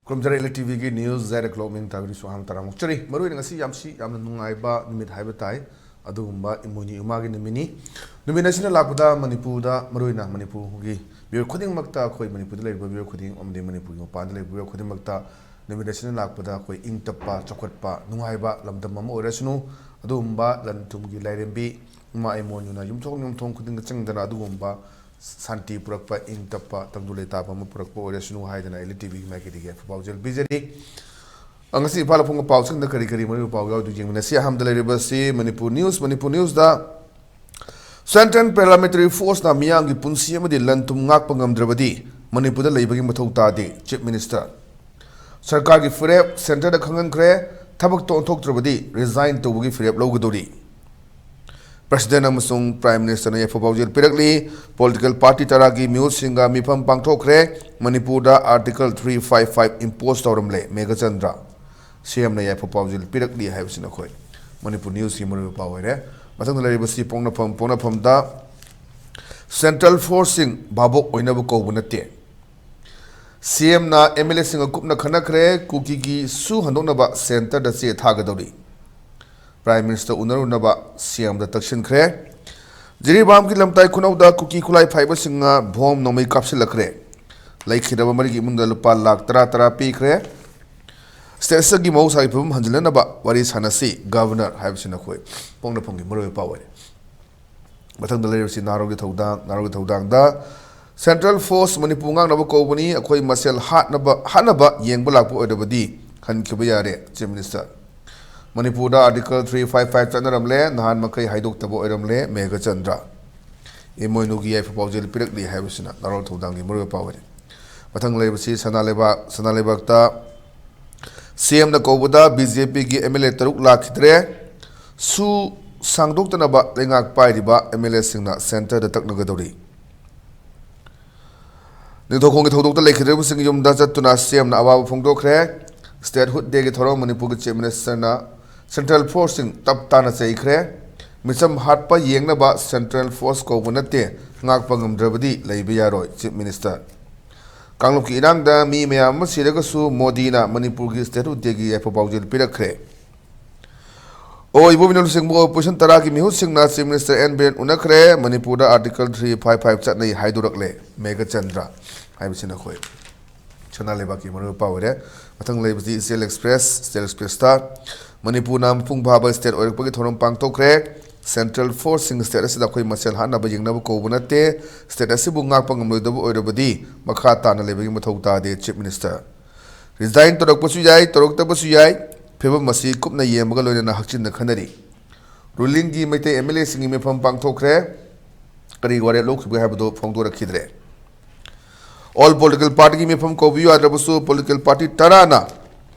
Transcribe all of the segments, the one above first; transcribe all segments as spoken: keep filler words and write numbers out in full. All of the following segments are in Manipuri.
ꯈꯨꯔꯨꯝꯖꯔꯤ, ꯏꯂꯤꯠ ꯇꯤꯚꯤꯒꯤ ꯅ꯭ꯌꯨꯁ ꯖꯦꯠ ꯀ꯭ꯂꯣꯛ ꯃꯤꯡ ꯊꯥꯕꯤꯔꯤꯁꯨ ꯑꯍꯥꯟꯕ ꯇꯔꯥꯃꯨꯛ ꯆꯔꯤ꯫ ꯃꯔꯨꯑꯣꯏꯅ ꯉꯁꯤ ꯌꯥꯝꯁꯤ ꯌꯥꯝꯅ ꯅꯨꯡꯉꯥꯏꯕ ꯅꯨꯃꯤꯠ ꯍꯥꯏꯕ ꯇꯥꯏ꯫ ꯑꯗꯨꯒꯨꯝꯕ ꯏꯃꯣꯏꯅꯨ ꯏꯃꯥꯒꯤ ꯅꯨꯃꯤꯠꯅꯤ꯫ ꯅꯨꯃꯤꯠ ꯑꯁꯤꯅ ꯂꯥꯛꯄꯗ ꯃꯅꯤꯄꯨꯔꯗ, ꯃꯔꯨꯑꯣꯏꯅ ꯃꯅꯤꯄꯨꯔꯒꯤ ꯃꯤꯑꯣꯏ ꯈꯨꯗꯤꯡꯃꯛꯇ, ꯑꯩꯈꯣꯏ ꯃꯅꯤꯄꯨꯔꯗ ꯂꯩꯔꯤꯕ ꯃꯤꯑꯣꯏ ꯈꯨꯗꯤꯡ ꯑꯃꯗꯤ ꯃꯅꯤꯄꯨꯔꯒꯤ ꯃꯄꯥꯟꯗ ꯂꯩꯔꯤꯕ ꯃꯤꯑꯣꯏ ꯈꯨꯗꯤꯡꯃꯛꯇ ꯅꯨꯃꯤꯠ ꯑꯁꯤꯅ ꯂꯥꯛꯄꯗ ꯑꯩꯈꯣꯏ ꯏꯪ ꯇꯞꯄ, ꯆꯥꯎꯈꯠꯄ, ꯅꯨꯡꯉꯥꯏꯕ ꯂꯝꯗꯝ ꯑꯃ ꯑꯣꯏꯔꯁꯅꯨ꯫ ꯑꯗꯨꯒꯨꯝꯕ ꯂꯟ ꯊꯨꯝꯒꯤ ꯂꯥꯏꯔꯦꯝꯕꯤ ꯏꯃꯥ ꯏꯃꯣꯏꯅꯨꯅ ꯌꯨꯝꯊꯣꯡ ꯌꯨꯝꯊꯣꯡ ꯈꯨꯗꯤꯡꯗ ꯆꯪꯗꯅ ꯑꯗꯨꯒꯨꯝꯕ ꯁꯥꯟꯇꯤ ꯄꯨꯔꯛꯄ, ꯏꯪ ꯇꯞꯄ, ꯇꯪꯗꯨ ꯂꯩꯇꯥꯕ ꯑꯃ ꯄꯨꯔꯛꯄ ꯑꯣꯏꯔꯁꯅꯨ ꯍꯥꯏꯗꯅ ꯏꯂꯤꯠ ꯇꯤꯚꯤꯒꯤ ꯃꯥꯏꯀꯩꯗꯒꯤ ꯌꯥꯏꯐ ꯄꯥꯎꯖꯦꯜ ꯄꯤꯖꯔꯤ꯫ ꯑ, ꯉꯁꯤ ꯏꯝꯐꯥꯜ ꯐꯣꯡꯕ ꯄꯥꯎꯁꯤꯡꯗ ꯀꯔꯤ ꯀꯔꯤ ꯃꯔꯨꯑꯣꯏꯕ ꯄꯥꯎ ꯌꯥꯎꯗꯨ ꯌꯦꯡꯃꯤꯟꯅꯁꯤ꯫ ꯑꯍꯥꯟꯕꯗ ꯂꯩꯔꯤꯕꯁꯤ ꯃꯅꯤꯄꯨꯔ ꯅ꯭ꯌꯨꯁ, ꯃꯅꯤꯄꯨꯔ ꯅ꯭ꯌꯨꯁꯇ Central Paramilitary Forceꯅ ꯃꯤꯌꯥꯝꯒꯤ ꯄꯨꯟꯁꯤ ꯑꯃꯗꯤ ꯂꯟ ꯊꯨꯝ ꯉꯥꯛꯄ ꯉꯝꯗ꯭ꯔꯕꯗꯤ ꯃꯅꯤꯄꯨꯔꯗ ꯂꯩꯕꯒꯤ ꯃꯊꯧ ꯇꯥꯗꯦ, ꯆꯤꯐ ꯃꯤꯅꯤꯁꯇꯔ꯫ ꯁꯔꯀꯥꯔꯒꯤ ꯐꯤꯔꯦꯞ ꯁꯦꯟꯇꯔꯗ ꯈꯪꯍꯟꯈ꯭ꯔꯦ, ꯊꯕꯛꯇ ꯑꯣꯟꯊꯣꯛꯇ꯭ꯔꯕꯗꯤ ꯔꯤꯖꯥꯏꯟ ꯇꯧꯕꯒꯤ ꯐꯤꯔꯦꯞ ꯂꯧꯒꯗꯧꯔꯤ꯫ ꯄ꯭ꯔꯁꯤꯗꯦꯟ ꯑꯃꯁꯨꯡ ꯄ꯭ꯔꯥꯏꯝ ꯃꯤꯅꯤꯁꯇꯔꯅ ꯌꯥꯏꯐ ꯄꯥꯎꯖꯦꯜ ꯄꯤꯔꯛꯂꯤ꯫ ꯄꯣꯂꯤꯇꯤꯀꯦꯜ ꯄꯥꯔꯇꯤ ꯇꯔꯥꯒꯤ ꯃꯤꯍꯨꯠꯁꯤꯡꯒ ꯃꯤꯐꯝ ꯄꯥꯡꯊꯣꯛꯈ꯭ꯔꯦ꯫ ꯃꯅꯤꯄꯨꯔꯗ Article three five five impose ꯇꯧꯔꯝꯂꯦ, Meghachandra. ꯁꯤ ꯑꯦꯝꯅ ꯌꯥꯏꯐ ꯄꯥꯎꯖꯦꯜ ꯄꯤꯔꯛꯂꯤ ꯍꯥꯏꯕꯁꯤꯅ ꯑꯩꯈꯣꯏ ꯃꯅꯤꯄꯨꯔ ꯅ꯭ꯌꯨꯁꯀꯤ ꯃꯔꯨꯑꯣꯏꯕ ꯄꯥꯎ ꯑꯣꯏꯔꯦ꯫ ꯃꯊꯪꯗ ꯂꯩꯔꯤꯕꯁꯤ ꯄꯣꯛꯅꯐꯝ, ꯄꯣꯛꯅꯐꯝꯗ ꯁꯦꯟꯇ꯭ꯔꯦꯜ ꯐꯣꯔꯁꯁꯤꯡ ꯚꯥꯕꯣꯛ ꯑꯣꯏꯅꯕ ꯀꯧꯕ ꯅꯠꯇꯦ꯫ ꯁꯤ ꯑꯦꯝꯅ ꯑꯦꯝ ꯑꯦꯜ ꯑꯦꯁꯤꯡꯒ ꯀꯨꯞꯅ ꯈꯟꯅꯈ꯭ꯔꯦ꯫ ꯀꯨꯀꯤꯒꯤ ꯁꯨ ꯍꯟꯗꯣꯛꯅꯕ ꯁꯦꯟꯇꯔꯗ ꯆꯦ ꯊꯥꯒꯗꯧꯔꯤ꯫ ꯄ꯭ꯔꯥꯏꯝ ꯃꯤꯅꯤꯁꯇꯔ ꯎꯅꯔꯨꯅꯕ ꯁꯤ ꯑꯦꯝꯗ ꯇꯛꯁꯤꯟꯈ꯭ꯔꯦ꯫ ꯖꯤꯔꯤꯕꯥꯝꯒꯤ ꯂꯝꯇꯥꯏ ꯈꯨꯅꯧꯗ ꯀꯨꯀꯤ ꯈꯨꯠꯂꯥꯏ ꯐꯥꯏꯕꯁꯤꯡꯅ ꯕꯣꯝ ꯅꯣꯡꯃꯩ ꯀꯥꯞꯁꯤꯜꯂꯛꯈ꯭ꯔꯦ꯫ ꯂꯩꯈꯤꯗ꯭ꯔꯕ ꯃꯔꯤꯒꯤ ꯏꯃꯨꯡꯗ ꯂꯨꯄꯥ ꯂꯥꯈ ꯇꯔꯥ ꯇꯔꯥ ꯄꯤꯈ꯭ꯔꯦ꯫ ꯁ꯭ꯇꯦꯠ ꯑꯁꯤꯒꯤ ꯃꯍꯧꯁꯥꯒꯤ ꯐꯤꯕꯝ ꯍꯟꯖꯤꯟꯅꯅꯕ ꯋꯥꯔꯤ ꯁꯥꯟꯅꯁꯤ, ꯒꯚꯔꯅꯔ ꯍꯥꯏꯕꯁꯤꯅ ꯑꯩꯈꯣꯏ ꯄꯣꯛꯅꯐꯝꯒꯤ ꯃꯔꯨꯑꯣꯏꯕ ꯄꯥꯎ ꯑꯣꯏꯔꯦ꯫ ꯃꯊꯪꯗ ꯂꯩꯔꯤꯕꯁꯤ ꯅꯍꯥꯔꯣꯜꯒꯤ ꯊꯧꯗꯥꯡ, ꯅꯍꯥꯔꯣꯜꯒꯤ ꯊꯧꯗꯥꯡꯗ ꯁꯦꯟꯇ꯭ꯔꯦꯜ ꯐꯣꯔꯁ ꯃꯅꯤꯄꯨꯔ ꯉꯥꯛꯅꯕ ꯀꯧꯕꯅꯤ, ꯑꯩꯈꯣꯏ ꯃꯁꯦꯜ ꯍꯥꯠꯅꯕ, ꯍꯥꯠꯅꯕ ꯌꯦꯡꯕ ꯂꯥꯛꯄ ꯑꯣꯏꯔꯕꯗꯤ ꯍꯟꯈꯤꯕ ꯌꯥꯔꯦ, ꯆꯤꯐ ꯃꯤꯅꯤꯁꯇꯔ꯫ ꯃꯅꯤꯄꯨꯔꯗ Article three five five ꯆꯠꯅꯔꯝꯂꯦ, ꯅꯍꯥꯟ ꯃꯈꯩ ꯍꯥꯏꯗꯣꯛꯇꯕ ꯑꯣꯏꯔꯝꯂꯦ, ꯃꯦꯘꯆꯟꯗ꯭ꯔ꯫ ꯏꯃꯣꯏꯅꯨꯒꯤ ꯌꯥꯏꯐ ꯄꯥꯎꯖꯦꯜ ꯄꯤꯔꯛꯂꯤ ꯍꯥꯏꯕꯁꯤꯅ ꯅꯍꯥꯔꯣꯜ ꯊꯧꯗꯥꯡꯒꯤ ꯃꯔꯨꯑꯣꯏꯕ ꯄꯥꯎ ꯑꯣꯏꯔꯦ꯫ ꯃꯊꯪ ꯂꯩꯕꯁꯤ ꯁꯅꯥ ꯂꯩꯕꯥꯛ, ꯁꯅꯥ ꯂꯩꯕꯥꯛꯇ ꯁꯤ ꯑꯦꯝꯅ ꯀꯧꯕꯗ ꯕꯤ ꯖꯦ ꯄꯤꯒꯤ ꯑꯦꯝ ꯑꯦꯜ ꯑꯦ ꯇꯔꯨꯛ ꯂꯥꯛꯈꯤꯗ꯭ꯔꯦ꯫ ꯁꯨ, ꯁꯥꯡꯗꯣꯛꯇꯅꯕ ꯂꯩꯉꯥꯛ ꯄꯥꯏꯔꯤꯕ ꯑꯦꯝ ꯑꯦꯜ ꯑꯦꯁꯤꯡꯅ ꯁꯦꯟꯇꯔꯗ ꯇꯛꯅꯒꯗꯧꯔꯤ꯫ ꯅꯤꯡꯊꯧꯈꯣꯡꯒꯤ ꯊꯧꯗꯣꯛꯇ ꯂꯩꯈꯤꯗ꯭ꯔꯕꯁꯤꯡꯒꯤ ꯌꯨꯝꯗ ꯆꯠꯇꯨꯅ ꯁꯤ ꯑꯦꯝꯅ ꯑꯋꯥꯕ ꯐꯣꯡꯗꯣꯛꯈ꯭ꯔꯦ꯫ ꯁ꯭ꯇꯦꯠꯍꯨꯗ ꯗꯦꯒꯤ ꯊꯧꯔꯝ ꯃꯅꯤꯄꯨꯔꯒꯤ ꯆꯤꯐ ꯃꯤꯅꯤꯁꯇꯔꯅ ꯁꯦꯟꯇ꯭ꯔꯦꯜ ꯐꯣꯔꯁꯁꯤꯡ ꯇꯞ ꯇꯥꯅ ꯆꯩꯈ꯭ꯔꯦ꯫ ꯃꯤꯆꯝ ꯍꯥꯠꯄ ꯌꯦꯡꯅꯕ ꯁꯦꯟꯇ꯭ꯔꯦꯜ ꯐꯣꯔꯁ ꯀꯧꯕ ꯅꯠꯇꯦ, ꯉꯥꯛꯄ ꯉꯝꯗ꯭ꯔꯕꯗꯤ ꯂꯩꯕ ꯌꯥꯔꯣꯏ, ꯆꯤꯐ ꯃꯤꯅꯤꯁꯇꯔ꯫ ꯀꯥꯡꯂꯨꯞꯀꯤ ꯏꯔꯥꯡꯗ ꯃꯤ ꯃꯌꯥꯝ ꯑꯃ ꯁꯤꯔꯒꯁꯨ ꯃꯣꯗꯤꯅ ꯃꯅꯤꯄꯨꯔꯒꯤ ꯁ꯭ꯇꯦꯠꯍꯨꯗ ꯗꯦꯒꯤ ꯌꯥꯏꯐ ꯄꯥꯎꯖꯦꯜ ꯄꯤꯔꯛꯈ꯭ꯔꯦ꯫ ꯑꯣꯏꯕ ꯃꯤꯅꯣꯛ ꯂꯨꯆꯤꯡꯕ ꯑꯣꯄꯣꯖꯤꯁꯟ ꯇꯔꯥꯒꯤ ꯃꯤꯍꯨꯠꯁꯤꯡꯅ ꯆꯤꯐ ꯃꯤꯅꯤꯁꯇꯔ ꯑꯦꯟ ꯕꯤꯔꯦꯟ ꯎꯅꯈ꯭ꯔꯦ꯫ ꯃꯅꯤꯄꯨꯔꯗ ꯑꯥꯔꯇꯤꯀꯜ ꯊ꯭ꯔꯤ ꯐꯥꯏꯚ ꯐꯥꯏꯚ ꯆꯠꯅꯩ ꯍꯥꯏꯗꯣꯔꯛꯂꯦ, ꯃꯦꯘꯆꯟꯗ꯭ꯔ꯫ ꯍꯥꯏꯕꯁꯤꯅ ꯑꯩꯈꯣꯏ ꯁꯅꯥ ꯂꯩꯕꯥꯛꯀꯤ ꯃꯔꯨꯑꯣꯏꯕ ꯄꯥꯎ ꯑꯣꯏꯔꯦ꯫ ꯃꯊꯪ ꯂꯩꯕꯁꯤ ꯏꯆꯦꯜ ꯑꯦꯛꯁꯄ꯭ꯔꯦꯁ꯫ ꯏꯆꯦꯜ ꯑꯦꯛꯁꯄ꯭ꯔꯦꯁꯇ ꯃꯅꯤꯄꯨꯔꯅ ꯃꯄꯨꯡ ꯐꯥꯕ ꯁ꯭ꯇꯦꯠ ꯑꯣꯏꯔꯛꯄꯒꯤ ꯊꯧꯔꯝ ꯄꯥꯡꯊꯣꯛꯈ꯭ꯔꯦ꯫ ꯁꯦꯟꯇ꯭ꯔꯦꯜ ꯐꯣꯔꯁꯁꯤꯡ ꯁ꯭ꯇꯦꯠ ꯑꯁꯤꯗ ꯑꯩꯈꯣꯏ ꯃꯁꯦꯜ ꯍꯥꯠꯅꯕ ꯌꯦꯡꯅꯕ ꯀꯧꯕ ꯅꯠꯇꯦ꯫ ꯁ꯭ꯇꯦꯠ ꯑꯁꯤꯕꯨ ꯉꯥꯛꯄ ꯉꯝꯂꯣꯏꯗꯕ ꯑꯣꯏꯔꯕꯗꯤ ꯃꯈꯥ ꯇꯥꯅ ꯂꯩꯕꯒꯤ ꯃꯊꯧ ꯇꯥꯗꯦ, ꯆꯤꯐ ꯃꯤꯅꯤꯁꯇꯔ꯫ ꯔꯤꯖꯥꯏꯟ ꯇꯧꯔꯛꯄꯁꯨ ꯌꯥꯏ, ꯇꯧꯔꯛꯇꯕꯁꯨ ꯌꯥꯏ꯫ ꯐꯤꯕꯝ ꯑꯁꯤ ꯀꯨꯞꯅ ꯌꯦꯡꯕꯒ ꯂꯣꯏꯅꯅ ꯍꯛꯆꯤꯟꯅ ꯈꯟꯅꯔꯤ꯫ ꯔꯨꯂꯤꯡꯒꯤ ꯃꯩꯇꯩ ꯑꯦꯝ ꯑꯦꯜ ꯑꯦꯁꯤꯡꯒꯤ ꯃꯤꯐꯝ ꯄꯥꯡꯊꯣꯛꯈ꯭ꯔꯦ꯫ ꯀꯔꯤ ꯋꯥꯔꯦꯞ ꯂꯧꯈꯤꯕꯒꯦ ꯍꯥꯏꯕꯗꯨ ꯐꯣꯡꯗꯣꯔꯛꯈꯤꯗ꯭ꯔꯦ꯫ ꯑꯣꯜ ꯄꯣꯂꯤꯇꯤꯀꯦꯜ ꯄꯥꯔꯇꯤꯒꯤ ꯃꯤꯐꯝ ꯀꯧꯕꯤꯌꯨ ꯌꯥꯗ꯭ꯔꯕꯁꯨ ꯄꯣꯂꯤꯇꯤꯀꯦꯜ ꯄꯥꯔꯇꯤ ꯇꯔꯥꯅ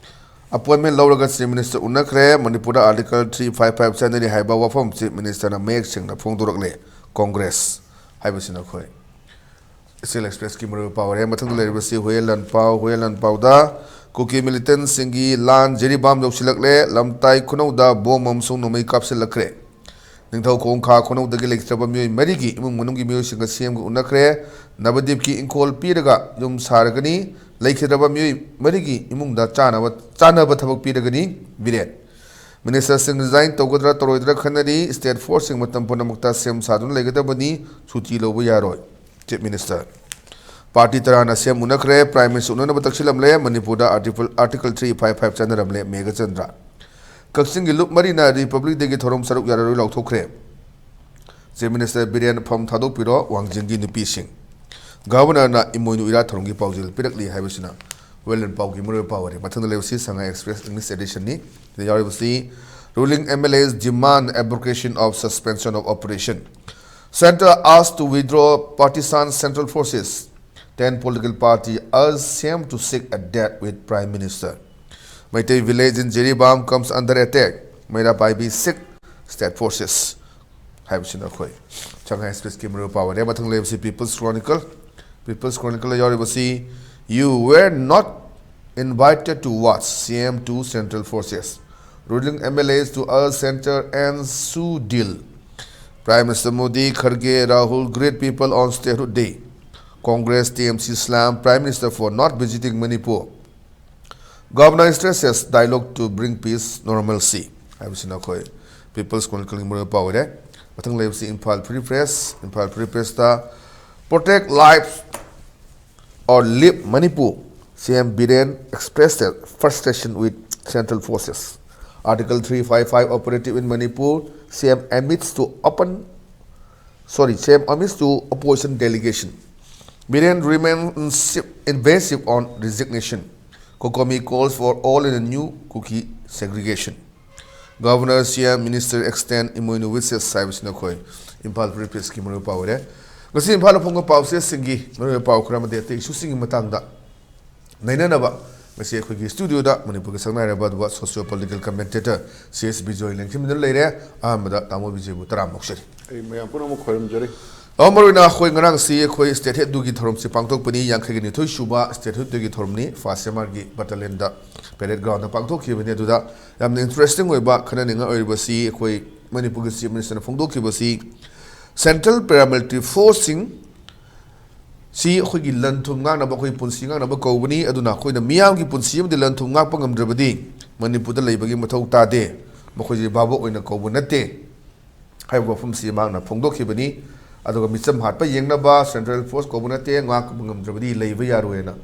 ꯑꯄꯣꯏꯟꯃꯦꯟ ꯂꯧꯔꯒ ꯆꯤꯐ ꯃꯤꯅꯤꯁꯇꯔ ꯎꯅꯈ꯭ꯔꯦ꯫ ꯃꯅꯤꯄꯨꯔꯗ ꯑꯥꯔꯇꯤꯀꯜ ꯊ꯭ꯔꯤ ꯐꯥꯏꯚ ꯐꯥꯏꯚ ꯆꯠꯅꯔꯤ ꯍꯥꯏꯕ ꯋꯥꯐꯝ ꯆꯤꯐ ꯃꯤꯅꯤꯁꯇꯔꯅ ꯃꯌꯦꯛ ꯁꯦꯡꯅ ꯐꯣꯡꯗꯣꯔꯛꯂꯦ꯫ ꯀꯣꯡꯒ꯭ꯔꯦꯁ ꯍꯥꯏꯕꯁꯤꯅ ꯑꯩꯈꯣꯏ ꯏꯆꯦꯜ ꯑꯦꯛꯁꯄ꯭ꯔꯦꯁꯀꯤ ꯃꯔꯨꯑꯣꯏꯕ ꯄꯥꯎ ꯑꯣꯏꯔꯦ꯫ ꯃꯊꯪꯗ ꯂꯩꯔꯤꯕꯁꯤ ꯍꯨꯌꯦꯟ ꯂꯥꯟꯄꯥꯎ꯫ ꯍꯨꯌꯦꯟ ꯂꯥꯟꯄꯥꯎꯗ ꯀꯨꯀꯤ ꯃꯤꯂꯤꯇꯦꯟꯁꯤꯡꯒꯤ ꯂꯥꯟ ꯖꯤꯔꯤꯕꯥꯝ ꯌꯧꯁꯤꯜꯂꯛꯂꯦ꯫ ꯂꯝꯇꯥꯏ ꯈꯨꯅꯧꯗ ꯕꯣꯝ ꯑꯃꯁꯨꯡ ꯅꯣꯡꯃꯩ ꯀꯥꯞꯁꯤꯜꯂꯛꯈ꯭ꯔꯦ꯫ ꯅꯤꯡꯊꯧꯈꯣꯡ ꯈꯥ ꯈꯨꯅꯧꯗꯒꯤ ꯂꯩꯈꯤꯗ꯭ꯔꯕ ꯃꯤꯑꯣꯏ ꯃꯔꯤꯒꯤ ꯏꯃꯨꯡ ꯃꯅꯨꯡꯒꯤ ꯃꯤꯑꯣꯏꯁꯤꯡꯒ ꯁꯤ ꯑꯦꯝꯒ ꯎꯅꯈ꯭ꯔꯦ꯫ ꯅꯕꯗꯤꯞꯀꯤ ꯏꯪꯈꯣꯜ ꯄꯤꯔꯒ ꯌꯨꯝ ꯁꯥꯔꯒꯅꯤ꯫ ꯂꯩꯈꯤꯗ꯭ꯔꯕ ꯃꯤꯑꯣꯏ ꯃꯔꯤꯒꯤ ꯏꯃꯨꯡꯗ ꯆꯥꯅꯕ, ꯆꯥꯅꯕ ꯊꯕꯛ ꯄꯤꯔꯒꯅꯤ꯫ ꯕꯤꯔꯦꯟ꯫ ꯃꯤꯅꯤꯁꯇꯔꯁꯤꯡ ꯔꯤꯖꯥꯏꯟ ꯇꯧꯒꯗ꯭ꯔꯥ ꯇꯧꯔꯣꯏꯗ꯭ꯔꯥ ꯈꯟꯅꯔꯤ꯫ ꯁ꯭ꯇꯦꯠ ꯐꯣꯔꯁꯁꯤꯡ ꯃꯇꯝ ꯄꯨꯝꯅꯃꯛꯇ ꯁꯦꯝ ꯁꯥꯗꯨꯅ ꯂꯩꯒꯗꯕꯅꯤ꯫ ꯁꯨꯇꯤ ꯂꯧꯕ ꯌꯥꯔꯣꯏ꯫ Chief minister. ꯄꯥꯔꯇꯤ ꯇꯔꯥꯅ ꯁꯤ ꯑꯦꯝ ꯎꯅꯈ꯭ꯔꯦ꯫ ꯄ꯭ꯔꯥꯏꯝ ꯃꯤꯅꯤꯁꯇꯔ ꯎꯅꯅꯕ ꯇꯛꯁꯤꯜꯂꯝꯂꯦ꯫ ꯃꯅꯤꯄꯨꯔꯗ article, article three five five ꯆꯠꯅꯔꯝꯂꯦ꯫ ꯃꯦꯘꯆꯟꯗ꯭ꯔ꯫ ꯀꯛꯆꯤꯡꯒꯤ ꯂꯨꯞ ꯃꯔꯤꯅ ꯔꯤꯄꯕ꯭ꯂꯤꯛ ꯗꯦꯒꯤ ꯊꯧꯔꯝ ꯁꯔꯨꯛ ꯌꯥꯔꯔꯣꯏ ꯂꯥꯎꯊꯣꯛꯈ꯭ꯔꯦ꯫ ꯆꯤꯐ ꯃꯤꯅꯤꯁꯇꯔ ꯕꯤꯔꯦꯟ ꯐꯝ ꯊꯥꯗꯣꯛꯄꯤꯔꯣ, ꯋꯥꯡꯖꯤꯡꯒꯤ ꯅꯨꯄꯤꯁꯤꯡ꯫ ꯒꯚꯔꯅꯔꯅ ꯏꯃꯣꯏꯅꯨ ꯏꯔꯥꯠ ꯊꯧꯔꯝꯒꯤ ꯄꯥꯎꯖꯦꯜ ꯄꯤꯔꯛꯂꯤ ꯍꯥꯏꯕꯁꯤꯅ ꯋꯦꯜ ꯑꯦꯟ ꯄꯥꯎꯒꯤ ꯃꯔꯨꯑꯣꯏꯕ ꯄꯥꯎ ꯑꯣꯏꯔꯦ꯫ ꯃꯊꯪꯗ ꯂꯩꯕꯁꯤ ꯁꯉꯥꯏ ꯑꯦꯛꯁꯄ꯭ꯔꯦꯁ ꯏꯪꯂꯤꯁ ꯑꯦꯗꯤꯁꯟꯅꯤ꯫ ꯁꯤꯗ ꯌꯥꯎꯔꯤꯕꯁꯤ, Ruling M L As demand abrogation of suspension of operation. Centre asked to withdraw partisan central forces. Ten political party urge C M to seek a date with Prime Minister. Meitei village in Jiribam comes under attack. Meira Paibi Sikh State Forces ꯍꯥꯏꯕꯁꯤꯅ ꯑꯩꯈꯣꯏ Shanghai Expressꯀꯤ ꯃꯔꯨꯑꯣꯏꯕ ꯄꯥꯎ ꯑꯣꯏꯔꯦ꯫ ꯃꯊꯪ ꯂꯩꯕꯁꯤ People's Chronicle꯫ People's Chronicleꯗ ꯌꯥꯎꯔꯤꯕꯁꯤ, "You were not invited to watch, C M to Central Forces. Ruling M L As to urge Centre and sue deal. Prime Minister Modi, Kharge, Rahul greet people on Statehood Day. Congress T M C slam Prime Minister for not visiting Manipur. Governor stresses dialogue to bring peace normalcy." ꯍꯥꯏꯕꯁꯤꯅ ꯑꯩꯈꯣꯏ People's Chronicleꯒꯤ ꯃꯔꯨꯑꯣꯏꯕ ꯄꯥꯎ ꯑꯣꯏꯔꯦ꯫ ꯃꯊꯪ ꯂꯩꯕꯁꯤ Imphal Free Press꯫ Imphal Free Pressꯇ, "Protect lives or leave Manipur, C M Biren expressed frustration with Central Forces. Article three five five operative in Manipur, C M admits to open, sorry, C M admits to opposition delegation. Biren remains evasive on resignation. COCOMI calls for all in a new Kuki segregation. Governor, C M, minister extend Imoinu wishes" ꯍꯥꯏꯕꯁꯤꯅ ꯑꯩꯈꯣꯏ Imphal Free Pressꯀꯤ ꯃꯔꯨꯑꯣꯏꯕ ꯄꯥꯎ ꯑꯣꯏꯔꯦ꯫ ꯉꯁꯤ ꯏꯝꯐꯥꯜꯗ ꯐꯣꯡꯕ ꯄꯥꯎꯆꯦꯁꯤꯡꯒꯤ ꯃꯔꯨꯑꯣꯏꯕ ꯄꯥꯎ ꯈꯔ ꯑꯃꯗꯤ ꯑꯇꯩ ꯏꯁꯨꯁꯤꯡꯒꯤ ꯃꯇꯥꯡꯗ ꯅꯩꯅꯅꯕ ꯉꯁꯤ ꯑꯩꯈꯣꯏꯒꯤ studioꯗ ꯃꯅꯤꯄꯨꯔꯒꯤ ꯁꯛꯅꯥꯏꯔꯕ ꯑꯗꯨꯒ socio political commentator C S Bijoy ꯂꯦꯡꯊꯤꯟꯕꯤꯗꯨꯅ ꯂꯩꯔꯦ꯫ ꯑꯍꯥꯟꯕꯗ ꯇꯥꯃꯣ ꯕꯤꯖꯣꯏꯕꯨ ꯇꯔꯥꯝꯅ ꯑꯣꯛꯆꯔꯤ꯫ ꯑꯩ ꯃꯌꯥꯝ ꯄꯨꯝꯅꯃꯛ ꯈꯣꯏꯔꯝꯖꯔꯤ꯫ ꯑ, ꯃꯔꯨꯑꯣꯏꯅ ꯑꯩꯈꯣꯏ ꯉꯔꯥꯡꯁꯤ ꯑꯩꯈꯣꯏ Statehood Dayꯒꯤ ꯊꯧꯔꯝꯁꯤ ꯄꯥꯡꯊꯣꯛꯄꯅꯤ꯫ ꯌꯥꯡꯈꯩꯒ ꯅꯤꯊꯣꯏ ꯁꯨꯕ Statehood Dayꯒꯤ ꯊꯧꯔꯝꯅꯤ꯫ First M Rꯒꯤ battalionꯗ parade groundꯗ ꯄꯥꯡꯊꯣꯛꯈꯤꯕꯅꯤ꯫ ꯑꯗꯨꯗ ꯌꯥꯝꯅ interesting ꯑꯣꯏꯕ, ꯈꯟꯅꯅꯤꯡꯉꯥꯏ ꯑꯣꯏꯔꯤꯕꯁꯤ ꯑꯩꯈꯣꯏ ꯃꯅꯤꯄꯨꯔꯒꯤ Chief Ministerꯅ ꯐꯣꯡꯗꯣꯛꯈꯤꯕꯁꯤ, Central Paramilitary Forceꯁꯤꯡ ꯁꯤ ꯑꯩꯈꯣꯏꯒꯤ ꯂꯟ ꯊꯨꯝ ꯉꯥꯛꯅꯕ, ꯑꯩꯈꯣꯏ ꯄꯨꯟꯁꯤ ꯉꯥꯛꯅꯕ ꯀꯧꯕꯅꯤ꯫ ꯑꯗꯨꯅ ꯑꯩꯈꯣꯏꯅ ꯃꯤꯌꯥꯝꯒꯤ ꯄꯨꯟꯁꯤ ꯑꯃꯗꯤ ꯂꯟ ꯊꯨꯝ ꯉꯥꯛꯄ ꯉꯝꯗ꯭ꯔꯕꯗꯤ ꯃꯅꯤꯄꯨꯔꯗ ꯂꯩꯕꯒꯤ ꯃꯊꯧ ꯇꯥꯗꯦ꯫ ꯃꯈꯣꯏꯁꯤ ꯚꯥꯕꯣꯛ ꯑꯣꯏꯅ ꯀꯧꯕ ꯅꯠꯇꯦ ꯍꯥꯏꯕ ꯋꯥꯐꯝꯁꯤ ꯃꯍꯥꯛꯅ ꯐꯣꯡꯗꯣꯛꯈꯤꯕꯅꯤ꯫ ꯑꯗꯨꯒ ꯃꯤꯆꯝ ꯍꯥꯠꯄ ꯌꯦꯡꯅꯕ Central Force ꯀꯧꯕ ꯅꯠꯇꯦ, ꯉꯥꯛꯄ ꯉꯝꯗ꯭ꯔꯕꯗꯤ ꯂꯩꯕ ꯌꯥꯔꯣꯏꯅ꯫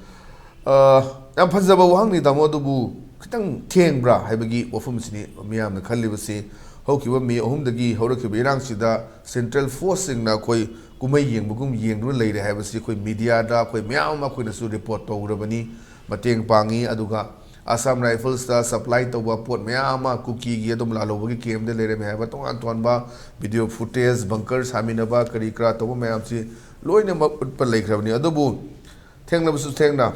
ꯑ, ꯌꯥꯝ ꯐꯖꯕ ꯋꯥꯍꯪꯅꯤ, ꯇꯥꯃꯣ, ꯑꯗꯨꯕꯨ ꯈꯤꯇꯪ ꯊꯦꯡꯕ꯭ꯔꯥ ꯍꯥꯏꯕꯒꯤ ꯋꯥꯐꯝꯁꯤꯅꯤ ꯃꯤꯌꯥꯝꯅ ꯈꯜꯂꯤꯕꯁꯤ꯫ ꯍꯧꯈꯤꯕ ꯃꯦ ꯑꯍꯨꯝꯗꯒꯤ ꯍꯧꯔꯛꯈꯤꯕ ꯏꯔꯥꯡꯁꯤꯗ Central Forceꯁꯤꯡꯅ ꯑꯩꯈꯣꯏ ꯀꯨꯝꯍꯩ ꯌꯦꯡꯕꯒꯨꯝ ꯌꯦꯡꯗꯨꯅ ꯂꯩꯔꯦ ꯍꯥꯏꯕꯁꯤ ꯑꯩꯈꯣꯏ mediaꯗ ꯑꯩꯈꯣꯏ ꯃꯌꯥꯝ ꯑꯃ ꯑꯩꯈꯣꯏꯅꯁꯨ report ꯇꯧꯔꯕꯅꯤ, ꯃꯇꯦꯡ ꯄꯥꯡꯉꯤ꯫ ꯑꯗꯨꯒ Assam Riflesꯇ supply ꯇꯧꯕ ꯄꯣꯠ ꯃꯌꯥꯝ ꯑꯃ ꯀꯨꯀꯤꯒꯤ ꯑꯗꯨꯝ ꯂꯥꯜꯍꯧꯕꯒꯤ campꯗ ꯂꯩꯔꯝꯃꯦ ꯍꯥꯏꯕ ꯇꯣꯉꯥꯟ ꯇꯣꯉꯥꯟꯕ video footage, bunker ꯁꯥꯃꯤꯟꯅꯕ ꯀꯔꯤ ꯀꯔꯥ ꯇꯧꯕ ꯃꯌꯥꯝꯁꯤ ꯂꯣꯏꯅꯃꯛ ꯎꯠꯄ ꯂꯩꯈ꯭ꯔꯕꯅꯤ꯫ ꯑꯗꯨꯕꯨ ꯊꯦꯡꯂꯕꯁꯨ ꯊꯦꯡꯅ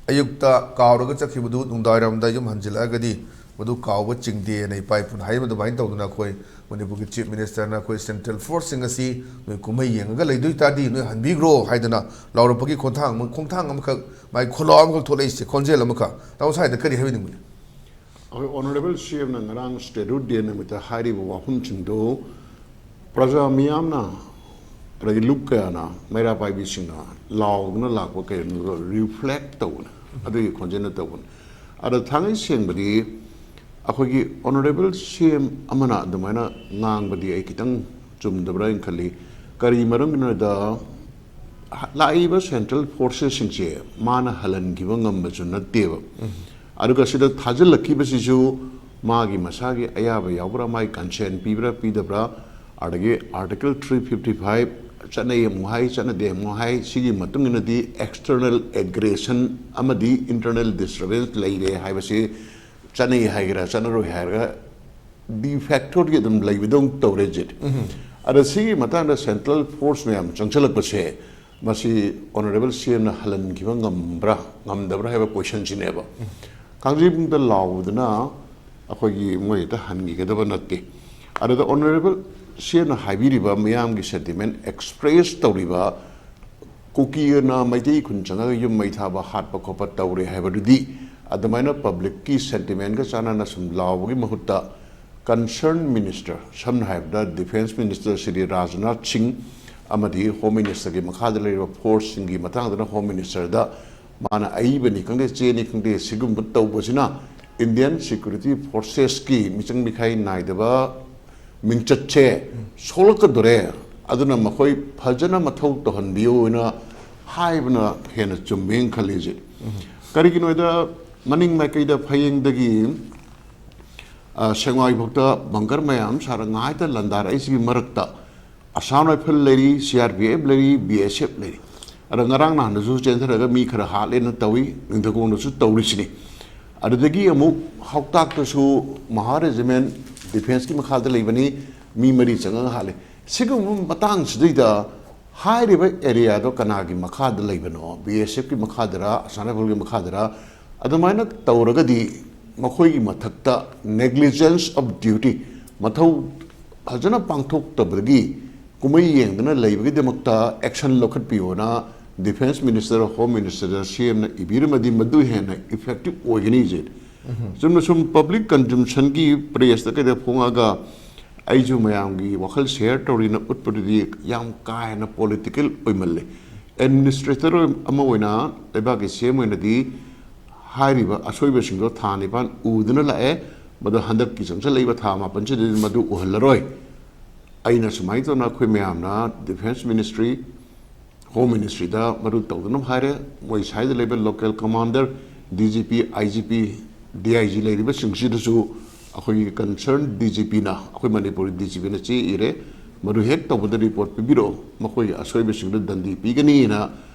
ꯑꯌꯨꯛꯇ ꯀꯥꯎꯔꯒ ꯆꯠꯈꯤꯕꯗꯨ ꯅꯨꯡꯗꯥꯡꯋꯥꯏꯔꯝꯗ ꯌꯨꯝ ꯍꯟꯖꯤꯜꯂꯛꯑꯒꯗꯤ ꯃꯗꯨ ꯀꯥꯎꯕ ꯆꯤꯡꯗꯦꯅ ꯏꯄꯥ ꯏꯄꯨꯅ ꯍꯥꯏꯕ ꯑꯗꯨꯃꯥꯏꯅ ꯇꯧꯗꯅ ꯑꯩꯈꯣꯏ ꯃꯅꯤꯄꯨꯔꯒꯤ ꯆꯤꯐ ꯃꯤꯅꯤꯁꯇꯔꯅ ꯑꯩꯈꯣꯏ ꯁꯦꯟꯇ꯭ꯔꯦꯜ ꯐꯣꯔꯁꯁꯤꯡ ꯑꯁꯤ ꯅꯣꯏ ꯀꯨꯝꯍꯩ ꯌꯦꯡꯉꯒ ꯂꯩꯗꯣꯏ ꯇꯥꯔꯗꯤ ꯅꯣꯏ ꯍꯟꯕꯤꯈ꯭ꯔꯣ ꯍꯥꯏꯗꯅ ꯂꯥꯎꯔꯛꯄꯒꯤ ꯈꯣꯡꯊꯥꯡ ꯑꯃ, ꯈꯣꯡꯊꯥꯡ ꯑꯃꯈꯛ, ꯃꯥꯒꯤ ꯈꯣꯜꯂꯥꯎ ꯑꯃꯈꯛ ꯊꯣꯛꯂꯛꯏꯁꯦ, ꯈꯣꯟꯖꯦꯜ ꯑꯃꯈꯛ꯫ ꯇꯥꯃꯣ ꯁꯥꯏꯗ ꯀꯔꯤ ꯍꯥꯏꯕꯤꯅꯤꯡꯕꯅꯤ? ꯑꯩꯈꯣꯏ ꯑꯣꯅꯔꯦꯕꯜ ꯁꯤ ꯑꯦꯝꯅ ꯉꯔꯥꯡ ꯁ꯭ꯇꯦꯠꯍꯨꯗ ꯗꯦ ꯅꯨꯃꯤꯠꯇ ꯍꯥꯏꯔꯤꯕ ꯋꯥꯐꯝꯁꯤꯡꯗꯨ ꯄ꯭ꯔꯖꯥ ꯃꯤꯌꯥꯝꯅ, ꯑꯗꯒꯤ ꯂꯨꯞ ꯀꯌꯥꯅ, ꯃꯩꯔꯥ ꯄꯥꯏꯕꯤꯁꯤꯡꯅ ꯂꯥꯎꯗꯨꯅ ꯂꯥꯛꯄ ꯀꯩꯅꯣꯗꯣ ꯔꯤꯐ꯭ꯂꯦꯛ ꯇꯧꯕꯅꯤ, ꯑꯗꯨꯒꯤ ꯈꯣꯟꯖꯦꯜꯅ ꯇꯧꯕꯅꯤ꯫ ꯑꯗ ꯊꯥꯡꯉꯩ ꯁꯦꯡꯕꯗꯤ ꯑꯩꯈꯣꯏꯒꯤ ꯑꯣꯅꯔꯦꯕꯜ ꯁꯤ ꯑꯦꯝ ꯑꯃꯅ ꯑꯗꯨꯃꯥꯏꯅ ꯉꯥꯡꯕꯗꯤ ꯑꯩ ꯈꯤꯇꯪ ꯆꯨꯝꯗꯕ꯭ꯔꯥ ꯍꯥꯏꯅ ꯈꯜꯂꯤ꯫ ꯀꯔꯤ ꯃꯔꯝꯒꯤꯅꯣꯗ, ꯂꯥꯛꯏꯕ ꯁꯦꯟꯇ꯭ꯔꯦꯜ ꯐꯣꯔꯁꯦꯁꯁꯤꯡꯁꯦ ꯃꯥꯅ ꯍꯜꯍꯟꯈꯤꯕ ꯉꯝꯕꯁꯨ ꯅꯠꯇꯦꯕ꯫ ꯑꯗꯨꯒ ꯁꯤꯗ ꯊꯥꯖꯤꯜꯂꯛꯈꯤꯕꯁꯤꯁꯨ ꯃꯥꯒꯤ ꯃꯁꯥꯒꯤ ꯑꯌꯥꯕ ꯌꯥꯎꯕ꯭ꯔꯥ, ꯃꯥꯒꯤ ꯀꯟꯁꯦꯟ ꯄꯤꯕ꯭ꯔꯥ ꯄꯤꯗꯕ꯭ꯔꯥ, ꯑꯗꯒꯤ ꯑꯥꯔꯇꯤꯀꯜ ꯊ꯭ꯔꯤ ꯐꯤꯐꯇꯤ ꯐꯥꯏꯚ ꯆꯠꯅꯩ ꯑꯃꯨꯛ ꯍꯥꯏ, ꯆꯠꯅꯗꯦ ꯑꯃꯨꯛ ꯍꯥꯏ, ꯁꯤꯒꯤ ꯃꯇꯨꯡ ꯏꯟꯅꯗꯤ ꯑꯦꯛꯁꯇꯔꯅꯦꯜ ꯑꯦꯒ꯭ꯔꯦꯁꯟ ꯑꯃꯗꯤ ꯏꯟꯇꯔꯅꯦꯜ ꯗꯤꯁꯇꯔꯕꯦꯟꯁ ꯂꯩꯔꯦ ꯍꯥꯏꯕꯁꯤ ꯆꯠꯅꯩ ꯍꯥꯏꯒꯦꯔꯥ ꯆꯠꯅꯔꯣꯏ ꯍꯥꯏꯔꯒ ꯗꯤ ꯐꯦꯛꯇꯣꯗꯤ ꯑꯗꯨꯝ ꯂꯩꯕꯗꯧ ꯇꯧꯔꯦ ꯖꯤꯠ꯫ ꯑꯗ ꯁꯤꯒꯤ ꯃꯇꯥꯡꯗ ꯁꯦꯟꯇ꯭ꯔꯦꯜ ꯐꯣꯔꯁ ꯃꯌꯥꯝ ꯆꯪꯁꯤꯜꯂꯛꯄꯁꯦ ꯃꯁꯤ ꯑꯣꯅꯔꯦꯕꯜ ꯁꯤ ꯑꯦꯝꯅ ꯍꯜꯍꯟꯈꯤꯕ ꯉꯝꯕ꯭ꯔꯥ ꯉꯝꯗꯕ꯭ꯔꯥ ꯍꯥꯏꯕ ꯀꯣꯏꯁꯟꯁꯤꯅꯦꯕ꯫ ꯀꯥꯡꯖꯩꯕꯨꯡꯗ ꯂꯥꯎꯕꯗꯨꯅ ꯑꯩꯈꯣꯏꯒꯤ ꯃꯣꯏ ꯍꯦꯛꯇ ꯍꯟꯈꯤꯒꯗꯕ ꯅꯠꯇꯦ꯫ ꯑꯗꯨꯗ ꯑꯣꯅꯔꯦꯕꯜ ꯁꯤ ꯑꯦꯝꯅ ꯍꯥꯏꯕꯤꯔꯤꯕ ꯃꯤꯌꯥꯝꯒꯤ ꯁꯦꯟꯇꯤꯃꯦꯟ ꯑꯦꯛꯁꯄ꯭ꯔꯦꯁ ꯇꯧꯔꯤꯕ ꯀꯨꯀꯤꯅ ꯃꯩꯇꯩ ꯈꯨꯟ ꯆꯪꯉꯒ ꯌꯨꯝ ꯃꯩ ꯊꯥꯕ, ꯍꯥꯠꯄ ꯈꯣꯠꯄ ꯇꯧꯔꯦ ꯍꯥꯏꯕꯗꯨꯗꯤ ꯑꯗꯨꯃꯥꯏꯅ ꯄꯕ꯭ꯂꯤꯛꯀꯤ ꯁꯦꯟꯇꯤꯃꯦꯟꯒ ꯆꯥꯟꯅꯅ ꯁꯨꯝ ꯂꯥꯎꯕꯒꯤ ꯃꯍꯨꯠꯇ ꯀꯟꯁꯔꯟ ꯃꯤꯅꯤꯁꯇꯔ, ꯁꯝꯅ ꯍꯥꯏꯔꯕꯗ ꯗꯤꯐꯦꯟꯁ ꯃꯤꯅꯤꯁꯇꯔ ꯁ꯭ꯔꯤ ꯔꯥꯖꯅꯥꯊ ꯁꯤꯡ ꯑꯃꯗꯤ ꯍꯣꯝ ꯃꯤꯅꯤꯁꯇꯔꯒꯤ ꯃꯈꯥꯗ ꯂꯩꯔꯤꯕ ꯐꯣꯔꯁꯁꯤꯡꯒꯤ ꯃꯇꯥꯡꯗꯅ ꯍꯣꯝ ꯃꯤꯅꯤꯁꯇꯔꯗ ꯃꯥꯅ ꯑꯏꯕꯅꯤ ꯈꯪꯗꯦ, ꯆꯦꯅꯤ ꯈꯪꯗꯦ, ꯁꯤꯒꯨꯝꯕ ꯇꯧꯕꯁꯤꯅ ꯏꯟꯗꯤꯌꯟ ꯁꯦꯀ꯭ꯌꯨꯔꯤꯇꯤ ꯐꯣꯔꯁꯦꯁꯀꯤ ꯃꯤꯆꯪ ꯃꯤꯈꯥꯏ ꯅꯥꯏꯗꯕ ꯃꯤꯡꯆꯠꯁꯦ ꯁꯣꯛꯂꯛꯀꯗꯣꯔꯦ꯫ ꯑꯗꯨꯅ ꯃꯈꯣꯏ ꯐꯖꯅ ꯃꯊꯧ ꯇꯧꯍꯟꯕꯤꯌꯨ ꯍꯥꯏꯅ ꯍꯥꯏꯕꯅ ꯍꯦꯟꯅ ꯆꯨꯝꯃꯦꯅ ꯈꯜꯂꯤ ꯍꯧꯖꯤꯛ꯫ ꯀꯔꯤꯒꯤꯅꯣ ꯍꯥꯏꯗ ꯃꯅꯤꯡ ꯃꯥꯏꯀꯩꯗ ꯐꯌꯦꯡꯗꯒꯤ, ꯑ, ꯁꯦꯡꯃꯥꯏꯐꯥꯎꯗ ꯕꯪꯀꯔ ꯃꯌꯥꯝ ꯑꯃ ꯁꯥꯔ ꯉꯥꯏꯇ ꯂꯥꯟꯗꯥꯔꯛꯏꯁꯤꯒꯤ ꯃꯔꯛꯇ ꯑꯁꯥꯝ ꯔꯥꯏꯐꯜ ꯂꯩꯔꯤ, ꯁꯤ ꯑꯥꯔ ꯄꯤ ꯑꯦꯐ ꯂꯩꯔꯤ, ꯕꯤ ꯑꯦꯁ ꯑꯦꯐ ꯂꯩꯔꯤ꯫ ꯑꯗ ꯉꯔꯥꯡ ꯅꯍꯥꯟꯗꯁꯨ ꯆꯦꯟꯊꯔꯒ ꯃꯤ ꯈꯔ ꯍꯥꯠꯂꯦꯅ ꯇꯧꯏ, ꯅꯤꯡꯊꯧꯈꯣꯡꯗꯁꯨ ꯇꯧꯔꯤꯁꯤꯅꯤ꯫ ꯑꯗꯨꯗꯒꯤ ꯑꯃꯨꯛ ꯍꯥꯎꯇꯥꯛꯇꯁꯨ ꯃꯍꯥ ꯔꯦꯖꯤꯃꯦꯟ ꯗꯤꯐꯦꯟꯁꯀꯤ ꯃꯈꯥꯗ ꯂꯩꯕꯅꯤ, ꯃꯤ ꯃꯔꯤ ꯆꯪꯉꯒ ꯍꯥꯠꯂꯦ꯫ ꯁꯤꯒꯨꯝꯕ ꯃꯇꯥꯡꯁꯤꯗꯩꯗ ꯍꯥꯏꯔꯤꯕ ꯑꯦꯔꯤꯌꯥꯗꯣ ꯀꯅꯥꯒꯤ ꯃꯈꯥꯗ ꯂꯩꯕꯅꯣ? ꯕꯤ ꯑꯦꯁ ꯑꯦꯐꯀꯤ ꯃꯈꯥꯗꯔ, ꯑꯁꯥꯝ ꯔꯥꯏꯐꯜꯒꯤ ꯃꯈꯥꯗꯔ? ꯑꯗꯨꯃꯥꯏꯅ ꯇꯧꯔꯒꯗꯤ ꯃꯈꯣꯏꯒꯤ ꯃꯊꯛꯇ negligence of duty, ꯃꯊꯧ ꯐꯖꯅ ꯄꯥꯡꯊꯣꯛꯇꯕꯗꯒꯤ ꯀꯨꯝꯍꯩ ꯌꯦꯡꯗꯅ ꯂꯩꯕꯒꯤꯗꯃꯛꯇ action ꯂꯧꯈꯠꯄꯤꯌꯣꯅ Defence Minister, Home Minister ꯗ C M ꯅ ꯏꯕꯤꯔꯝꯃꯗꯤ ꯃꯗꯨ ꯍꯦꯟꯅ effective ꯑꯣꯏꯒꯅꯤ꯫ ꯆꯨꯝꯅ ꯁꯨꯝ public consumption ꯒꯤ press ꯇ ꯀꯩꯗ ꯐꯣꯡꯉꯒ ꯑꯩꯁꯨ ꯃꯌꯥꯝꯒꯤ ꯋꯥꯈꯜ share ꯇꯧꯔꯤꯅ ꯎꯠꯄꯗꯨꯗꯤ ꯌꯥꯝ ꯀꯥ ꯍꯦꯟꯅ political ꯑꯣꯏꯃꯜꯂꯦ꯫ Administrator ꯑꯃ ꯑꯣꯏꯅ, ꯂꯩꯕꯥꯛꯀꯤ C M ꯑꯣꯏꯅꯗꯤ ꯍꯥꯏꯔꯤꯕ ꯑꯁꯣꯏꯕꯁꯤꯡꯗꯣ ꯊꯥ ꯅꯤꯄꯥꯟ ꯎꯗꯨꯅ ꯂꯥꯛꯑꯦ꯫ ꯃꯗꯨ ꯍꯟꯗꯛꯀꯤ ꯆꯪꯁꯤꯜꯂꯛꯏꯕ ꯊꯥ ꯃꯥꯄꯟꯁꯤꯗꯗꯤ ꯃꯗꯨ ꯎꯍꯜꯂꯔꯣꯏ꯫ ꯑꯩꯅ ꯁꯨꯃꯥꯏꯅ ꯇꯧꯅ ꯑꯩꯈꯣꯏ ꯃꯌꯥꯝꯅ Defence Ministry, Home Ministry ꯗ ꯃꯗꯨ ꯇꯧꯗꯅꯕ ꯍꯥꯏꯔꯦ꯫ ꯃꯣꯏ ꯁ꯭ꯋꯥꯏꯗ ꯂꯩꯕ local commander, D G P, I G P, D I G ꯂꯩꯔꯤꯕꯁꯤꯡꯁꯤꯗꯁꯨ ꯑꯩꯈꯣꯏꯒꯤ concern D G P ꯅ, ꯑꯩꯈꯣꯏ ꯃꯅꯤꯄꯨꯔꯒꯤ D G P ꯅ ꯆꯦ ꯏꯔꯦ, ꯃꯗꯨ ꯍꯦꯛ ꯇꯧꯕꯗ report ꯄꯤꯕꯤꯔꯛꯑꯣ, ꯃꯈꯣꯏꯒꯤ ꯑꯁꯣꯏꯕꯁꯤꯡꯗꯨ ꯗꯟꯗꯤ ꯄꯤꯒꯅꯤꯅ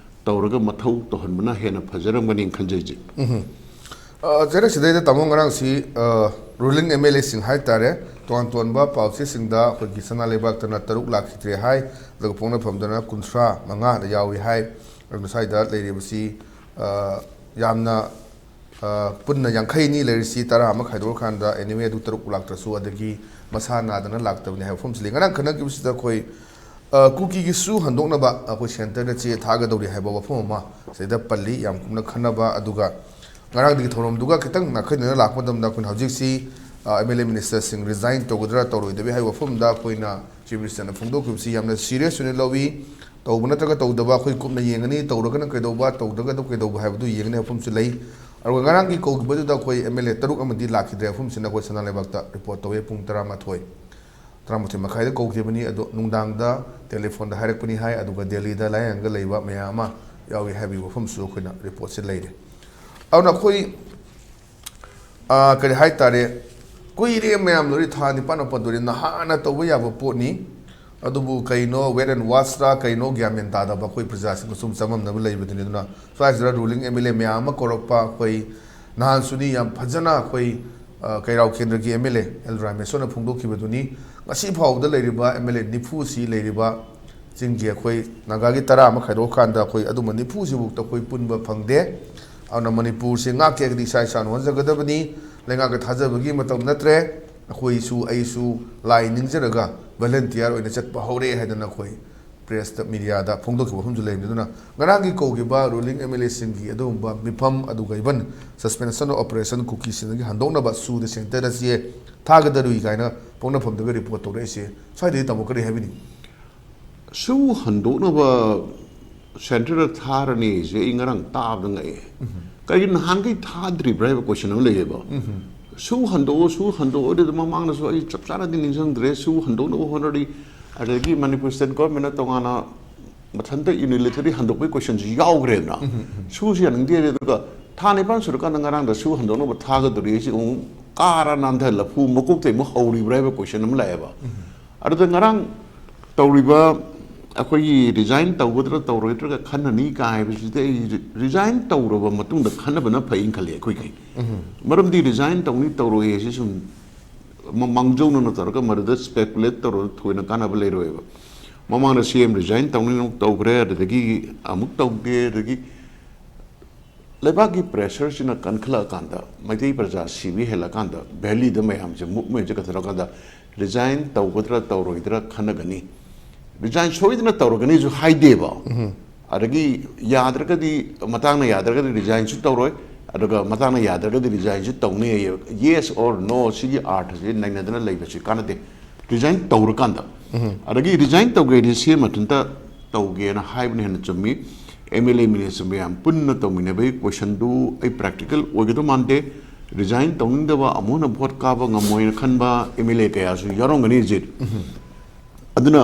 ꯇꯧꯔꯒ ꯃꯊꯧ ꯇꯧꯍꯟꯕꯅ ꯍꯦꯟꯅ ꯐꯖꯔꯝꯒꯅꯤ ꯈꯟꯖꯩ꯫ ꯎꯝ꯫ ꯑ, ꯆꯦꯔꯦ, ꯁꯤꯗꯩꯗ ꯇꯥꯃꯣ ꯉꯔꯥꯡꯁꯤ, ꯑ, ruling M L A ꯁꯤꯡ ꯍꯥꯏꯇꯥꯔꯦ, ꯇꯣꯉꯥꯟ ꯇꯣꯉꯥꯟꯕ ꯄꯥꯎꯆꯦꯁꯤꯡꯗ ꯑꯩꯈꯣꯏꯒꯤ ꯁꯅꯥ ꯂꯩꯕꯥꯛꯇꯅ ꯇꯔꯨꯛ ꯂꯥꯛꯈꯤꯗ꯭ꯔꯦ ꯍꯥꯏ, ꯑꯗꯨꯒ ꯄꯣꯛꯅꯐꯝꯗꯅ ꯀꯨꯟꯊ꯭ꯔꯥ ꯃꯉꯥꯗ ꯌꯥꯎꯏ ꯍꯥꯏ꯫ ꯑꯗꯨꯅ ꯁ꯭ꯋꯥꯏꯗ ꯂꯩꯔꯤꯕꯁꯤ, ꯑ, ꯌꯥꯝꯅ, ꯑ, ꯄꯨꯟꯅ ꯌꯥꯡꯈꯩꯅꯤ ꯂꯩꯔꯤꯁꯤ, ꯇꯔꯥ ꯑꯃ ꯈꯥꯏꯗꯣꯛꯑꯀꯥꯟꯗ anyway ꯑꯗꯨ ꯇꯔꯨꯛ ꯂꯥꯛꯇ꯭ꯔꯁꯨ, ꯑꯗꯒꯤ ꯃꯁꯥ ꯅꯥꯗꯅ ꯂꯥꯛꯇꯕꯅꯤ ꯍꯥꯏꯕ ꯋꯥꯐꯝꯁꯤ ꯂꯩ꯫ ꯉꯔꯥꯡ ꯈꯟꯅꯈꯤꯕꯁꯤꯗ ꯑꯩꯈꯣꯏ ꯑ, ꯀꯨꯀꯤꯒꯤꯁꯨ ꯍꯟꯗꯣꯛꯅꯕ ꯑꯩꯈꯣꯏ centre ꯗ ꯆꯦ ꯊꯥꯒꯗꯧꯔꯤ ꯍꯥꯏꯕ ꯋꯥꯐꯝ ꯑꯃ ꯁꯤꯗ ꯄꯜꯂꯤ, ꯌꯥꯝ ꯀꯨꯞꯅ ꯈꯟꯅꯕ꯫ ꯑꯗꯨꯒ ꯉꯔꯥꯡꯗꯒꯤ ꯊꯧꯔꯝꯗꯨꯒ ꯈꯤꯇꯪ ꯅꯥꯈꯩꯅꯅ ꯂꯥꯛꯄ ꯃꯇꯝꯗ ꯑꯩꯈꯣꯏꯅ ꯍꯧꯖꯤꯛꯁꯤ, ꯑ, M L A minister ꯁꯤꯡ resign ꯇꯧꯒꯗ꯭ꯔꯥ ꯇꯧꯔꯣꯏꯗꯕ ꯍꯥꯏꯕ ꯋꯥꯐꯝꯗ ꯑꯩꯈꯣꯏꯅ Chief Minister ꯅ ꯐꯣꯡꯗꯣꯛꯈꯤꯕꯁꯤ ꯌꯥꯝꯅ serious ꯑꯣꯏꯅ ꯂꯧꯏ꯫ ꯇꯧꯕ ꯅꯠꯇ꯭ꯔꯒ ꯇꯧꯗꯕ ꯑꯩꯈꯣꯏ ꯀꯨꯞꯅ ꯌꯦꯡꯒꯅꯤ, ꯇꯧꯔꯒꯅ ꯀꯩꯗꯧꯕ, ꯇꯧꯗ꯭ꯔꯒꯅ ꯀꯩꯗꯧꯕ ꯍꯥꯏꯕꯗꯨ ꯌꯦꯡꯒꯅꯤ ꯍꯥꯏꯕ ꯋꯥꯐꯝꯁꯨ ꯂꯩ꯫ ꯑꯗꯨꯒ ꯉꯔꯥꯡꯒꯤ ꯀꯧꯈꯤꯕꯗꯨꯗ ꯑꯩꯈꯣꯏ M L A ꯇꯔꯨꯛ ꯑꯃꯗꯤ ꯂꯥꯛꯈꯤꯗ꯭ꯔꯦ ꯍꯥꯏꯕ ꯋꯥꯐꯝꯁꯤꯅ ꯑꯩꯈꯣꯏ ꯁꯅꯥ ꯂꯩꯕꯥꯛꯇ report ꯇꯧꯋꯦ꯫ ꯄꯨꯡ ꯇꯔꯥꯃꯥꯊꯣꯏ ꯇꯔꯥꯃꯥꯊꯣꯏ ꯃꯈꯥꯏꯗ ꯀꯧꯈꯤꯕꯅꯤ, ꯑꯗꯣ ꯅꯨꯡꯗꯥꯡꯗ telephone ꯗ ꯍꯥꯏꯔꯛꯄꯅꯤ ꯍꯥꯏ꯫ ꯑꯗꯨꯒ ꯗꯦꯜꯂꯤꯗ ꯂꯥꯏꯌꯦꯡꯉꯒ ꯂꯩꯕ ꯃꯌꯥꯝ ꯑꯃ ꯌꯥꯎꯏ ꯍꯥꯏꯕꯒꯤ ꯋꯥꯐꯝꯁꯨ ꯑꯩꯈꯣꯏꯅ report ꯁꯦ ꯂꯩꯔꯦ꯫ ꯑꯗꯨꯅ ꯑꯩꯈꯣꯏ, ꯑ, ꯀꯔꯤ ꯍꯥꯏꯇꯥꯔꯦ, ꯀꯨꯏꯔꯦ ꯃꯌꯥꯝ ꯂꯣꯏꯔꯦ, ꯊꯥ ꯅꯤꯄꯥꯟ ꯃꯥꯄꯟ ꯂꯣꯏꯔꯦ, ꯅꯍꯥꯟꯅ ꯇꯧꯕ ꯌꯥꯕ ꯄꯣꯠꯅꯤ꯫ ꯑꯗꯨꯕꯨ ꯀꯩꯅꯣ, wait and watch ꯔ ꯀꯩꯅꯣ, ꯒ꯭ꯌꯥꯟ ꯃꯦꯟ ꯇꯥꯗꯕ ꯑꯩꯈꯣꯏ ꯄ꯭ꯔꯖꯥꯁꯤꯡꯒ ꯁꯨꯝ ꯆꯃꯝꯅꯕ ꯂꯩꯕꯗꯨꯅꯤ꯫ ꯑꯗꯨꯅ ꯁ꯭ꯋꯥꯏꯁꯤꯗ ruling M L A ꯃꯌꯥꯝ ꯑꯃ ꯀꯧꯔꯛꯄ, ꯑꯩꯈꯣꯏ ꯅꯍꯥꯟꯁꯨꯅꯤ ꯌꯥꯝ ꯐꯖꯅ ꯑꯩꯈꯣꯏ, ꯑ, ꯀꯩꯔꯥꯎ ꯀꯦꯟꯗ꯭ꯔꯒꯤ M L A ꯑꯦꯜ ꯔꯥꯃꯦꯁꯣꯔꯅ ꯐꯣꯡꯗꯣꯛꯈꯤꯕꯗꯨꯅꯤ꯫ ꯉꯁꯤ ꯐꯥꯎꯕꯗ ꯂꯩꯔꯤꯕ M L A ꯅꯤꯐꯨꯁꯤ ꯂꯩꯔꯤꯕ ꯆꯤꯡꯒꯤ ꯑꯩꯈꯣꯏ ꯅꯥꯒꯥꯒꯤ ꯇꯔꯥ ꯑꯃ ꯈꯥꯏꯗꯣꯛꯑꯀꯥꯟꯗ ꯑꯩꯈꯣꯏ ꯑꯗꯨꯝꯕ ꯅꯤꯐꯨꯁꯤꯐꯥꯎꯗ ꯑꯩꯈꯣꯏ ꯄꯨꯟꯕ ꯐꯪꯗꯦ꯫ ꯑꯗꯨꯅ ꯃꯅꯤꯄꯨꯔꯁꯤ ꯉꯥꯛꯀꯦ ꯍꯥꯏꯔꯒꯗꯤ ꯏꯁꯥ ꯏꯁꯥꯅ ꯍꯣꯠꯅꯖꯒꯗꯕꯅꯤ꯫ ꯂꯩꯉꯥꯛꯇ ꯊꯥꯖꯕꯒꯤ ꯃꯇꯝ ꯅꯠꯇ꯭ꯔꯦ꯫ ꯑꯩꯈꯣꯏꯁꯨ, ꯑꯩꯁꯨ ꯂꯥꯏ ꯅꯤꯡꯖꯔꯒ ꯚꯣꯂꯟꯇꯤꯌꯔ ꯑꯣꯏꯅ ꯆꯠꯄ ꯍꯧꯔꯦ ꯍꯥꯏꯗꯅ ꯑꯩꯈꯣꯏ ꯄ꯭ꯔꯦꯁꯇ, ꯃꯤꯗꯤꯌꯥꯗ ꯐꯣꯡꯗꯣꯛꯈꯤꯕ ꯋꯥꯐꯝꯁꯨ ꯂꯩꯕꯅꯤ꯫ ꯑꯗꯨꯅ ꯉꯔꯥꯡꯒꯤ ꯀꯧꯈꯤꯕ ꯔꯨꯂꯤꯡ ꯑꯦꯝ ꯑꯦꯜ ꯑꯦꯁꯤꯡꯒꯤ ꯑꯗꯨꯒꯨꯝꯕ ꯃꯤꯐꯝ, ꯑꯗꯨꯒ ꯏꯚꯟ ꯁꯁꯄꯦꯟꯁꯟ ꯑꯣꯐ ꯑꯣꯄꯔꯦꯁꯟ ꯀꯨꯀꯤꯁꯤꯡꯗꯒꯤ ꯍꯟꯗꯣꯛꯅꯕ ꯁꯨꯗ ꯁꯦꯟꯇꯔ ꯑꯁꯤ ꯊꯥꯒꯗꯧꯔꯤ ꯀꯥꯏꯅ ꯄꯣꯛꯅꯐꯝꯗꯒ ꯔꯤꯄꯣꯔꯠ ꯇꯧꯔꯛꯏꯁꯦ, ꯁ꯭ꯋꯥꯏꯗꯗꯤ ꯇꯥꯃꯣ ꯀꯔꯤ ꯍꯥꯏꯕꯤꯅꯤꯡꯉꯤ? ꯁꯨ ꯍꯟꯗꯣꯛꯅꯕ ꯁꯦꯟꯇꯔꯗ ꯊꯥꯔꯅꯤ ꯁꯦ ꯑꯩ ꯉꯔꯥꯡ ꯇꯥꯕꯗ ꯉꯛꯑꯦ꯫ ꯀꯔꯤꯒꯤꯅꯣ ꯅꯍꯥꯟꯈꯩ ꯊꯥꯗ꯭ꯔꯤꯕ꯭ꯔꯥ ꯍꯥꯏꯕ ꯀꯣꯏꯁꯟ ꯑꯃ ꯂꯩꯌꯦꯕ꯫ ꯁꯨ ꯍꯟꯗꯣꯛꯑꯣ, ꯁꯨ ꯍꯟꯗꯣꯛꯑꯣ, ꯑꯗꯨꯗ ꯃꯃꯥꯡꯗꯁꯨ ꯑꯩ ꯆꯞ ꯆꯥꯅꯗꯤ ꯅꯤꯡꯁꯤꯡꯗ꯭ꯔꯦ, ꯁꯨ ꯍꯟꯗꯣꯛꯅꯕ ꯍꯣꯠꯅꯔꯤ꯫ ꯑꯗꯒꯤ ꯃꯅꯤꯄꯨꯔ ꯁ꯭ꯇꯦꯠ ꯒꯣꯔꯃꯦꯟꯅ ꯇꯣꯉꯥꯟꯅ ꯃꯊꯟꯇ ꯌꯨꯅꯤꯂꯦꯇꯔꯤ ꯍꯟꯗꯣꯛꯄꯒꯤ ꯀꯣꯏꯁꯟꯁꯤ ꯌꯥꯎꯈ꯭ꯔꯦꯗꯅ꯫ ꯁꯨꯁꯤ ꯌꯥꯅꯤꯡꯗꯦ꯫ ꯑꯗꯨꯒ ꯊꯥ ꯅꯤꯄꯥꯟ ꯁꯨꯔꯀꯥꯟꯗ ꯉꯔꯥꯡꯗ ꯁꯨ ꯍꯟꯗꯣꯛꯅꯕ ꯊꯥꯒꯗꯧꯔꯤ ꯍꯥꯏꯁꯤ ꯑꯃꯨꯛ ꯀꯥꯔ ꯅꯥꯟꯊ ꯂꯐꯨ ꯃꯀꯣꯛꯇꯩ ꯑꯃꯨꯛ ꯍꯧꯔꯤꯕ꯭ꯔꯥ ꯍꯥꯏꯕ ꯀꯣꯏꯁꯟ ꯑꯃ ꯂꯥꯛꯑꯦꯕ꯫ ꯑꯗꯨꯗ ꯉꯔꯥꯡ ꯇꯧꯔꯤꯕ ꯑꯩꯈꯣꯏꯒꯤ ꯔꯤꯖꯥꯏꯟ ꯇꯧꯒꯗ꯭ꯔꯥ ꯇꯧꯔꯣꯏꯗ꯭ꯔꯒ ꯈꯟꯅꯅꯤ ꯀꯥ ꯍꯥꯏꯕꯁꯤꯗꯤ ꯑꯩ ꯔꯤꯖꯥꯏꯟ ꯇꯧꯔꯕ ꯃꯇꯨꯡꯗ ꯈꯟꯅꯕꯅ ꯐꯩꯅ ꯈꯜꯂꯤ ꯑꯩꯈꯣꯏꯒꯤ꯫ ꯃꯔꯝꯗꯤ ꯔꯤꯖꯥꯏꯟ ꯇꯧꯅꯤ ꯇꯧꯔꯣꯏ ꯍꯥꯏꯁꯤ ꯁꯨꯝ ꯃ- ꯃꯥꯡꯖꯧꯅꯅ ꯇꯧꯔꯒ ꯃꯗꯨꯗ ꯁ꯭ꯄꯦꯀꯨꯂꯦꯠ ꯇꯧꯔꯒ ꯊꯣꯏꯅ ꯀꯥꯟꯅꯕ ꯂꯩꯔꯣꯏꯕ꯫ ꯃꯃꯥꯡꯗ ꯁꯤ ꯑꯦꯝ ꯔꯤꯖꯥꯏꯟ ꯇꯧꯅꯤ ꯑꯃꯨꯛ ꯇꯧꯈ꯭ꯔꯦ, ꯑꯗꯨꯗꯒꯤ ꯑꯃꯨꯛ ꯇꯧꯗꯦ, ꯑꯗꯒꯤ ꯂꯩꯕꯥꯛꯀꯤ ꯄ꯭ꯔꯦꯁꯔꯁꯤꯅ ꯀꯟꯈꯠꯂꯛꯑꯀꯥꯟꯗ, ꯃꯩꯇꯩ ꯄ꯭ꯔꯖꯥ ꯁꯤꯕ ꯍꯦꯜꯂꯀꯥꯟꯗ, ꯚꯦꯂꯤꯗ ꯃꯌꯥꯝꯁꯦ ꯃꯨꯞꯃꯦꯟꯁꯦ ꯀꯟꯊꯔꯀꯥꯟꯗ ꯔꯤꯖꯥꯏꯟ ꯇꯧꯒꯗ꯭ꯔꯥ ꯇꯧꯔꯣꯏꯗ꯭ꯔꯥ ꯈꯟꯅꯒꯅꯤ꯫ ꯔꯤꯖꯥꯏꯟ ꯁꯣꯏꯗꯅ ꯇꯧꯔꯒꯅꯤꯁꯨ ꯍꯥꯏꯗꯦꯕ꯫ ꯑꯗꯒꯤ ꯌꯥꯗ꯭ꯔꯒꯗꯤ, ꯃꯇꯥꯡꯅ ꯌꯥꯗ꯭ꯔꯒꯗꯤ ꯔꯤꯖꯥꯏꯟꯁꯨ ꯇꯧꯔꯣꯏ, ꯑꯗꯨꯒ ꯃꯇꯥꯡꯅ ꯌꯥꯗ꯭ꯔꯒꯗꯤ ꯔꯤꯖꯥꯏꯟꯁꯨ ꯇꯧꯅꯤ ꯍꯥꯏꯌꯦꯕ꯫ Yes or no ꯁꯤꯒꯤ ꯑꯥꯔꯊꯁꯦ ꯅꯩꯅꯗꯅ ꯂꯩꯕꯁꯤ ꯀꯥꯟꯅꯗꯦ꯫ ꯔꯤꯖꯥꯏꯟ ꯇꯧꯔꯀꯥꯟꯗ꯫ ꯑꯗꯒꯤ ꯔꯤꯖꯥꯏꯟ ꯇꯧꯒꯦꯗꯤ ꯁꯤ ꯑꯦꯝ ꯃꯊꯟꯇ ꯇꯧꯒꯦꯅ ꯍꯥꯏꯕꯅ ꯍꯦꯟꯅ ꯆꯨꯝꯃꯤ꯫ ꯑꯦꯝ ꯑꯦꯜ ꯑꯦ ꯃꯤꯅꯤꯁꯇꯔ ꯃꯌꯥꯝ ꯄꯨꯟꯅ ꯇꯧꯃꯤꯟꯅꯕꯒꯤ ꯀꯣꯏꯁꯟꯗꯨ ꯑꯩ ꯄ꯭ꯔꯦꯛꯇꯤꯀꯦꯜ ꯑꯣꯏꯒꯗꯧ ꯃꯥꯟꯗꯦ꯫ ꯔꯤꯖꯥꯏꯟ ꯇꯧꯅꯤꯡꯗꯕ, ꯑꯃꯨꯛ ꯍꯟꯅ ꯚꯣꯠ ꯀꯥꯕ ꯉꯝꯃꯣꯏꯅ ꯈꯟꯕ ꯑꯦꯝ ꯑꯦꯜ ꯑꯦ ꯀꯌꯥꯁꯨ ꯌꯥꯎꯔꯝꯒꯅꯤ ꯍꯧꯖꯤꯛ꯫ ꯑꯗꯨꯅ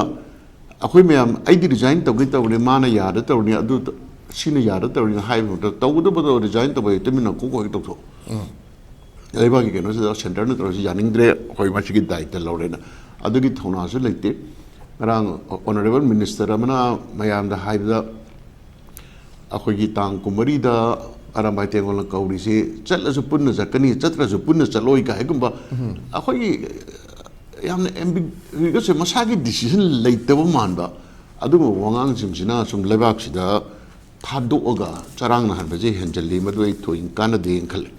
ꯑꯩꯈꯣꯏ ꯃꯌꯥꯝ, "ꯑꯩꯗꯤ ꯔꯤꯖꯥꯏꯟ ꯇꯧꯒꯦ ꯇꯧꯕꯅꯤ, ꯃꯥꯅ ꯌꯥꯗ ꯇꯧꯔꯅꯤ, ꯑꯗꯨ ꯁꯤꯅ ꯌꯥꯗ ꯇꯧꯔꯅꯤ" ꯍꯥꯏꯕ ꯃꯍꯨꯠꯇ, ꯇꯧꯒꯗꯕꯗꯣ ꯔꯤꯖꯥꯏꯟ ꯇꯧꯕ ꯍꯦꯛꯇ ꯃꯤꯅ ꯀꯣꯛ ꯀꯣꯛ ꯍꯦꯛ ꯇꯧꯊꯣꯛ꯫ ꯂꯩꯕꯥꯛꯀꯤ ꯀꯩꯅꯣꯁꯤꯗ ꯁꯦꯟꯇꯔꯅ ꯇꯧꯔꯁꯤ ꯌꯥꯅꯤꯡꯗ꯭ꯔꯦ, ꯑꯩꯈꯣꯏ ꯃꯁꯤꯒꯤ ꯗꯥꯏꯇ ꯂꯧꯔꯦꯅ꯫ ꯑꯗꯨꯒꯤ ꯊꯧꯅꯥꯁꯨ ꯂꯩꯇꯦ꯫ ꯉꯔꯥꯡ ꯑꯣꯅꯔꯦꯕꯜ ꯃꯤꯅꯤꯁꯇꯔ ꯑꯃꯅ ꯃꯌꯥꯝꯗ ꯍꯥꯏꯕꯗ, ꯑꯩꯈꯣꯏꯒꯤ ꯇꯥꯡ ꯀꯨꯟꯃꯔꯤꯗ ꯑꯔꯥꯝꯕꯥꯏ ꯇꯦꯡꯒꯣꯜꯅ ꯀꯧꯔꯤꯁꯤ ꯆꯠꯂꯁꯨ ꯄꯨꯟꯅ ꯆꯠꯀꯅꯤ, ꯆꯠꯇ꯭ꯔꯁꯨ ꯄꯨꯟꯅ ꯆꯠꯂꯣꯏ ꯀꯥꯏꯒꯨꯝꯕ ꯑꯩꯈꯣꯏꯒꯤ ꯌꯥꯝꯅ ꯑꯦꯝꯕꯤꯒꯁꯦ ꯃꯁꯥꯒꯤ ꯗꯤꯁꯤꯖꯟ ꯂꯩꯇꯕ ꯃꯥꯟꯕ ꯑꯗꯨꯒꯨꯝꯕ ꯋꯥꯉꯥꯡꯁꯤꯡꯁꯤꯅ ꯁꯨꯝ ꯂꯩꯕꯥꯛꯁꯤꯗ ꯊꯥꯗꯣꯛꯑꯒ ꯆꯔꯥꯡꯅꯍꯟꯕꯁꯦ ꯍꯦꯟꯖꯜꯂꯤ, ꯃꯗꯨ ꯑꯩ ꯊꯣꯏꯅ ꯀꯥꯟꯅꯗꯦꯅ ꯈꯜꯂꯤ꯫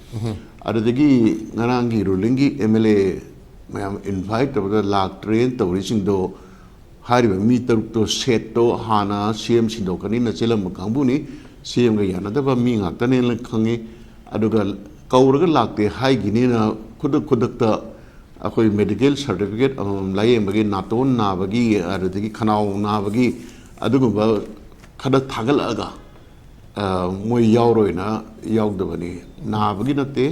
ꯑꯗꯨꯗꯒꯤ ꯉꯔꯥꯡꯒꯤ ꯔꯨꯂꯤꯡꯒꯤ ꯑꯦꯝ ꯑꯦꯜ ꯑꯦ ꯃꯌꯥꯝ ꯏꯟꯚꯥꯏꯠ ꯇꯧꯕꯗ ꯂꯥꯛꯇ꯭ꯔꯦꯅ ꯇꯧꯔꯤꯁꯤꯡꯗꯣ, ꯍꯥꯏꯔꯤꯕ ꯃꯤ ꯇꯔꯨꯛꯇꯣ ꯁꯦꯠꯇꯣ ꯍꯥꯟꯅ ꯁꯤ ꯑꯦꯝ ꯁꯤꯟꯗꯣꯛꯀꯅꯤꯅ ꯆꯦꯜꯂꯝꯕ ꯀꯥꯡꯕꯨꯅꯤ꯫ ꯁꯤ ꯑꯦꯝꯒ ꯌꯥꯅꯗꯕ ꯃꯤ ꯉꯥꯛꯇꯅꯦꯅ ꯈꯪꯉꯤ꯫ ꯑꯗꯨꯒ ꯀꯧꯔꯒ ꯂꯥꯛꯇꯦ ꯍꯥꯏꯈꯤꯅꯤꯅ ꯈꯨꯗꯛ ꯈꯨꯗꯛꯇ ꯑꯩꯈꯣꯏ ꯃꯦꯗꯤꯀꯦꯜ ꯁꯥꯔꯇꯤꯐꯤꯀꯦꯠ ꯑꯃꯃꯝ ꯂꯥꯏꯌꯦꯡꯕꯒꯤ, ꯅꯥꯇꯣꯟ ꯅꯥꯕꯒꯤ, ꯑꯗꯨꯗꯒꯤ ꯈꯅꯥꯎ ꯅꯥꯕꯒꯤ ꯑꯗꯨꯒꯨꯝꯕ ꯈꯔ ꯊꯥꯒꯠꯂꯛꯑꯒ, ꯑ, ꯃꯣꯏ ꯌꯥꯎꯔꯣꯏꯅ ꯌꯥꯎꯗꯕꯅꯤ꯫ ꯅꯥꯕꯒꯤ ꯅꯠꯇꯦ,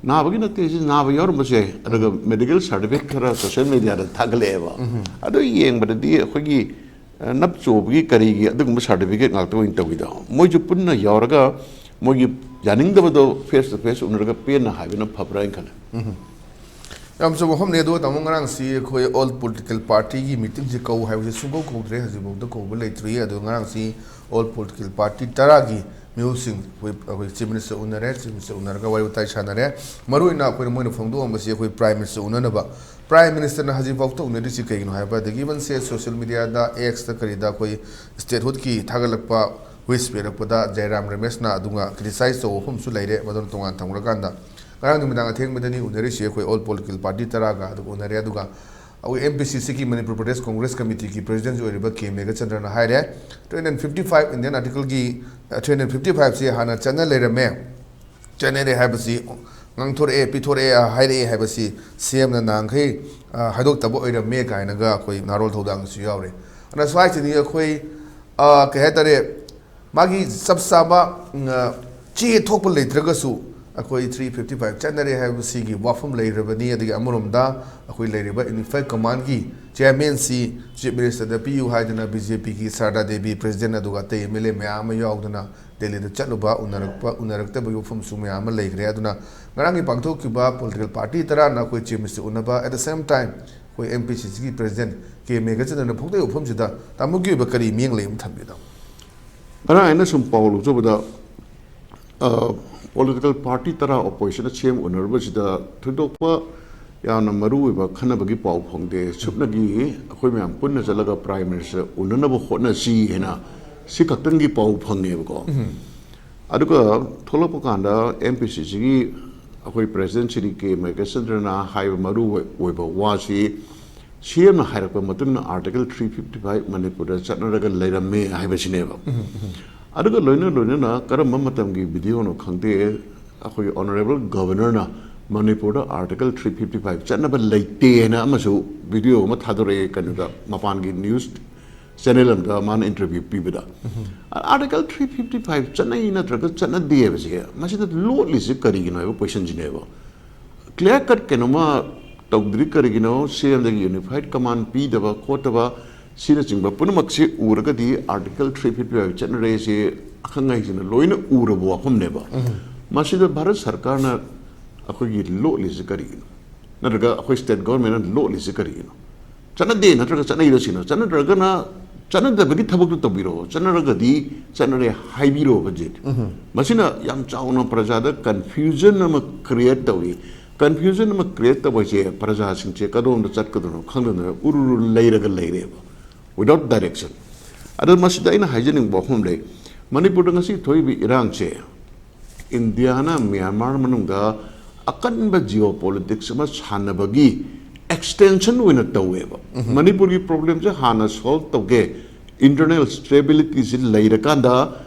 ꯅꯥꯕꯒꯤ ꯅꯠꯇꯦ, ꯁꯤ ꯅꯥꯕ ꯌꯥꯎꯔꯝꯕꯁꯨ ꯌꯥꯏ꯫ ꯑꯗꯨꯒ ꯃꯦꯗꯤꯀꯦꯜ ꯁꯥꯔꯇꯤꯐꯤꯀꯦꯠ ꯈꯔ ꯁꯣꯁꯤꯌꯦꯜ ꯃꯦꯗꯤꯌꯥꯗ ꯊꯥꯒꯠꯂꯛꯑꯦꯕ꯫ ꯑꯗꯨ ꯌꯦꯡꯕꯗꯗꯤ ꯑꯩꯈꯣꯏꯒꯤ, ꯑ, ꯅꯞ ꯆꯣꯕꯒꯤ ꯀꯔꯤꯒꯤ ꯑꯗꯨꯒꯨꯝꯕ ꯁꯥꯔꯇꯤꯐꯤꯀꯦꯠ ꯉꯥꯛꯇ ꯑꯣꯏꯅ ꯇꯧꯋꯤꯗꯣ꯫ ꯃꯣꯏꯁꯨ ꯄꯨꯟꯅ ꯌꯥꯎꯔꯒ ꯃꯣꯏꯒꯤ ꯌꯥꯅꯤꯡꯗꯕꯗꯣ ꯐꯦꯁ ꯇꯨ ꯐꯦꯁ ꯎꯅꯔꯒ ꯄꯦꯟꯅ ꯍꯥꯏꯕꯅ ꯐꯕ꯭ꯔꯥ ꯍꯥꯏꯅ ꯈꯜꯂꯦ꯫ ꯌꯥꯝ ꯆꯨꯝꯕ ꯋꯥꯐꯝꯅꯤ꯫ ꯑꯗꯨꯒ ꯇꯥꯃꯣ, ꯉꯔꯥꯡꯁꯤ ꯑꯩꯈꯣꯏ ꯑꯣꯜ ꯄꯣꯂꯤꯇꯤꯀꯦꯜ ꯄꯥꯔꯇꯤꯒꯤ ꯃꯤꯇꯤꯡꯁꯤ ꯀꯧ ꯍꯥꯏꯕꯁꯤ ꯁꯨꯡꯀꯧ ꯀꯧꯗ꯭ꯔꯦ, ꯍꯧꯖꯤꯛꯐꯥꯎꯗ ꯀꯧꯕ ꯂꯩꯇ꯭ꯔꯤ꯫ ꯑꯗꯣ ꯉꯔꯥꯡꯁꯤ ꯑꯣꯜ ꯄꯣꯂꯤꯇꯤꯀꯦꯜ ꯄꯥꯔꯇꯤ ꯇꯔꯥꯒꯤ ꯃꯤꯍꯨꯠꯁꯤꯡ ꯑꯩꯈꯣꯏ, ꯑꯩꯈꯣꯏ ꯆꯤꯐ ꯃꯤꯅꯤꯁꯇꯔ ꯎꯅꯔꯦ꯫ ꯆꯤꯐ ꯃꯤꯅꯤꯁꯇꯔ ꯎꯅꯔꯒ ꯋꯥꯔꯤ ꯋꯥꯇꯥꯏ ꯁꯥꯟꯅꯔꯦ꯫ ꯃꯔꯨꯑꯣꯏꯅ ꯑꯩꯈꯣꯏꯅ, ꯃꯣꯏꯅ ꯐꯣꯡꯗꯣꯛꯑꯝꯕꯁꯤ ꯑꯩꯈꯣꯏ ꯄ꯭ꯔꯥꯏꯝ ꯃꯤꯅꯤꯁꯇꯔ ꯎꯅꯅꯕ꯫ ꯄ꯭ꯔꯥꯏꯝ ꯃꯤꯅꯤꯁꯇꯔꯅ ꯍꯧꯖꯤꯛꯐꯥꯎꯗ ꯎꯅꯔꯤꯁꯤ ꯀꯩꯒꯤꯅꯣ ꯍꯥꯏꯕ, ꯑꯗꯒꯤ ꯏꯚꯟ ꯁꯦ ꯁꯣꯁꯤꯌꯦꯜ ꯃꯤꯗꯤꯌꯥꯗ, ꯑꯦꯛꯁꯇ ꯀꯔꯤꯗ ꯑꯩꯈꯣꯏ ꯁ꯭ꯇꯦꯠꯍꯨꯗꯀꯤ ꯊꯥꯒꯠꯂꯛꯄ ꯋꯤꯁ ꯄꯤꯔꯛꯄꯗ ꯖꯌꯔꯥꯝ ꯔꯃꯦꯁꯅ ꯑꯗꯨꯒ ꯀ꯭ꯔꯤꯇꯤꯁꯥꯏꯖ ꯇꯧꯕ ꯃꯐꯝꯁꯨ ꯂꯩꯔꯦ꯫ ꯃꯗꯨꯅ ꯇꯣꯉꯥꯟ ꯊꯝꯈ꯭ꯔꯀꯥꯟꯗ ꯉꯔꯥꯡ ꯅꯨꯃꯤꯗꯥꯡ ꯑꯊꯦꯡꯕꯗꯅꯤ ꯎꯅꯔꯤꯁꯤ ꯑꯩꯈꯣꯏ ꯑꯣꯜ ꯄꯣꯂꯤꯇꯤꯀꯦꯜ ꯄꯥꯔꯇꯤ ꯇꯔꯥꯒ ꯑꯗꯨꯒ ꯎꯅꯔꯦ꯫ ꯑꯗꯨꯒ ꯑꯩꯈꯣꯏ ꯑꯦꯝ ꯄꯤ ꯁꯤ ꯁꯤꯒꯤ, ꯃꯅꯤꯄꯨꯔ ꯄ꯭ꯔꯗꯦꯁ ꯀꯣꯡꯒ꯭ꯔꯦꯁ ꯀꯃꯤꯇꯤꯒꯤ ꯄ꯭ꯔꯁꯤꯗꯦꯟꯁꯨ ꯑꯣꯏꯔꯤꯕ ꯀꯦ ꯃꯦꯘꯆꯟꯗ꯭ꯔꯅ ꯍꯥꯏꯔꯦ, two hundred fifty five, Indian ꯑꯥꯔꯇꯤꯀꯜꯒꯤ, ꯑ, ꯇꯨ ꯍꯟꯗ꯭ꯔꯦꯠ ꯐꯤꯐꯇꯤ ꯐꯥꯏꯚꯁꯤ ꯍꯥꯟꯅ ꯆꯠꯅ ꯂꯩꯔꯝꯃꯦ, ꯆꯠꯅꯔꯦ ꯍꯥꯏꯕꯁꯤ ꯉꯥꯡꯊꯣꯔꯛꯑꯦ, ꯄꯤꯊꯣꯔꯛꯑꯦ, ꯍꯥꯏꯔꯛꯑꯦ ꯍꯥꯏꯕꯁꯤ ꯁꯤ ꯑꯦꯝꯅ ꯅꯍꯥꯟꯈꯩ, ꯑ, ꯍꯥꯏꯗꯣꯛꯇꯕ ꯑꯣꯏꯔꯝꯃꯦ ꯀꯥꯏꯅꯒ ꯑꯩꯈꯣꯏ ꯅꯥꯔꯣꯜ ꯊꯧꯗꯥꯡꯁꯨ ꯌꯥꯎꯔꯦ꯫ ꯑꯗꯨꯅ ꯁ꯭ꯋꯥꯏꯁꯤꯗꯤ ꯑꯩꯈꯣꯏ, ꯑ, ꯀꯩ ꯍꯥꯏꯇꯥꯔꯦ, ꯃꯥꯒꯤ ꯆꯞ ꯆꯥꯕ, ꯎꯝ, ꯑ, ꯆꯦ ꯊꯣꯛꯄ ꯂꯩꯇ꯭ꯔꯒꯁꯨ ꯑꯩꯈꯣꯏ ꯊ꯭ꯔꯤ ꯐꯤꯐꯇꯤ ꯐꯥꯏꯚ ꯆꯠꯅꯔꯦ ꯍꯥꯏꯕꯁꯤꯒꯤ ꯋꯥꯐꯝ ꯂꯩꯔꯕꯅꯤ꯫ ꯑꯗꯒꯤ ꯑꯃꯔꯣꯝꯗ ꯑꯩꯈꯣꯏ ꯂꯩꯔꯤꯕ ꯌꯨꯅꯤꯐꯥꯏꯠ ꯀꯃꯥꯟꯒꯤ ꯆꯤꯌꯔꯃꯦꯟꯁꯤ ꯆꯤꯐ ꯃꯤꯅꯤꯁꯇꯔꯗ ꯄꯤꯌꯨ ꯍꯥꯏꯗꯅ ꯕꯤ ꯖꯦ ꯄꯤꯒꯤ ꯁꯔꯗꯥ ꯗꯦꯕꯤ ꯄ꯭ꯔꯁꯤꯗꯦꯟ ꯑꯗꯨꯒ ꯑꯇꯩ ꯑꯦꯝ ꯑꯦꯜ ꯑꯦ ꯃꯌꯥꯝ ꯑꯃ ꯌꯥꯎꯗꯅ ꯗꯦꯜꯂꯤꯗ ꯆꯠꯂꯨꯕ, ꯎꯅꯔꯛꯄ, ꯎꯅꯔꯛꯇꯕꯒꯤ ꯋꯥꯐꯝꯁꯨ ꯃꯌꯥꯝ ꯑꯃ ꯂꯩꯈ꯭ꯔꯦ꯫ ꯑꯗꯨꯅ ꯉꯔꯥꯡꯒꯤ ꯄꯥꯡꯊꯣꯛꯈꯤꯕ ꯄꯣꯂꯤꯇꯤꯀꯦꯜ ꯄꯥꯔꯇꯤ ꯇꯔꯥꯅ ꯑꯩꯈꯣꯏ ꯆꯤꯐ ꯃꯤꯅꯤꯁꯇꯔ ꯎꯅꯕ, at the same time ꯑꯩꯈꯣꯏ ꯑꯦꯝ ꯄꯤ ꯁꯤ ꯁꯤꯒꯤ ꯄ꯭ꯔꯁꯤꯗꯦꯟ ꯀꯦ ꯃꯦꯘꯆꯟꯗ꯭ꯔꯅ ꯐꯣꯡꯗꯣꯛꯏꯕ ꯋꯥꯐꯝꯁꯤꯗ ꯇꯥꯃꯣꯒꯤ ꯑꯣꯏꯕ ꯀꯔꯤ ꯃꯤꯠꯌꯦꯡ ꯂꯩ ꯑꯃ ꯊꯝꯕꯤꯌꯨ, ꯇꯥꯃꯣ? ꯉꯔꯥꯡ ꯑꯩꯅ ꯁꯨꯝ ꯄꯥꯎ ꯂꯧꯖꯕꯗ, ꯑ, ꯄꯣꯂꯤꯇꯤꯀꯦꯜ ꯄꯥꯔꯇꯤ ꯇꯔꯥ ꯑꯣꯄꯣꯖꯤꯁꯟꯅ ꯁꯤ ꯑꯦꯝ ꯎꯅꯔꯨꯕꯁꯤꯗ ꯊꯣꯏꯗꯣꯛꯄ ꯌꯥꯝꯅ ꯃꯔꯨ ꯑꯣꯏꯕ ꯈꯟꯅꯕꯒꯤ ꯄꯥꯎ ꯐꯪꯗꯦ꯫ ꯁꯨꯞꯅꯒꯤ ꯑꯩꯈꯣꯏ ꯃꯌꯥꯝ ꯄꯨꯟꯅ ꯆꯠꯂꯒ ꯄ꯭ꯔꯥꯏꯝ ꯃꯤꯅꯤꯁꯇꯔ ꯎꯅꯅꯕ ꯍꯣꯠꯅꯁꯤ ꯍꯥꯏꯅ ꯁꯤ ꯈꯛꯇꯪꯒꯤ ꯄꯥꯎ ꯐꯪꯉꯦꯕꯀꯣ꯫ ꯑꯗꯨꯒ ꯊꯣꯛꯂꯛꯄ ꯀꯥꯟꯗ ꯑꯦꯝ ꯄꯤ ꯁꯤ ꯁꯤꯒꯤ ꯑꯩꯈꯣꯏ ꯄ꯭ꯔꯦꯁꯤꯗꯦꯟ ꯁ꯭ꯔꯤ ꯀꯦ ꯃꯩꯀꯁꯟꯗ꯭ꯔꯅ ꯍꯥꯏꯕ ꯃꯔꯨ ꯑꯣꯏꯕ ꯋꯥꯁꯤ ꯁꯤ ꯑꯦꯝꯅ ꯍꯥꯏꯔꯛꯄ ꯃꯇꯨꯡ ꯏꯟꯅ ꯑꯥꯔꯇꯤꯀꯜ ꯊ꯭ꯔꯤ ꯐꯤꯐꯇꯤ ꯐꯥꯏꯚ ꯃꯅꯤꯄꯨꯔꯗ ꯆꯠꯅꯔꯒ ꯂꯩꯔꯝꯃꯦ ꯍꯥꯏꯕꯁꯤꯅꯦꯕ꯫ ꯑꯗꯨꯒ ꯂꯣꯏꯅ ꯂꯣꯏꯅꯅ ꯀꯔꯝꯕ ꯃꯇꯝꯒꯤ ꯚꯤꯗꯤꯑꯣꯅꯣ ꯈꯪꯗꯦ, ꯑꯩꯈꯣꯏꯒꯤ ꯑꯣꯅꯔꯦꯕꯜ ꯒꯕꯔꯅꯔꯅ ꯃꯅꯤꯄꯨꯔꯗ ꯑꯥꯔꯇꯤꯀꯜ ꯊ꯭ꯔꯤ ꯐꯤꯐꯇꯤ ꯐꯥꯏꯚ ꯆꯠꯅꯕ ꯂꯩꯇꯦ ꯍꯥꯏꯅ ꯑꯃꯁꯨ ꯚꯤꯗꯤꯑꯣ ꯑꯃ ꯊꯥꯗꯣꯔꯛꯑꯦ, ꯀꯩꯅꯣꯗ, ꯃꯄꯥꯟꯒꯤ ꯅ꯭ꯌꯨꯁ ꯆꯦꯅꯦꯜ ꯑꯃꯗ ꯃꯥꯅ ꯏꯟꯇꯔꯚ꯭ꯌꯨ ꯄꯤꯕꯗ꯫ ꯑꯥꯔꯇꯤꯀꯜ ꯊ꯭ꯔꯤ ꯐꯤꯐꯇꯤ ꯐꯥꯏꯚ ꯆꯠꯅꯩ ꯅꯠꯇ꯭ꯔꯒ ꯆꯠꯅꯗꯦ ꯍꯥꯏꯕꯁꯦ, ꯃꯁꯤꯗ ꯂꯣꯠꯂꯤꯁꯦ ꯀꯔꯤꯒꯤꯅꯣ ꯍꯥꯏꯕ ꯀꯣꯏꯁꯟꯁꯤꯅꯦꯕ꯫ ꯀ꯭ꯂꯤꯌꯥꯔ ꯀꯠ ꯀꯩꯅꯣꯃ ꯇꯧꯗ꯭ꯔꯤ ꯀꯔꯤꯒꯤꯅꯣ? ꯁꯤ ꯑꯦꯝꯗꯒꯤ ꯌꯨꯅꯤꯐꯥꯏꯠ ꯀꯃꯥꯟ ꯄꯤꯗꯕ ꯈꯣꯠꯇꯕ, ꯁꯤꯅꯆꯤꯡꯕ ꯄꯨꯝꯅꯃꯛꯁꯤ ꯎꯔꯒꯗꯤ ꯑꯥꯔꯇꯤꯀꯜ ꯊ꯭ꯔꯤ ꯐꯤꯐꯇꯤ ꯐꯥꯏꯚ ꯆꯠꯅꯔꯦꯁꯦ ꯑꯈꯪ ꯑꯍꯩꯁꯤꯡꯅ ꯂꯣꯏꯅ ꯎꯔꯕ ꯋꯥꯐꯝꯅꯦꯕ꯫ ꯃꯁꯤꯗ ꯚꯥꯔꯠ ꯁꯔꯀꯥꯔꯅ ꯑꯩꯈꯣꯏꯒꯤ ꯂꯣꯠꯂꯤꯁꯦ ꯀꯔꯤꯒꯤꯅꯣ? ꯅꯠꯇ꯭ꯔꯒ ꯑꯩꯈꯣꯏ ꯁ꯭ꯇꯦꯠ ꯒꯣꯔꯃꯦꯟꯅ ꯂꯣꯠꯂꯤꯁꯦ ꯀꯔꯤꯒꯤꯅꯣ? ꯆꯠꯅꯗꯦ ꯅꯠꯇ꯭ꯔꯒ ꯆꯠꯅꯩꯔꯣ ꯁꯤꯅꯣ? ꯆꯠꯅꯗ꯭ꯔꯒꯅ ꯆꯠꯅꯗꯕꯒꯤ ꯊꯕꯛꯇꯨ ꯇꯧꯕꯤꯔꯛꯑꯣ, ꯆꯠꯅꯔꯒꯗꯤ ꯆꯠꯅꯔꯦ ꯍꯥꯏꯕꯤꯔꯛꯑꯣ ꯍꯧꯖꯤꯛ꯫ ꯃꯁꯤꯅ ꯌꯥꯝ ꯆꯥꯎꯅ ꯄ꯭ꯔꯖꯥꯗ ꯀꯟꯐ꯭ꯌꯨꯖꯟ ꯑꯃ ꯀ꯭ꯔꯤꯌꯦꯠ ꯇꯧꯔꯤ꯫ ꯀꯟꯐ꯭ꯌꯨꯖꯟ ꯑꯃ ꯀ꯭ꯔꯤꯌꯦꯠ ꯇꯧꯕ ꯍꯥꯏꯁꯦ ꯄ꯭ꯔꯖꯥꯁꯤꯡꯁꯦ ꯀꯗꯣꯝꯗ ꯆꯠꯀꯗꯣꯏꯅꯣ ꯈꯪꯗꯗꯅ ꯎꯔꯨꯔꯨ ꯂꯩꯔꯒ ꯂꯩꯔꯦꯕ, without direction꯫ ꯑꯗꯣ ꯃꯁꯤꯗ ꯑꯩꯅ ꯍꯥꯏꯖꯅꯤꯡꯕ ꯋꯥꯐꯝ ꯂꯩ꯫ ꯃꯅꯤꯄꯨꯔꯗ ꯉꯁꯤ ꯊꯣꯛꯏꯕ ꯏꯔꯥꯡꯁꯦ ꯏꯟꯗꯤꯌꯥꯅ ꯃ꯭ꯌꯥꯟꯃꯥꯔ ꯃꯅꯨꯡꯗ ꯑꯀꯟꯕ ꯖꯤꯑꯣ ꯄꯣꯂꯤꯇꯤꯛꯁ ꯑꯃ ꯁꯥꯟꯅꯕꯒꯤ ꯑꯦꯛꯁꯇꯦꯟꯁꯟ ꯑꯣꯏꯅ ꯇꯧꯋꯦꯕ꯫ ꯃꯅꯤꯄꯨꯔꯒꯤ ꯄ꯭ꯔꯣꯕ꯭ꯂꯦꯝꯁꯦ ꯍꯥꯟꯅ ꯁꯣꯜꯕ ꯇꯧꯒꯦ, ꯏꯟꯇꯔꯅꯦꯜ ꯁ꯭ꯇꯦꯕꯤꯂꯤꯇꯤꯁꯤ ꯂꯩꯔꯀꯥꯟꯗ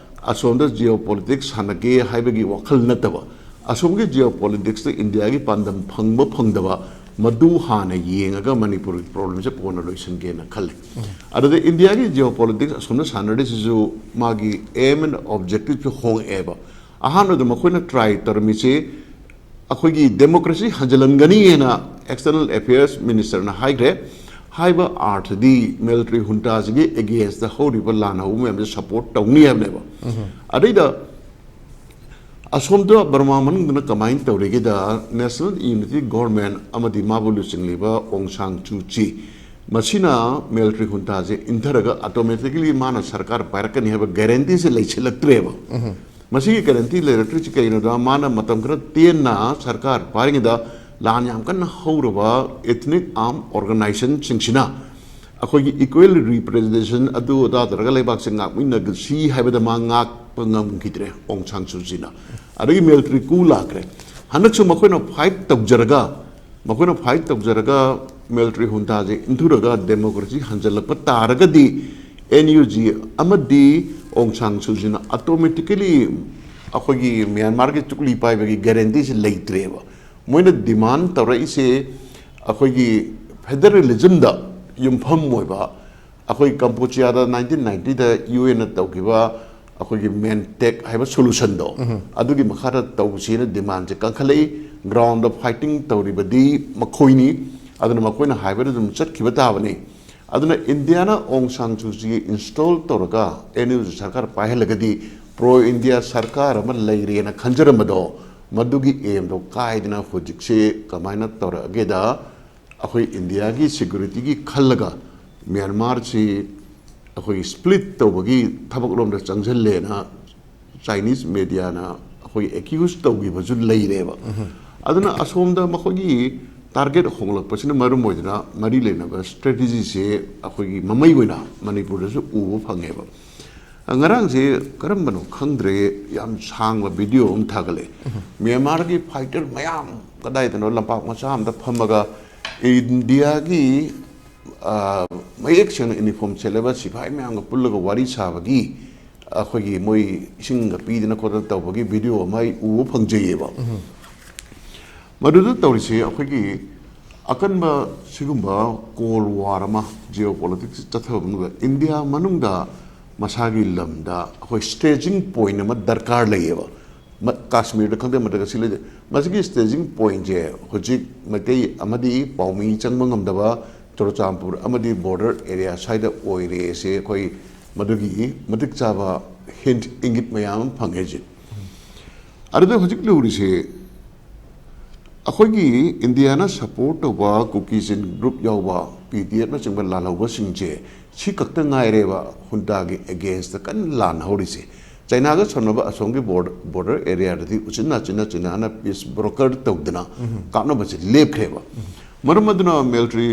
ꯑꯁꯣꯝꯗ ꯖꯤꯑꯣ ꯄꯣꯂꯤꯇꯤꯛꯁ ꯁꯥꯟꯅꯒꯦ ꯍꯥꯏꯕꯒꯤ ꯋꯥꯈꯜ ꯅꯠꯇꯕ, ꯑꯁꯣꯝꯒꯤ ꯖꯤꯑꯣ ꯄꯣꯂꯤꯇꯤꯛꯁꯇ ꯏꯟꯗꯤꯌꯥꯒꯤ ꯄꯥꯟꯗꯝ ꯐꯪꯕ ꯐꯪꯗꯕ, ꯃꯗꯨ ꯍꯥꯟꯅ ꯌꯦꯡꯉꯒ ꯃꯅꯤꯄꯨꯔꯒꯤ ꯄ꯭ꯔꯣꯕ꯭ꯂꯦꯝꯁꯦ ꯀꯣꯟꯅ ꯂꯣꯏꯁꯤꯟꯒꯦꯅ ꯈꯜꯂꯤ꯫ ꯑꯗꯨꯗ ꯏꯟꯗꯤꯌꯥꯒꯤ ꯖꯤꯑꯣ ꯄꯣꯂꯤꯇꯤꯛꯁ ꯑꯁꯣꯝꯗ ꯁꯥꯟꯅꯔꯤꯁꯤꯁꯨ ꯃꯥꯒꯤ aim and objectiveꯁꯨ ꯍꯣꯡꯉꯛꯑꯦꯕ꯫ ꯑꯍꯥꯟꯕꯗ ꯃꯈꯣꯏꯅ ꯇ꯭ꯔꯥꯏ ꯇꯧꯔꯝꯃꯤꯁꯤ ꯑꯩꯈꯣꯏꯒꯤ ꯗꯦꯃꯣꯀ꯭ꯔꯦꯁꯤ ꯍꯟꯖꯤꯜꯍꯟꯒꯅꯤ ꯍꯥꯏꯅ ꯑꯦꯛꯁꯇꯔꯅꯦꯜ ꯑꯦꯐꯤꯌꯔꯁ ꯃꯤꯅꯤꯁꯇꯔꯅ ꯍꯥꯏꯈ꯭ꯔꯦ꯫ ꯍꯥꯏꯕ ꯑꯥꯔꯊꯗꯤ ꯃꯤꯂꯤꯇꯔꯤ ꯍꯨꯟꯇꯥꯁꯤꯒꯤ ꯑꯦꯒꯦꯟꯁꯇ ꯍꯧꯔꯤꯕ ꯂꯥꯟ ꯍꯧꯕ ꯃꯌꯥꯝꯁꯦ ꯁꯄꯣꯔꯠ ꯇꯧꯅꯤ ꯍꯥꯏꯕꯅꯦꯕ꯫ ꯑꯗꯩꯗ ꯑꯁꯣꯝꯗ ꯕꯔꯃꯥ ꯃꯅꯨꯡꯗꯅ ꯀꯃꯥꯏꯅ ꯇꯧꯔꯤꯒꯦꯗ, ꯅꯦꯁꯅꯦꯜ ꯌꯨꯅꯤꯇꯤ ꯒꯣꯔꯃꯦꯟ ꯑꯃꯗꯤ ꯃꯥꯕꯨ ꯂꯨꯆꯤꯡꯂꯤꯕ ꯑꯣꯡ ꯁꯥꯡ ꯁꯨ ꯆꯤ, ꯃꯁꯤꯅ ꯃꯤꯂꯤꯇꯔꯤ ꯍꯨꯟꯇꯥꯁꯦ ꯏꯟꯊꯔꯒ ꯑꯣꯇꯣꯃꯦꯇꯤꯀꯦꯂꯤ ꯃꯥꯅ ꯁꯔꯀꯥꯔ ꯄꯥꯏꯔꯛꯀꯅꯤ ꯍꯥꯏꯕ ꯒꯦꯔꯦꯟꯇꯤꯁꯦ ꯂꯩꯁꯤꯜꯂꯛꯇ꯭ꯔꯦꯕ꯫ ꯃꯁꯤꯒꯤ ꯒꯦꯔꯦꯟꯇꯤ ꯂꯩꯔꯛꯇ꯭ꯔꯤꯁꯤ ꯀꯩꯒꯤꯅꯣꯗ, ꯃꯥꯅ ꯃꯇꯝ ꯈꯔ ꯇꯦꯟꯅ ꯁꯔꯀꯥꯔ ꯄꯥꯏꯔꯤꯉꯩꯗ ꯂꯥꯟ ꯌꯥꯝ ꯀꯟꯅ ꯍꯧꯔꯕ ethnic armed organizationꯁꯤꯡꯁꯤꯅ ꯑꯩꯈꯣꯏꯒꯤ equal representation ꯑꯗꯨ ꯑꯗꯥ ꯇꯧꯔꯒ ꯂꯩꯕꯥꯛꯁꯦ ꯉꯥꯛꯃꯤꯟꯅꯒꯁꯤ ꯍꯥꯏꯕꯗ ꯃꯥ ꯉꯥꯛꯄ ꯉꯝꯈꯤꯗ꯭ꯔꯦ ꯑꯣꯡ ꯁꯥꯡ ꯁꯨ ꯆꯤꯅ꯫ ꯑꯗꯒꯤ ꯃꯤꯂꯤꯇꯔꯤ ꯀꯨ ꯂꯥꯛꯈ꯭ꯔꯦ꯫ ꯍꯟꯗꯛꯁꯨ ꯃꯈꯣꯏꯅ ꯐꯥꯏꯠ ꯇꯧꯖꯔꯒ, ꯃꯈꯣꯏꯅ ꯐꯥꯏꯠ ꯇꯧꯖꯔꯒ ꯃꯤꯂꯤꯇꯔꯤ ꯍꯨꯟꯇꯥꯁꯦ ꯏꯟꯊꯨꯔꯒ ꯗꯦꯃꯣꯀ꯭ꯔꯦꯁꯤ ꯍꯟꯖꯜꯂꯛꯄ ꯇꯥꯔꯒꯗꯤ, ꯑꯦꯟ ꯌꯨ ꯖꯤ ꯑꯃꯗꯤ ꯑꯣꯡ ꯁꯥꯡ ꯁꯨꯖꯤꯅ ꯑꯣꯇꯣꯃꯦꯇꯤꯀꯦꯂꯤ ꯑꯩꯈꯣꯏꯒꯤ ꯃ꯭ꯌꯥꯟꯃꯥꯔꯒꯤ ꯆꯨꯛꯂꯤ ꯄꯥꯏꯕꯒꯤ ꯒꯦꯔꯦꯟꯇꯤꯁꯦ ꯂꯩꯇ꯭ꯔꯦꯕ꯫ ꯃꯣꯏꯅ ꯗꯤꯃꯥꯟ ꯇꯧꯔꯛꯏꯁꯦ ꯑꯩꯈꯣꯏꯒꯤ ꯐꯦꯗꯔꯦꯂꯤꯖꯝꯗ ꯌꯨꯝꯐꯝ ꯑꯣꯏꯕ, ꯑꯩꯈꯣꯏ ꯀꯝꯄꯨꯆꯤꯌꯥꯗ ꯅꯥꯏꯟꯇꯤꯟ ꯅꯥꯏꯟꯇꯤꯗ ꯌꯨ ꯑꯦꯟꯅ ꯇꯧꯈꯤꯕ ꯑꯩꯈꯣꯏꯒꯤ ꯃꯦꯟꯇꯦꯛ ꯍꯥꯏꯕ ꯁꯣꯂꯨꯁꯟꯗꯣ, ꯑꯗꯨꯒꯤ ꯃꯈꯥꯗ ꯇꯧꯁꯤꯅ ꯗꯤꯃꯥꯟꯁꯦ ꯀꯟꯈꯠꯂꯛꯏ꯫ ꯒ꯭ꯔꯥꯎꯟꯗ ꯐꯥꯏꯇꯤꯡ ꯇꯧꯔꯤꯕꯗꯤ ꯃꯈꯣꯏꯅꯤ, ꯑꯗꯨꯅ ꯃꯈꯣꯏꯅ ꯍꯥꯏꯕꯗ ꯑꯗꯨꯝ ꯆꯠꯈꯤꯕ ꯇꯥꯕꯅꯤ꯫ ꯑꯗꯨꯅ ꯏꯟꯗꯤꯌꯥꯅ ꯑꯣꯡ ꯁꯥꯡ ꯁꯨ ꯆꯤ ꯏꯟꯁꯇꯣꯜ ꯇꯧꯔꯒ ꯑꯦꯟ ꯌꯨ ꯖꯤ ꯁꯔꯀꯥꯔ ꯄꯥꯏꯍꯜꯂꯒꯗꯤ ꯄ꯭ꯔꯣ ꯏꯟꯗꯤꯌꯥ ꯁꯔꯀꯥꯔ ꯑꯃ ꯂꯩꯔꯦꯅ ꯈꯟꯖꯔꯝꯕꯗꯣ, ꯃꯗꯨꯒꯤ ꯑꯦꯝꯗꯣ ꯀꯥꯏꯗꯅ ꯍꯧꯖꯤꯛꯁꯦ ꯀꯃꯥꯏꯅ ꯇꯧꯔꯛꯑꯒꯦꯗ, ꯑꯩꯈꯣꯏ ꯏꯟꯗꯤꯌꯥꯒꯤ ꯁꯦꯀ꯭ꯌꯨꯔꯤꯇꯤꯒꯤ ꯈꯜꯂꯒ ꯃ꯭ꯌꯥꯟꯃꯥꯔꯁꯤ ꯑꯩꯈꯣꯏꯒꯤ ꯁ꯭ꯄ꯭ꯂꯤꯠ ꯇꯧꯕꯒꯤ ꯊꯕꯛꯂꯣꯝꯗ ꯆꯪꯁꯤꯜꯂꯦꯅ ꯆꯥꯏꯅꯤꯁ ꯃꯦꯗꯤꯌꯥꯅ ꯑꯩꯈꯣꯏ ꯑꯦꯀ꯭ꯌꯨꯁ ꯇꯧꯈꯤꯕꯁꯨ ꯂꯩꯔꯦꯕ꯫ ꯑꯗꯨꯅ ꯑꯁꯣꯝꯗ ꯃꯈꯣꯏꯒꯤ ꯇꯥꯔꯒꯦꯠ ꯍꯣꯡꯂꯛꯄꯁꯤꯅ ꯃꯔꯝ ꯑꯣꯏꯗꯨꯅ ꯃꯔꯤ ꯂꯩꯅꯕ ꯁ꯭ꯇ꯭ꯔꯦꯇꯦꯖꯤꯁꯦ ꯑꯩꯈꯣꯏꯒꯤ ꯃꯃꯩ ꯑꯣꯏꯅ ꯃꯅꯤꯄꯨꯔꯗꯁꯨ ꯎꯕ ꯐꯪꯉꯦꯕ꯫ ꯉꯔꯥꯡꯁꯦ ꯀꯔꯝꯕꯅꯣ ꯈꯪꯗ꯭ꯔꯦ, ꯌꯥꯝ ꯁꯥꯡꯕ ꯚꯤꯗꯤꯑꯣ ꯑꯃ ꯊꯥꯒꯠꯂꯛꯑꯦ꯫ ꯃ꯭ꯌꯥꯟꯃꯥꯔꯒꯤ ꯐꯥꯏꯇꯔ ꯃꯌꯥꯝ ꯀꯗꯥꯏꯗꯅꯣ ꯂꯝꯄꯥꯛ ꯃꯆꯥ ꯑꯃꯗ ꯐꯝꯃꯒ ꯏꯟꯗꯤꯌꯥꯒꯤ, ꯑ, ꯃꯌꯦꯛ ꯁꯦꯡꯅ ꯌꯨꯅꯤꯐꯣꯔꯝ ꯁꯦꯠꯂꯕ ꯁꯤꯐꯥꯏ ꯃꯌꯥꯝꯒ ꯄꯨꯜꯂꯒ ꯋꯥꯔꯤ ꯁꯥꯕꯒꯤ, ꯑꯩꯈꯣꯏꯒꯤ ꯃꯣꯏ ꯏꯁꯤꯡꯒ ꯄꯤꯗꯅ ꯈꯣꯠꯇꯅ ꯇꯧꯕꯒꯤ ꯚꯤꯗꯤꯑꯣ ꯑꯃ ꯑꯩ ꯎꯕ ꯐꯪꯖꯩꯌꯦꯕ꯫ ꯃꯗꯨꯗ ꯇꯧꯔꯤꯁꯤ ꯑꯩꯈꯣꯏꯒꯤ ꯑꯀꯟꯕ ꯁꯤꯒꯨꯝꯕ ꯀꯣꯜ ꯋꯥꯔ ꯑꯃ, ꯖꯤꯑꯣ ꯄꯣꯂꯤꯇꯤꯛꯁ ꯆꯠꯊꯕ ꯃꯅꯨꯡꯗ ꯏꯟꯗꯤꯌꯥ ꯃꯅꯨꯡꯗ ꯃꯁꯥꯒꯤ ꯂꯝꯗ ꯑꯩꯈꯣꯏ ꯁ꯭ꯇꯦꯖꯤꯡ ꯄꯣꯏꯟ ꯑꯃ ꯗꯔꯀꯥꯔ ꯂꯩꯌꯦꯕ꯫ ꯃ-, ꯀꯥꯁꯃꯤꯔꯗ ꯈꯪꯗꯦ, ꯑꯃꯗ ꯁꯤ ꯂꯩꯇꯦ꯫ ꯃꯁꯤꯒꯤ ꯁ꯭ꯇꯦꯖꯤꯡ ꯄꯣꯏꯟꯁꯦ ꯍꯧꯖꯤꯛ ꯃꯩꯇꯩ ꯑꯃꯗꯤ ꯄꯥꯎꯃꯤ ꯆꯪꯕ ꯉꯝꯗꯕ ꯆꯨꯔꯆꯥꯟꯄꯨꯔ ꯑꯃꯗꯤ ꯕꯣꯔꯗꯔ ꯑꯦꯔꯤꯌꯥ ꯁ꯭ꯋꯥꯏꯗ ꯑꯣꯏꯔꯦꯁꯦ ꯑꯩꯈꯣꯏ ꯃꯗꯨꯒꯤ ꯃꯇꯤꯛ ꯆꯥꯕ ꯍꯤꯟꯠ, ꯏꯪꯒꯤꯠ ꯃꯌꯥꯝ ꯑꯃ ꯐꯪꯉꯦ ꯍꯧꯖꯤꯛ꯫ ꯑꯗꯨꯗ ꯍꯧꯖꯤꯛ ꯂꯨꯔꯤꯁꯦ ꯑꯩꯈꯣꯏꯒꯤ ꯏꯟꯗꯤꯌꯥꯅ ꯁꯄꯣꯔꯠ ꯇꯧꯕ ꯀꯨꯀꯤ ꯆꯤꯟ ꯒ꯭ꯔꯨꯞ ꯌꯥꯎꯕ ꯄꯤ ꯗꯤ ꯑꯦꯐꯅꯆꯤꯡꯕ ꯂꯥꯜꯍꯧꯕꯁꯤꯡꯁꯦ ꯁꯤ ꯈꯛꯇ ꯉꯥꯏꯔꯦꯕ ꯍꯨꯟꯇꯥꯒꯤ ꯑꯦꯒꯦꯟꯁꯇ ꯀꯟꯅ ꯂꯥꯟꯍꯧꯔꯤꯁꯦ꯫ ꯆꯩꯅꯥꯒ ꯁꯝꯅꯕ ꯑꯁꯣꯝꯒꯤ ꯕꯣꯔꯗ-, ꯕꯣꯔꯗꯔ ꯑꯦꯔꯤꯌꯥꯗꯗꯤ ꯎꯆꯤꯟ ꯅꯥꯆꯤꯟꯅ ꯆꯩꯅꯥꯅ ꯄꯤꯁ ꯕ꯭ꯔꯣꯀꯔ ꯇꯧꯗꯅ ꯀꯥꯞꯅꯕꯁꯦ ꯂꯦꯞꯈ꯭ꯔꯦꯕ꯫ ꯃꯔꯝ ꯑꯗꯨꯅ ꯃꯤꯂꯤꯇꯔꯤ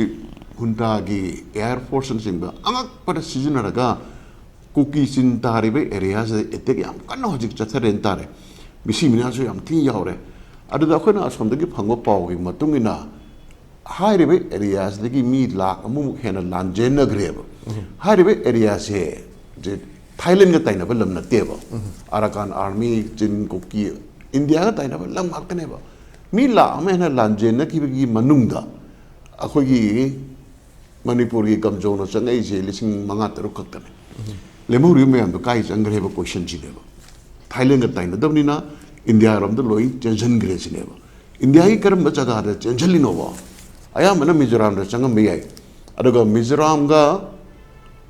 ꯍꯨꯟꯇꯥꯒꯤ ꯑꯦꯌꯔ ꯐꯣꯔꯁꯅꯆꯤꯡꯕ ꯑꯉꯛꯄꯗ ꯁꯤꯖꯤꯟꯅꯔꯒ ꯀꯨꯀꯤ ꯆꯤꯟ ꯇꯥꯔꯤꯕ ꯑꯦꯔꯤꯌꯥꯁꯤꯗ ꯑꯦꯇꯦꯛ ꯌꯥꯝ ꯀꯟꯅ ꯍꯧꯖꯤꯛ ꯆꯠꯊꯔꯦꯅ ꯇꯥꯔꯦ꯫ ꯃꯤꯁꯤ ꯃꯤꯅꯥꯁꯨ ꯌꯥꯝ ꯊꯤꯅ ꯌꯥꯎꯔꯦ꯫ ꯑꯗꯨꯗ ꯑꯩꯈꯣꯏꯅ ꯑꯁꯣꯝꯗꯒꯤ ꯐꯪꯕ ꯄꯥꯎꯒꯤ ꯃꯇꯨꯡ ꯏꯟꯅ ꯍꯥꯏꯔꯤꯕ ꯑꯦꯔꯤꯌꯥꯁꯤꯗꯒꯤ ꯃꯤ ꯂꯥꯈ ꯑꯃꯃꯨꯛ ꯍꯦꯟꯅ ꯂꯥꯟꯖꯦꯟꯅꯈ꯭ꯔꯦꯕ꯫ ꯍꯥꯏꯔꯤꯕ ꯑꯦꯔꯤꯌꯥꯁꯦ ꯊꯥꯏꯂꯦꯟꯒ ꯇꯥꯏꯅꯕ ꯂꯝ ꯅꯠꯇꯦꯕ꯫ ꯑꯔꯥꯀꯥꯟ ꯑꯥꯔꯃꯤ, ꯆꯤꯟ, ꯀꯨꯀꯤ, ꯏꯟꯗꯤꯌꯥꯒ ꯇꯥꯏꯅꯕ ꯂꯝ ꯉꯥꯛꯇꯅꯦꯕ꯫ ꯃꯤ ꯂꯥꯈ ꯑꯃ ꯍꯦꯟꯅ ꯂꯥꯟꯖꯦꯟꯅꯈꯤꯕꯒꯤ ꯃꯅꯨꯡꯗ ꯑꯩꯈꯣꯏꯒꯤ ꯃꯅꯤꯄꯨꯔꯒꯤ ꯀꯝꯖꯧꯅ ꯆꯪꯉꯛꯏꯁꯦ ꯂꯤꯁꯤꯡ ꯃꯉꯥ ꯇꯔꯨꯛ ꯈꯛꯇꯅꯦ꯫ ꯂꯦꯝꯍꯧꯔꯤꯕ ꯃꯌꯥꯝꯗꯣ ꯀꯥꯏ ꯆꯪꯈ꯭ꯔꯦꯕ ꯀꯣꯏꯁꯟꯁꯤꯅꯦꯕ꯫ ꯊꯥꯏꯂꯦꯟꯒ ꯇꯥꯏꯅꯗꯕꯅꯤꯅ ꯏꯟꯗꯤꯌꯥꯔꯣꯝꯗ ꯂꯣꯏ ꯆꯦꯟꯁꯤꯟꯈ꯭ꯔꯦ ꯁꯤꯅꯦꯕ꯫ ꯏꯟꯗꯤꯌꯥꯒꯤ ꯀꯔꯝꯕ ꯖꯒꯥꯗ ꯆꯦꯟꯁꯤꯜꯂꯤꯅꯣꯕ? ꯑꯌꯥꯝꯕꯅ ꯃꯤꯖꯣꯔꯥꯝꯗ ꯆꯪꯉꯝꯕ ꯌꯥꯏ꯫ ꯑꯗꯨꯒ ꯃꯤꯖꯣꯔꯥꯝꯒ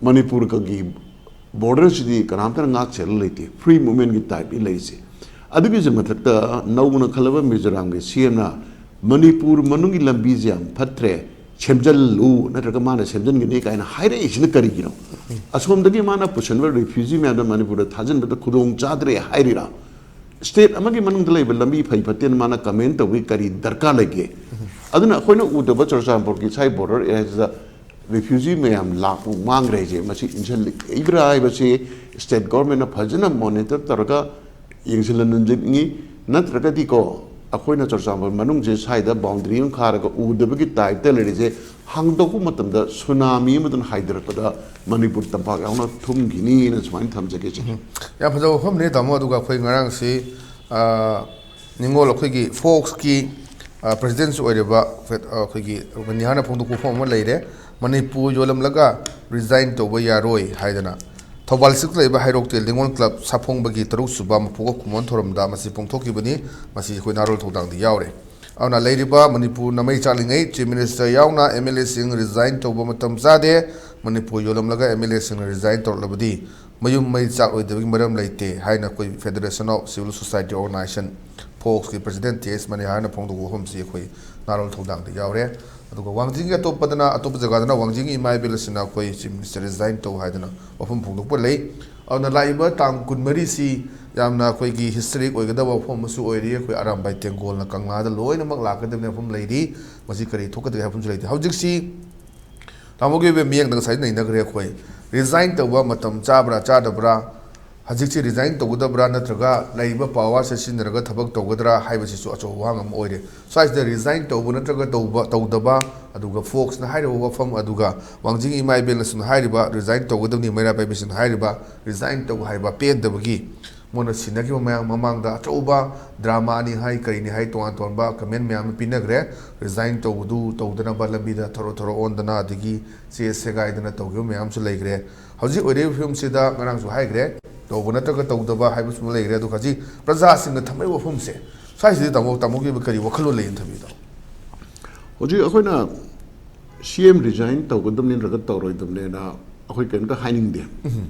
ꯃꯅꯤꯄꯨꯔꯒꯒꯤ ꯕꯣꯔꯗꯔꯁꯤꯗꯤ ꯀꯅꯥꯝꯇꯅ ꯉꯥꯛ ꯁꯦꯜꯂ ꯂꯩꯇꯦ, ꯐ꯭ꯔꯤ ꯃꯨꯚꯃꯦꯟꯒꯤ ꯇꯥꯏꯞꯀꯤ ꯂꯩꯔꯤꯁꯦ꯫ ꯑꯗꯨꯒꯤꯁꯨ ꯃꯊꯛꯇ ꯅꯧꯅ ꯈꯜꯂꯕ ꯃꯤꯖꯣꯔꯥꯝꯒꯤ ꯁꯤ ꯑꯦꯝꯅ ꯃꯅꯤꯄꯨꯔ ꯃꯅꯨꯡꯒꯤ ꯂꯝꯕꯤꯁꯦ ꯌꯥꯝ ꯐꯠꯇ꯭ꯔꯦ, ꯁꯦꯝꯖꯤꯜꯂꯨ, ꯅꯠꯇ꯭ꯔꯒ ꯃꯥꯅ ꯁꯦꯝꯖꯤꯟꯒꯅꯤ ꯀꯥꯏꯅ ꯍꯥꯏꯔꯛꯏꯁꯤꯅ ꯀꯔꯤꯒꯤꯅꯣ? ꯑꯁꯣꯝꯗꯒꯤ ꯃꯥꯅ ꯄꯨꯁꯟꯕ ꯔꯤꯐ꯭ꯌꯨꯖꯤ ꯃꯌꯥꯝꯗꯣ ꯃꯅꯤꯄꯨꯔꯗ ꯊꯥꯖꯤꯟꯕꯗ ꯈꯨꯗꯣꯡ ꯆꯥꯗ꯭ꯔꯦ ꯍꯥꯏꯔꯤꯔꯥ? ꯁ꯭ꯇꯦꯠ ꯑꯃꯒꯤ ꯃꯅꯨꯡꯗ ꯂꯩꯕ ꯂꯝꯕꯤ ꯐꯩ ꯐꯠꯇꯦꯅ ꯃꯥꯅ ꯀꯃꯦꯟ ꯇꯧꯕꯒꯤ ꯀꯔꯤ ꯗꯔꯀꯥꯔ ꯂꯩꯒꯦ? ꯑꯗꯨꯅ ꯑꯩꯈꯣꯏꯅ ꯎꯗꯕ ꯆꯨꯔꯆꯥꯟꯄꯨꯔꯒꯤ ꯁ꯭ꯋꯥꯏ ꯕꯣꯔꯗꯔ ꯑꯦꯔꯤꯌꯥꯁꯤꯗ ꯔꯤꯐ꯭ꯌꯨꯖꯤ ꯃꯌꯥꯝ ꯂꯥꯛꯄ ꯃꯥꯡꯈ꯭ꯔꯦ ꯍꯥꯏꯁꯦ, ꯃꯁꯤ ꯏꯟꯁꯤꯜꯂꯛꯏꯕ꯭ꯔꯥ ꯍꯥꯏꯕꯁꯤ ꯁ꯭ꯇꯦꯠ ꯒꯣꯔꯃꯦꯟꯅ ꯐꯖꯅ ꯃꯣꯅꯤꯇꯔ ꯇꯧꯔꯒ ꯌꯦꯡꯁꯤꯜꯍꯟꯅꯤꯡꯉꯤ꯫ ꯅꯠꯇ꯭ꯔꯒꯗꯤꯀꯣ, ꯑꯩꯈꯣꯏꯅ ꯆꯨꯔꯆꯥꯟꯄꯨꯔ ꯃꯅꯨꯡꯁꯦ ꯁ꯭ꯋꯥꯏꯗ ꯕꯥꯎꯟꯗꯔꯤ ꯑꯃ ꯈꯥꯔꯒ ꯎꯗꯕꯒꯤ ꯇꯥꯏꯞꯇ ꯂꯩꯔꯤꯁꯦ ꯍꯥꯡꯗꯣꯛꯄ ꯃꯇꯝꯗ ꯁꯨꯅꯥꯃꯤ ꯑꯃꯗꯨꯅ ꯍꯥꯏꯊꯔꯛꯄꯗ ꯃꯅꯤꯄꯨꯔ ꯇꯝꯄꯥꯛ ꯌꯥꯎꯅ ꯊꯨꯝꯈꯤꯅꯤꯅ ꯁꯨꯃꯥꯏꯅ ꯊꯝꯖꯒꯦ꯫ ꯁꯤꯅꯤ꯫ ꯌꯥꯝ ꯐꯖꯕ ꯋꯥꯐꯝꯅꯤ, ꯇꯥꯃꯣ꯫ ꯑꯗꯨꯒ ꯑꯩꯈꯣꯏ ꯉꯔꯥꯡꯁꯤ, ꯑ, ꯅꯤꯡꯉꯣꯜ ꯑꯩꯈꯣꯏꯒꯤ ꯐꯣꯛꯁꯀꯤ, ꯑ, ꯄ꯭ꯔꯁꯤꯗꯦꯟꯁꯨ ꯑꯣꯏꯔꯤꯕ ꯐꯦꯠ-, ꯑ, ꯑꯩꯈꯣꯏꯒꯤ ꯃꯅꯤꯍꯥꯔꯅ ꯐꯣꯡꯗꯣꯛꯄ ꯋꯥꯐꯝ ꯑꯃ ꯂꯩꯔꯦ꯫ ꯃꯅꯤꯄꯨꯔ ꯌꯣꯜꯂꯝꯂꯒ ꯔꯤꯖꯥꯏꯟ ꯇꯧꯕ ꯌꯥꯔꯣꯏ ꯍꯥꯏꯗꯅ ꯊꯧꯕꯥꯜ ꯗꯤꯁꯇ꯭ꯔꯤꯛꯇ ꯂꯩꯕ ꯍꯩꯔꯣꯛꯇꯦꯜ ꯅꯤꯉꯣꯜ ꯀ꯭ꯂꯕ ꯁꯥꯐꯣꯡꯕꯒꯤ ꯇꯔꯨꯛ ꯁꯨꯕ ꯃꯄꯣꯛ ꯀꯨꯝꯑꯣꯟ ꯊꯧꯔꯝꯗ ꯃꯁꯤ ꯄꯥꯡꯊꯣꯛꯈꯤꯕꯅꯤ꯫ ꯃꯁꯤ ꯑꯩꯈꯣꯏ ꯅꯍꯥꯔꯣꯜ ꯊꯧꯗꯥꯡꯗ ꯌꯥꯎꯔꯦ꯫ ꯑꯗꯨꯅ ꯂꯩꯔꯤꯕ ꯃꯅꯤꯄꯨꯔꯅ ꯃꯩ ꯆꯥꯛꯂꯤꯉꯩ ꯆꯤꯐ ꯃꯤꯅꯤꯁꯇꯔ ꯌꯥꯎꯅ ꯑꯦꯝ ꯑꯦꯜ ꯑꯦꯁꯤꯡ ꯔꯤꯖꯥꯏꯟ ꯇꯧꯕ ꯃꯇꯝ ꯆꯥꯗꯦ꯫ ꯃꯅꯤꯄꯨꯔ ꯌꯣꯜꯂꯝꯂꯒ ꯑꯦꯝ ꯑꯦꯜ ꯑꯦꯁꯤꯡꯅ ꯔꯤꯖꯥꯏꯟ ꯇꯧꯔꯛꯂꯕꯗꯤ ꯃꯌꯨꯝ ꯃꯩ ꯆꯥꯛꯂꯣꯏꯗꯕꯒꯤ ꯃꯔꯝ ꯂꯩꯇꯦ ꯍꯥꯏꯅ ꯑꯩꯈꯣꯏ federation of civil society organisation, ꯐꯣꯛꯁꯀꯤ ꯄ꯭ꯔꯁꯤꯗꯦꯟ ꯇꯤ ꯑꯦꯁ ꯃꯅꯤꯍꯥꯔꯅ ꯐꯣꯡꯗꯣꯛꯄ ꯋꯥꯐꯝꯁꯤ ꯑꯩꯈꯣꯏ ꯅꯍꯥꯔꯣꯜ ꯊꯧꯗꯥꯡꯗ ꯌꯥꯎꯔꯦ꯫ ꯑꯗꯨꯒ ꯋꯥꯡꯖꯤꯡꯒꯤ ꯑꯇꯣꯞꯄꯗꯅ, ꯑꯇꯣꯞꯄ ꯖꯒꯥꯗꯅ ꯋꯥꯡꯖꯤꯡꯒꯤ ꯏꯃꯥ ꯏꯕꯦꯜ ꯑꯁꯤꯅ ꯑꯩꯈꯣꯏ ꯆꯤꯐ ꯃꯤꯅꯤꯁꯇꯔ ꯔꯤꯖꯥꯏꯟ ꯇꯧ ꯍꯥꯏꯗꯅ ꯋꯥꯐꯝ ꯐꯣꯡꯗꯣꯛꯄ ꯂꯩ꯫ ꯑꯗꯨꯅ ꯂꯥꯛꯏꯕ ꯇꯥꯡ ꯀꯨꯟꯃꯔꯤꯁꯤ ꯌꯥꯝꯅ ꯑꯩꯈꯣꯏꯒꯤ ꯍꯤꯁꯇꯔꯤꯛ ꯑꯣꯏꯒꯗꯕ ꯋꯥꯐꯝ ꯑꯃꯁꯨ ꯑꯣꯏꯔꯤ꯫ ꯑꯩꯈꯣꯏ ꯑꯔꯥꯝꯕꯥꯏ ꯇꯦꯡꯒꯣꯜꯅ ꯀꯪꯂꯥꯗ ꯂꯣꯏꯅꯃꯛ ꯂꯥꯛꯀꯗꯕꯅꯤ ꯋꯥꯐꯝ ꯂꯩꯔꯤ꯫ ꯃꯁꯤ ꯀꯔꯤ ꯊꯣꯛꯀꯗꯒꯦ ꯍꯥꯏꯕ ꯋꯥꯐꯝꯁꯨ ꯂꯩꯇꯦ꯫ ꯍꯧꯖꯤꯛꯁꯤ ꯇꯥꯃꯣꯒꯤ ꯑꯣꯏꯕ ꯃꯤꯠꯌꯦꯡꯗ ꯉꯁꯥꯏ ꯅꯩꯅꯈ꯭ꯔꯦ ꯑꯩꯈꯣꯏ꯫ ꯔꯤꯖꯥꯏꯟ ꯇꯧꯕ ꯃꯇꯝ ꯆꯥꯕ꯭ꯔꯥ ꯆꯥꯗꯕ꯭ꯔꯥ ꯍꯧꯖꯤꯛꯁꯤ ꯔꯤꯖꯥꯏꯟ ꯇꯧꯒꯗꯕ꯭ꯔꯥ ꯅꯠꯇ꯭ꯔꯒ ꯂꯩꯔꯤꯕ ꯄꯋꯥꯔꯁꯦ ꯁꯤꯖꯤꯟꯅꯔꯒ ꯊꯕꯛ ꯇꯧꯒꯗ꯭ꯔꯥ ꯍꯥꯏꯕꯁꯤꯁꯨ ꯑꯆꯧꯕ ꯋꯥꯍꯪ ꯑꯃ ꯑꯣꯏꯔꯦ꯫ ꯁ꯭ꯋꯥꯏꯁꯤꯗ ꯔꯤꯖꯥꯏꯟ ꯇꯧꯕ ꯅꯠꯇ꯭ꯔꯒ ꯇꯧꯕ ꯇꯧꯗꯕ, ꯑꯗꯨꯒ ꯐꯣꯛꯁꯅ ꯍꯥꯏꯔꯤꯕ ꯋꯥꯐꯝ, ꯑꯗꯨꯒ ꯋꯥꯡꯖꯤꯡ ꯏꯃꯥ ꯏꯕꯦꯜꯅꯁꯨ ꯍꯥꯏꯔꯤꯕ ꯔꯤꯖꯥꯏꯟ ꯇꯧꯒꯗꯕꯅꯤ, ꯃꯩꯔꯥ ꯄꯥꯏꯕꯤꯁꯤꯡꯅ ꯍꯥꯏꯔꯤꯕ ꯔꯤꯖꯥꯏꯟ ꯇꯧ ꯍꯥꯏꯕ ꯄꯦꯟꯗꯕꯒꯤ ꯃꯣꯏꯅ ꯁꯤꯟꯅꯈꯤꯕ ꯃꯌꯥꯝ ꯃꯃꯥꯡꯗ ꯑꯆꯧꯕ ꯗ꯭ꯔꯃꯥꯅꯤ ꯍꯥꯏ, ꯀꯔꯤꯅꯤ ꯍꯥꯏ, ꯇꯣꯉꯥꯟ ꯇꯣꯉꯥꯟꯕ ꯀꯃꯦꯟ ꯃꯌꯥꯝ ꯑꯃ ꯄꯤꯅꯈ꯭ꯔꯦ꯫ ꯔꯤꯖꯥꯏꯟ ꯇꯧꯕꯗꯨ ꯇꯧꯗꯅꯕ ꯂꯝꯕꯤꯗ ꯊꯔꯣ ꯊꯔꯣ ꯑꯣꯟꯗꯅ ꯑꯗꯒꯤ ꯆꯦ ꯁꯦꯒꯥꯏꯗꯅ ꯇꯧꯈꯤꯕ ꯃꯌꯥꯝꯁꯨ ꯂꯩꯈ꯭ꯔꯦ꯫ ꯍꯧꯖꯤꯛ ꯑꯣꯏꯔꯤꯕ ꯐꯤꯕꯝꯁꯤꯗ ꯉꯔꯥꯡꯁꯨ ꯍꯥꯏꯈ꯭ꯔꯦ, ꯇꯧꯕ ꯅꯠꯇ꯭ꯔꯒ ꯇꯧꯗꯕ ꯍꯥꯏꯕꯁꯨ ꯑꯃ ꯂꯩꯈ꯭ꯔꯦ꯫ ꯑꯗꯨꯒ ꯍꯧꯖꯤꯛ ꯄ꯭ꯔꯖꯥꯁꯤꯡꯅ ꯊꯝꯃꯛꯏꯕ ꯋꯥꯐꯝꯁꯦ, ꯁ꯭ꯋꯥꯏꯁꯤꯗ ꯇꯥꯃꯣ, ꯇꯥꯃꯣꯒꯤ ꯑꯣꯏꯕ ꯀꯔꯤ ꯋꯥꯈꯜꯂꯣꯟ ꯂꯩ ꯊꯝꯕꯤꯗꯣ? ꯍꯧꯖꯤꯛ ꯑꯩꯈꯣꯏꯅ ꯁꯤ ꯑꯦꯝ ꯔꯤꯖꯥꯏꯟ ꯇꯧꯒꯗꯕꯅꯤ ꯅꯠꯇ꯭ꯔꯒ ꯇꯧꯔꯣꯏꯗꯕꯅꯤꯅ ꯑꯩꯈꯣꯏ ꯀꯔꯤꯝꯇ ꯍꯥꯏꯅꯤꯡꯗꯦ꯫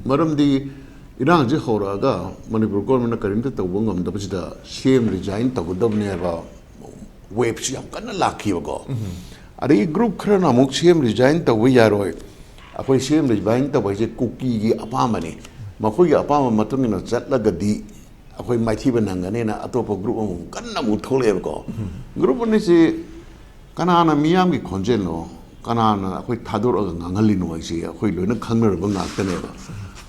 ꯃꯔꯝꯗꯤ ꯏꯔꯥꯡꯁꯤ ꯍꯧꯔꯛꯑꯒ ꯃꯅꯤꯄꯨꯔ ꯒꯣꯔꯃꯦꯟꯅ ꯀꯔꯤꯝꯇ ꯇꯧꯕ ꯉꯝꯗꯕꯁꯤꯗ ꯁꯤ ꯑꯦꯝ ꯔꯤꯖꯥꯏꯟ ꯇꯧꯒꯗꯕꯅꯤ ꯍꯥꯏꯕ ꯋꯦꯞꯁꯤ ꯌꯥꯝ ꯀꯟꯅ ꯂꯥꯛꯈꯤꯕꯀꯣ꯫ ꯑꯗꯒꯤ ꯒ꯭ꯔꯨꯞ ꯈꯔꯅ ꯑꯃꯨꯛ ꯁꯤ ꯑꯦꯝ ꯔꯤꯖꯥꯏꯟ ꯇꯧꯕ ꯌꯥꯔꯣꯏ, ꯑꯩꯈꯣꯏ ꯁꯤ ꯑꯦꯝ ꯔꯤꯖꯥꯏꯟ ꯇꯧꯕ ꯍꯥꯏꯁꯦ ꯀꯨꯀꯤꯒꯤ ꯑꯄꯥꯝꯕꯅꯤ, ꯃꯈꯣꯏꯒꯤ ꯑꯄꯥꯝꯕ ꯃꯇꯨꯡ ꯏꯟꯅ ꯆꯠꯂꯒꯗꯤ ꯑꯩꯈꯣꯏ ꯃꯥꯏꯊꯤꯕ ꯅꯪꯒꯅꯦꯅ ꯑꯇꯣꯞꯄ ꯒ꯭ꯔꯨꯞ ꯑꯃꯃꯨꯛ ꯀꯟꯅ ꯑꯃꯨꯛ ꯊꯣꯛꯂꯛꯑꯦꯕꯀꯣ꯫ ꯒ꯭ꯔꯨꯞ ꯑꯅꯤꯁꯤ ꯀꯅꯥꯅ ꯃꯤꯌꯥꯝꯒꯤ ꯈꯣꯟꯖꯦꯜꯅꯣ, ꯀꯅꯥꯅ ꯑꯩꯈꯣꯏ ꯊꯥꯗꯣꯔꯛꯑꯒ ꯉꯥꯡꯍꯜꯂꯤꯅꯣ ꯍꯥꯏꯁꯤ ꯑꯩꯈꯣꯏ ꯂꯣꯏꯅ ꯈꯪꯅꯔꯕ ꯉꯥꯛꯇꯅꯦꯕ꯫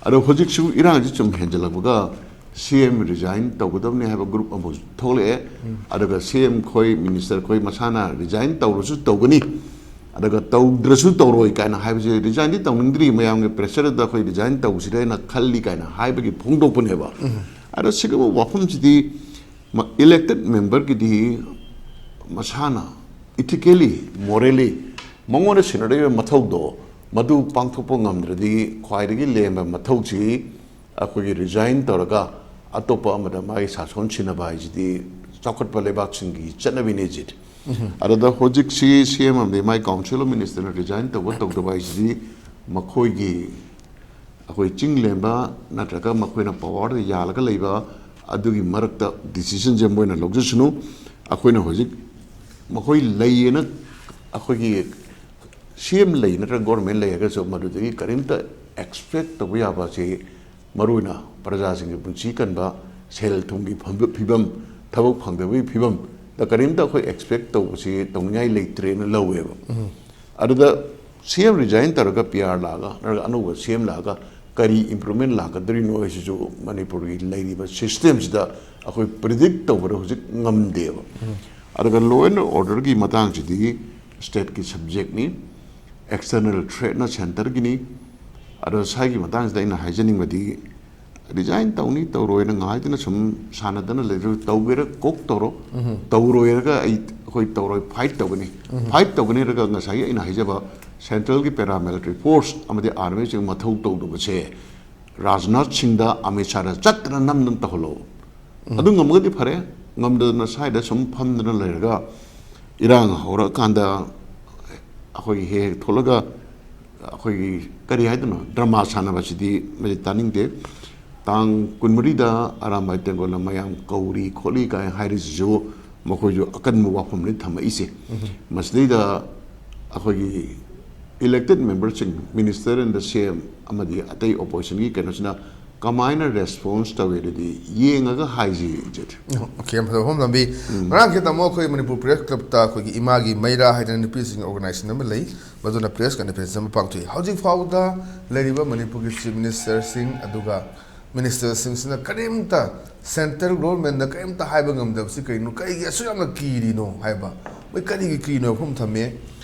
ꯑꯗꯣ ꯍꯧꯖꯤꯛꯁꯨ ꯏꯔꯥꯡꯁꯤ ꯁꯨꯝ ꯍꯦꯟꯖꯜꯂꯛꯄꯒ ꯁꯤ ꯑꯦꯝ ꯔꯤꯖꯥꯏꯟ ꯇꯧꯒꯗꯕꯅꯤ ꯍꯥꯏꯕ ꯒ꯭ꯔꯨꯞ ꯑꯃꯁꯨ ꯊꯣꯛꯂꯛꯑꯦ꯫ ꯑꯗꯨꯒ ꯁꯤ ꯑꯦꯝ ꯈꯣꯏ, ꯃꯤꯅꯤꯁꯇꯔ ꯈꯣꯏ ꯃꯁꯥꯅ ꯔꯤꯖꯥꯏꯟ ꯇꯧꯔꯁꯨ ꯇꯧꯒꯅꯤ, ꯑꯗꯨꯒ ꯇꯧꯗ꯭ꯔꯁꯨ ꯇꯧꯔꯣꯏ ꯀꯥꯏꯅ ꯍꯥꯏꯕꯁꯦ, ꯔꯤꯖꯥꯏꯟꯗꯤ ꯇꯧꯅꯤꯡꯗ꯭ꯔꯤ, ꯃꯌꯥꯝꯒꯤ ꯄ꯭ꯔꯦꯁꯔꯗ ꯑꯩꯈꯣꯏ ꯔꯤꯖꯥꯏꯟ ꯇꯧꯁꯤꯔꯥꯅ ꯈꯜꯂꯤ ꯀꯥꯏꯅ ꯍꯥꯏꯕꯒꯤ ꯐꯣꯡꯗꯣꯛꯄꯅꯦꯕ꯫ ꯑꯗꯣ ꯁꯤꯒꯨꯝꯕ ꯋꯥꯐꯝꯁꯤꯗꯤ ꯏꯂꯦꯛꯇꯦꯠ ꯃꯦꯝꯕꯔꯒꯤꯗꯤ ꯃꯁꯥꯅ ꯏꯊꯤꯀꯦꯂꯤ, ꯃꯣꯔꯦꯂꯤ ꯃꯉꯣꯟꯗ ꯁꯤꯟꯅꯔꯤꯕ ꯃꯊꯧꯗꯣ ꯃꯗꯨ ꯄꯥꯡꯊꯣꯛꯄ ꯉꯝꯗ꯭ꯔꯗꯤ ꯈ꯭ꯋꯥꯏꯗꯒꯤ ꯂꯦꯝꯕ ꯃꯊꯧꯁꯤ ꯑꯩꯈꯣꯏꯒꯤ ꯔꯤꯖꯥꯏꯟ ꯇꯧꯔꯒ ꯑꯇꯣꯞꯄ ꯑꯃꯗ ꯃꯥꯒꯤ ꯁꯥꯁꯣꯟ ꯁꯤꯟꯅꯕ ꯍꯥꯏꯁꯤꯗꯤ ꯆꯥꯎꯈꯠꯄ ꯂꯩꯕꯥꯛꯁꯤꯡꯒꯤ ꯆꯠꯅꯕꯤꯅꯤ ꯖꯤꯠ꯫ ꯑꯗꯨꯗ ꯍꯧꯖꯤꯛꯁꯤ ꯁꯤ ꯑꯦꯝ ꯑꯃꯗꯤ ꯃꯥꯏ ꯀꯥꯎꯟꯁꯤꯜ ꯑꯣꯐ ꯃꯤꯅꯤꯁꯇꯔꯅ ꯔꯤꯖꯥꯏꯟ ꯇꯧꯕ ꯇꯧꯗꯕ ꯍꯥꯏꯁꯤꯗꯤ ꯃꯈꯣꯏꯒꯤ, ꯑꯩꯈꯣꯏ ꯆꯤꯡ ꯂꯦꯝꯕ ꯅꯠꯇ꯭ꯔꯒ ꯃꯈꯣꯏꯅ ꯄꯋꯥꯔꯗ ꯌꯥꯜꯂꯒ ꯂꯩꯕ ꯑꯗꯨꯒꯤ ꯃꯔꯛꯇ ꯗꯤꯁꯤꯖꯟꯁꯦ ꯃꯣꯏꯅ ꯂꯧꯖꯁꯅꯨ꯫ ꯑꯩꯈꯣꯏꯅ ꯍꯧꯖꯤꯛ ꯃꯈꯣꯏ ꯂꯩꯌꯦꯅ, ꯑꯩꯈꯣꯏꯒꯤ ꯁꯤ ꯑꯦꯝ ꯂꯩ ꯅꯠꯇ꯭ꯔꯒ ꯒꯣꯔꯃꯦꯟ ꯂꯩ ꯍꯥꯏꯔꯒꯁꯨ ꯃꯗꯨꯗꯒꯤ ꯀꯔꯤꯝꯇ ꯑꯦꯛꯁꯄꯦꯛ ꯇꯧꯕ ꯌꯥꯕ ꯑꯁꯤ ꯃꯔꯨꯑꯣꯏꯅ ꯄ꯭ꯔꯖꯥꯁꯤꯡꯒꯤ ꯄꯨꯟꯁꯤ ꯀꯟꯕ, ꯁꯦꯜ ꯊꯨꯝꯒꯤ ꯐꯝꯕ-, ꯐꯤꯕꯝ, ꯊꯕꯛ ꯐꯪꯗꯕꯒꯤ ꯐꯤꯕꯝꯗ ꯀꯔꯤꯝꯇ ꯑꯩꯈꯣꯏ ꯑꯦꯛꯁꯄꯦꯛ ꯇꯧꯕꯁꯤ ꯇꯧꯅꯤꯡꯉꯥꯏ ꯂꯩꯇ꯭ꯔꯦꯅ ꯂꯧꯋꯦꯕ꯫ ꯑꯗꯨꯗ ꯁꯤ ꯑꯦꯝ ꯔꯤꯖꯥꯏꯟ ꯇꯧꯔꯒ ꯄꯤ ꯑꯥꯔ ꯂꯥꯛꯑꯒ ꯅꯠꯇ꯭ꯔꯒ ꯑꯅꯧꯕ ꯁꯤ ꯑꯦꯝ ꯂꯥꯛꯑꯒ ꯀꯔꯤ ꯏꯝꯄ꯭ꯔꯨꯚꯃꯦꯟ ꯂꯥꯛꯀꯗꯣꯔꯤꯅꯣ ꯍꯥꯏꯁꯤꯁꯨ ꯃꯅꯤꯄꯨꯔꯒꯤ ꯂꯩꯔꯤꯕ ꯁꯤꯁꯇꯦꯝꯁꯤꯗ ꯑꯩꯈꯣꯏ ꯄ꯭ꯔꯤꯗꯤꯛ ꯇꯧꯕꯗ ꯍꯧꯖꯤꯛ ꯉꯝꯗꯦꯕ꯫ ꯑꯗꯨꯒ ꯂꯣ ꯑꯦꯟ ꯑꯣꯔꯗꯔꯒꯤ ꯃꯇꯥꯡꯁꯤꯗꯤ ꯁ꯭ꯇꯦꯠꯀꯤ ꯁꯕꯖꯦꯛꯅꯤ, ꯑꯦꯛꯁꯇꯔꯅꯦꯜ ꯊ꯭ꯔꯦꯠꯅ ꯁꯦꯟꯇꯔꯒꯤꯅꯤ꯫ ꯑꯗꯣ ꯁ꯭ꯋꯥꯏꯒꯤ ꯃꯇꯥꯡꯁꯤꯗ ꯑꯩꯅ ꯍꯥꯏꯖꯅꯤꯡꯕꯗꯤ, ꯔꯤꯖꯥꯏꯟ ꯇꯧꯅꯤ ꯇꯧꯔꯣꯏꯅ ꯉꯥꯏꯗꯅ ꯁꯨꯝ ꯁꯥꯟꯅꯗꯅ ꯂꯩꯔꯁꯨ, ꯇꯧꯒꯦꯔꯥ ꯀꯣꯛ ꯇꯧꯔꯣ, ꯇꯧꯔꯣꯏꯔꯒ ꯑꯩ, ꯑꯩꯈꯣꯏ ꯇꯧꯔꯣꯏ, ꯐꯥꯏꯠ ꯇꯧꯒꯅꯤ꯫ ꯐꯥꯏꯠ ꯇꯧꯒꯅꯤ ꯍꯥꯏꯔꯒ ꯉꯁꯥꯏꯒꯤ ꯑꯩꯅ ꯍꯥꯏꯖꯕ ꯁꯦꯟꯇ꯭ꯔꯦꯜꯒꯤ ꯄꯦꯔꯥꯃꯤꯂꯤꯇꯔꯤ ꯐꯣꯔꯁ ꯑꯃꯗꯤ ꯑꯥꯔꯃꯤꯁꯤꯡ ꯃꯊꯧ ꯇꯧꯗꯕꯁꯦ ꯔꯥꯖꯅꯥꯊ ꯁꯤꯡꯗ, ꯑꯃꯤꯠ ꯁꯥꯍꯗ ꯆꯠꯇꯅ ꯅꯝꯗꯅ ꯇꯧꯍꯜꯂꯣ꯫ ꯑꯗꯨ ꯉꯝꯃꯒꯗꯤ ꯐꯔꯦ, ꯉꯝꯗꯗꯅ ꯁ꯭ꯋꯥꯏꯗ ꯁꯨꯝ ꯐꯝꯗꯅ ꯂꯩꯔꯒ ꯏꯔꯥꯡ ꯍꯧꯔꯛꯑꯀꯥꯟꯗ ꯑꯩꯈꯣꯏꯒꯤ ꯍꯦꯛ ꯍꯦꯛ ꯊꯣꯛꯂꯒ ꯑꯩꯈꯣꯏꯒꯤ ꯀꯔꯤ ꯍꯥꯏꯗꯣꯏꯅꯣ, ꯗ꯭ꯔꯃꯥ ꯁꯥꯟꯅꯕꯁꯤꯗꯤ ꯃꯁꯤ ꯇꯥꯅꯤꯡꯗꯦ꯫ ꯇꯥꯡ ꯀꯨꯟꯃꯔꯤꯗ ꯑꯔꯥꯝꯕꯥꯏ ꯇꯦꯡꯒꯣꯜꯅ ꯃꯌꯥꯝ ꯀꯧꯔꯤ ꯈꯣꯠꯂꯤ ꯀꯥꯏꯅ ꯍꯥꯏꯔꯤꯁꯤꯁꯨ ꯃꯈꯣꯏꯁꯨ ꯑꯀꯟꯕ ꯋꯥꯐꯝꯅꯤ ꯊꯝꯃꯛꯏꯁꯦ꯫ ꯃꯁꯤꯗꯩꯗ ꯑꯩꯈꯣꯏꯒꯤ ꯏꯂꯦꯛꯇꯦꯠ ꯃꯦꯝꯕꯔꯁꯤꯡ, ꯃꯤꯅꯤꯁꯇꯔ ꯑꯦꯟ ꯗ ꯁꯤ ꯑꯦꯝ ꯑꯃꯗꯤ ꯑꯇꯩ ꯑꯣꯄꯣꯖꯤꯁꯟꯒꯤ ꯀꯩꯅꯣꯁꯤꯅ ꯀꯃꯥꯏꯅ ꯔꯦꯁꯄꯣꯟꯁ ꯇꯧꯏ ꯑꯗꯨꯗꯤ ꯌꯦꯡꯉꯒ ꯍꯥꯏꯁꯤ, ꯖꯦꯠ꯫ ꯑꯣꯀꯦ, ꯌꯥꯝ ꯐꯖꯕ ꯋꯥꯐꯝ ꯊꯝꯕꯤ꯫ ꯉꯔꯥꯡꯁꯦ ꯇꯥꯃꯣ, ꯑꯩꯈꯣꯏ ꯃꯅꯤꯄꯨꯔ ꯄ꯭ꯔꯦꯁ ꯀ꯭ꯂꯕꯇ ꯑꯩꯈꯣꯏꯒꯤ ꯏꯃꯥꯒꯤ ꯃꯩꯔꯥ ꯍꯥꯏꯗꯅ ꯅꯨꯄꯤꯁꯤꯡꯒꯤ ꯑꯣꯔꯒꯅꯥꯏꯖꯦꯁꯟ ꯑꯃ ꯂꯩ, ꯃꯗꯨꯅ ꯄ꯭ꯔꯦꯁ ꯀꯟꯐꯔꯦꯟꯁ ꯑꯃ ꯄꯥꯡꯊꯣꯛꯏ꯫ ꯍꯧꯖꯤꯛ ꯐꯥꯎꯕꯗ ꯂꯩꯔꯤꯕ ꯃꯅꯤꯄꯨꯔꯒꯤ ꯆꯤꯐ ꯃꯤꯅꯤꯁꯇꯔꯁꯤꯡ ꯑꯗꯨꯒ ꯃꯤꯅꯤꯁꯇꯔꯁꯤꯡꯁꯤꯅ ꯀꯔꯤꯝꯇ, ꯁꯦꯟꯇ꯭ꯔꯦꯜ ꯒꯣꯚꯔꯟꯃꯦꯟꯠꯅ ꯀꯔꯤꯝꯇ ꯍꯥꯏꯕ ꯉꯝꯗꯕꯁꯤ ꯀꯔꯤꯅꯣ, ꯀꯔꯤꯒꯤ ꯑꯁꯨꯛ ꯌꯥꯝꯅ ꯀꯤꯔꯤꯅꯣ ꯍꯥꯏꯕ, ꯃꯣꯏ ꯀꯔꯤꯒꯤ ꯀꯤꯔꯤꯅꯣ ꯋꯥꯐꯝ ꯊꯝꯃꯦ꯫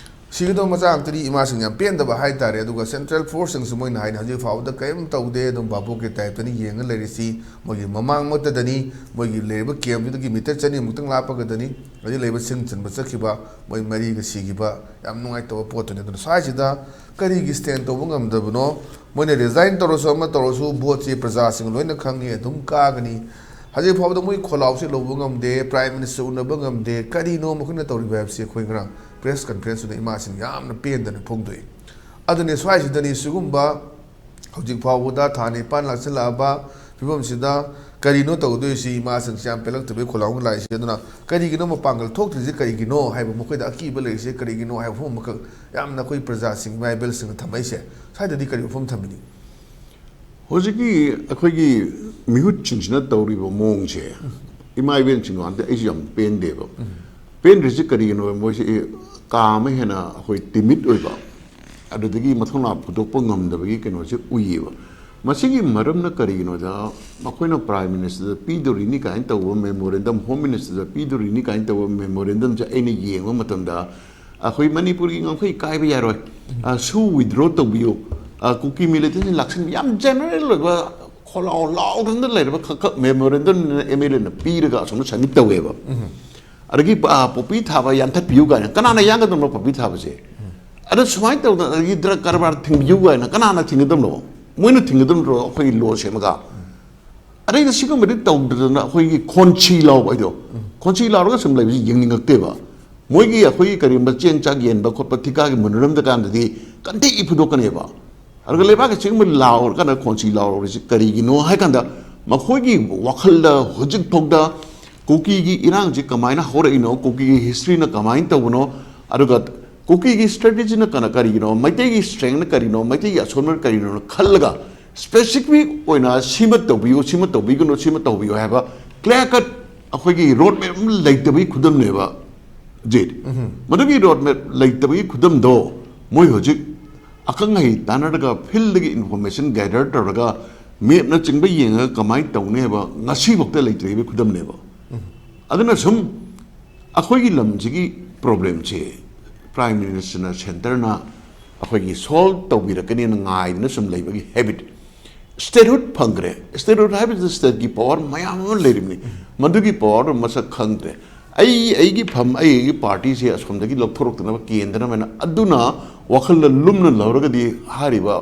ꯁꯤꯒꯗꯧꯕ ꯃꯆꯥ ꯉꯥꯛꯇꯅꯤ, ꯏꯃꯥꯁꯤꯡ ꯌꯥꯝ ꯄꯦꯟꯗꯕ ꯍꯥꯏꯇꯥꯔꯦ꯫ ꯑꯗꯨꯒ ꯁꯦꯟꯇ꯭ꯔꯦꯜ ꯐꯣꯔꯁꯁꯤꯡꯁꯨ ꯃꯣꯏꯅ ꯍꯥꯏꯅꯤ ꯍꯧꯖꯤꯛ ꯐꯥꯎꯕꯗ ꯀꯔꯤꯝ ꯇꯧꯗꯦ, ꯑꯗꯨꯝ ꯚꯥꯕꯣꯛꯀꯤ ꯇꯥꯏꯞꯇꯅꯤ ꯌꯦꯡꯉ ꯂꯩꯔꯤꯁꯤ꯫ ꯃꯣꯏꯒꯤ ꯃꯃꯥꯡꯃꯛꯇꯗꯅꯤ, ꯃꯣꯏꯒꯤ ꯂꯩꯔꯤꯕ ꯀꯦꯝꯞꯇꯨꯗꯒꯤ ꯃꯤꯇꯔ ꯆꯅꯤꯃꯨꯛꯇꯪ ꯂꯥꯞꯄꯒꯗꯅꯤ ꯍꯧꯖꯤꯛ ꯂꯩꯕ ꯁꯤꯡ ꯆꯟꯕ ꯆꯠꯈꯤꯕ, ꯃꯣꯏ ꯃꯔꯤꯒ ꯁꯤꯈꯤꯕ, ꯌꯥꯝ ꯅꯨꯡꯉꯥꯏꯇꯕ ꯄꯣꯠꯇꯨꯅꯤ꯫ ꯑꯗꯨꯅ ꯁ꯭ꯋꯥꯏꯁꯤꯗ ꯀꯔꯤꯒꯤ ꯁ꯭ꯇꯦꯟ ꯇꯧꯕ ꯉꯝꯗꯕꯅꯣ? ꯃꯣꯏꯅ ꯔꯤꯖꯥꯏꯟ ꯇꯧꯔꯁꯨ ꯑꯃ ꯇꯧꯔꯁꯨ ꯚꯣꯠꯁꯤ ꯄ꯭ꯔꯖꯥꯁꯤꯡ ꯂꯣꯏꯅ ꯈꯪꯉꯤ, ꯑꯗꯨꯝ ꯀꯥꯒꯅꯤ꯫ ꯍꯧꯖꯤꯛ ꯐꯥꯎꯕꯗ ꯃꯣꯏ ꯈꯣꯜꯂꯥꯎꯁꯦ ꯂꯧꯕ ꯉꯝꯗꯦ, ꯄ꯭ꯔꯥꯏꯝ ꯃꯤꯅꯤꯁꯇꯔ ꯎꯅꯕ ꯉꯝꯗꯦ, ꯀꯔꯤꯅꯣ ꯃꯈꯣꯏꯅ ꯇꯧꯔꯤꯕ ꯍꯥꯏꯕꯁꯤ ꯑꯩꯈꯣꯏ ꯉꯔꯥꯡ ꯄ꯭ꯔꯦꯁ ꯀꯟꯐꯔꯦꯟꯁꯇꯨꯗ ꯏꯃꯥꯁꯤꯡ ꯌꯥꯝꯅ ꯄꯦꯟꯗꯅ ꯐꯣꯡꯗꯣꯛꯏ꯫ ꯑꯗꯨꯅꯤ, ꯁ꯭ꯋꯥꯏꯁꯤꯗꯅꯤ ꯁꯤꯒꯨꯝꯕ ꯍꯧꯖꯤꯛ ꯐꯥꯎꯕꯗ ꯊꯥ ꯅꯤꯄꯥꯟ ꯂꯥꯛꯁꯤꯜꯂꯛꯑꯕ ꯐꯤꯕꯝꯁꯤꯗ ꯀꯔꯤꯅꯣ ꯇꯧꯒꯗꯣꯏꯁꯤ? ꯏꯃꯥꯁꯤꯡꯁꯤ ꯌꯥꯝ ꯄꯦꯜꯂꯛꯇꯕꯒꯤ ꯈꯣꯜꯂꯥꯎꯅ ꯂꯥꯛꯏꯁꯤ꯫ ꯑꯗꯨꯅ ꯀꯔꯤꯒꯤꯅꯣ ꯃꯄꯥꯡꯒꯜ ꯊꯣꯛꯇ꯭ꯔꯤꯁꯤ ꯀꯔꯤꯒꯤꯅꯣ ꯍꯥꯏꯕ, ꯃꯈꯣꯏꯗ ꯑꯀꯤꯕ ꯂꯩꯔꯤꯁꯤ ꯀꯔꯤꯒꯤꯅꯣ ꯍꯥꯏꯕ ꯋꯥꯐꯝ ꯑꯃꯈꯛ ꯌꯥꯝꯅ ꯑꯩꯈꯣꯏ ꯄ꯭ꯔꯖꯥꯁꯤꯡ, ꯏꯃꯥ ꯏꯕꯦꯜꯁꯤꯡꯅ ꯊꯝꯃꯛꯏꯁꯦ꯫ ꯁ꯭ꯋꯥꯏꯗꯗꯤ ꯀꯔꯤ ꯋꯥꯐꯝ ꯊꯝꯕꯤꯅꯤ? ꯍꯧꯖꯤꯛꯀꯤ ꯑꯩꯈꯣꯏꯒꯤ ꯃꯤꯍꯨꯠꯁꯤꯡꯁꯤꯅ ꯇꯧꯔꯤꯕ ꯃꯑꯣꯡꯁꯦ, ꯏꯃꯥ ꯏꯕꯦꯟꯁꯤꯡ ꯃꯃꯥꯡꯗ ꯑꯩꯁꯨ ꯌꯥꯝ ꯄꯦꯟꯗꯦꯕ꯫ ꯄꯦꯟꯗ꯭ꯔꯤꯁꯤ ꯀꯔꯤꯒꯤꯅꯣ? ꯃꯣꯏꯁꯦ, ꯑꯦ, ꯀꯥ ꯑꯃ ꯍꯦꯟꯅ ꯑꯩꯈꯣꯏ ꯇꯤꯃꯤꯠ ꯑꯣꯏꯕ, ꯑꯗꯨꯗꯒꯤ ꯃꯊꯧꯅꯥ ꯐꯣꯡꯗꯣꯛꯄ ꯉꯝꯗꯕꯒꯤ ꯀꯩꯅꯣꯁꯦ ꯎꯏꯌꯦꯕ꯫ ꯃꯁꯤꯒꯤ ꯃꯔꯝꯅ ꯀꯔꯤꯒꯤꯅꯣꯗ, ꯃꯈꯣꯏꯅ Prime Ministerꯗ ꯄꯤꯗꯣꯔꯤꯅꯤ ꯀꯥꯏꯅ ꯇꯧꯕ memorandum, Home Ministerꯗ ꯄꯤꯗꯣꯔꯤꯅꯤ ꯀꯥꯏꯅ ꯇꯧꯕ memorandumꯁꯦ ꯑꯩꯅ ꯌꯦꯡꯕ ꯃꯇꯝꯗ, ꯑꯩꯈꯣꯏ ꯃꯅꯤꯄꯨꯔꯒꯤ ꯉꯝꯈꯩ ꯀꯥꯏꯕ ꯌꯥꯔꯣꯏ, ꯑ, ꯁꯨ withdraw ꯇꯧꯕꯤꯌꯨ, ꯑ, ꯀꯨꯀꯤ militantꯁꯤꯡ ꯂꯥꯛꯁꯤꯟ, ꯌꯥꯝ general ꯑꯣꯏꯕ, ꯈꯣꯜꯂꯥꯎ ꯂꯥꯎꯗꯅ ꯂꯩꯔꯕ ꯈꯛ ꯈꯛ memorandumꯅꯤꯅ MLAꯅ ꯄꯤꯔꯒ ꯑꯁꯣꯝꯗ submit ꯇꯧꯋꯦꯕ꯫ ꯑꯗꯒꯤ, ꯑ, poppy ꯊꯥꯕ ꯌꯥꯟꯊꯠꯄꯤꯌꯨ ꯀꯥꯏꯅ ꯀꯅꯥꯅ ꯌꯥꯟꯒꯗꯕꯅꯣ poppy ꯊꯥꯕꯁꯦ? ꯑꯗ ꯁꯨꯃꯥꯏꯅ ꯇꯧꯗꯅ, ꯑꯗꯒꯤ drug ꯀꯔꯕꯥꯔ ꯊꯤꯡꯕꯤꯌꯨ ꯀꯥꯏꯅ ꯀꯅꯥꯅ ꯊꯤꯡꯒꯗꯕꯅꯣ? ꯃꯣꯏꯅ ꯊꯤꯡꯒꯗꯕ ꯅꯠꯇ꯭ꯔꯣ, ꯑꯩꯈꯣꯏꯒꯤ law ꯁꯦꯝꯃꯒ? ꯑꯗꯩꯗ ꯁꯤꯒꯨꯝꯕꯗꯤ ꯇꯧꯗꯗꯅ ꯑꯩꯈꯣꯏꯒꯤ ꯈꯣꯟꯁꯤ ꯂꯥꯎꯕ ꯍꯥꯏꯗꯣ, ꯈꯣꯟꯁꯤ ꯂꯥꯎꯔꯒ ꯁꯨꯝ ꯂꯩꯕꯁꯤ ꯌꯦꯡꯅꯤꯡꯉꯛꯇꯦꯕ꯫ ꯃꯣꯏꯒꯤ ꯑꯩꯈꯣꯏꯒꯤ ꯀꯔꯤꯒꯨꯝꯕ ꯆꯦꯡ ꯆꯥꯛ ꯌꯦꯟꯕ ꯈꯣꯠꯄ ꯊꯤꯀꯥꯒꯤ ꯃꯨꯟꯅꯔꯝꯗ ꯀꯥꯟꯗꯗꯤ ꯀꯟꯊꯦꯛ ꯏꯐꯨꯗꯣꯛꯀꯅꯦꯕ꯫ ꯑꯗꯨꯒ ꯂꯩꯕꯥꯛꯀꯤ ꯁꯤꯒꯨꯝꯕ ꯂꯥꯎꯔꯀꯥꯟꯗ ꯈꯣꯟꯁꯤ ꯂꯥꯎꯔꯤꯁꯤ ꯀꯔꯤꯒꯤꯅꯣ ꯍꯥꯏ ꯀꯥꯟꯗ, ꯃꯈꯣꯏꯒꯤ ꯋꯥꯈꯜꯗ ꯍꯧꯖꯤꯛ ꯐꯥꯎꯗ ꯀꯨꯀꯤꯒꯤ ꯏꯔꯥꯡꯁꯤ ꯀꯃꯥꯏꯅ ꯍꯧꯔꯛꯏꯅꯣ, ꯀꯨꯀꯤꯒꯤ historyꯅ ꯀꯃꯥꯏꯅ ꯇꯧꯕꯅꯣ, ꯑꯗꯨꯒ ꯀꯨꯀꯤꯒꯤ strategyꯅ ꯀꯅ-, ꯀꯔꯤꯒꯤꯅꯣ, ꯃꯩꯇꯩꯒꯤ strengthꯅ ꯀꯔꯤꯅꯣ, ꯃꯩꯇꯩꯒꯤ ꯑꯁꯣꯟꯕ ꯀꯔꯤꯅꯣꯅ ꯈꯜꯂꯒ specific ꯑꯣꯏꯅ ꯁꯤꯃ ꯇꯧꯕꯤꯌꯨ, ꯁꯤꯃ ꯇꯧꯕꯤꯒꯅꯨ, ꯁꯤꯃ ꯇꯧꯕꯤꯌꯨ ꯍꯥꯏꯕ clear cut ꯑꯩꯈꯣꯏꯒꯤ road map ꯑꯃ ꯂꯩꯇꯕꯒꯤ ꯈꯨꯗꯝꯅꯦꯕ꯫ ꯖꯦ, ꯃꯗꯨꯒꯤ road map ꯂꯩꯇꯕꯒꯤ ꯈꯨꯗꯝꯗꯣ ꯃꯣꯏ ꯍꯧꯖꯤꯛ ꯑꯈꯪ ꯑꯍꯩ ꯇꯥꯟꯅꯔꯒ fieldꯗꯒꯤ information gather ꯇꯧꯔꯒ mapꯅꯆꯤꯡꯕ ꯌꯦꯡꯉꯒ ꯀꯃꯥꯏꯅ ꯇꯧꯅꯤ ꯍꯥꯏꯕ ꯉꯁꯤꯐꯥꯎꯗ ꯂꯩꯇ꯭ꯔꯤꯕꯒꯤ ꯈꯨꯗꯝꯅꯦꯕ꯫ ꯑꯗꯨꯅ ꯁꯨꯝ ꯑꯩꯈꯣꯏꯒꯤ ꯂꯝꯁꯤꯒꯤ problemꯁꯦ Prime Ministerꯅ, centreꯅ ꯑꯩꯈꯣꯏꯒꯤ solve ꯇꯧꯕꯤꯔꯛꯀꯅꯤꯅ ꯉꯥꯏꯗꯅ ꯁꯨꯝ ꯂꯩꯕꯒꯤ habit꯫ Statehood ꯐꯪꯈ꯭ꯔꯦ꯫ Statehood ꯍꯥꯏꯕꯁꯤꯗ stateꯀꯤ power ꯃꯌꯥꯝ ꯑꯃ ꯂꯩꯔꯤꯕꯅꯤ꯫ ꯃꯗꯨꯒꯤ powerꯗꯨ ꯃꯁꯛ ꯈꯪꯗ꯭ꯔꯦ꯫ ꯑꯩ, ꯑꯩꯒꯤ ꯐꯝ, ꯑꯩ, ꯑꯩꯒꯤ partyꯁꯦ ꯑꯁꯣꯝꯗꯒꯤ ꯂꯧꯊꯣꯔꯛꯇꯅꯕ ꯀꯦꯟꯗꯅꯕ ꯍꯥꯏꯅ ꯑꯗꯨꯅ ꯋꯥꯈꯜꯗ ꯂꯨꯝꯅ ꯂꯧꯔꯒꯗꯤ ꯍꯥꯏꯔꯤꯕ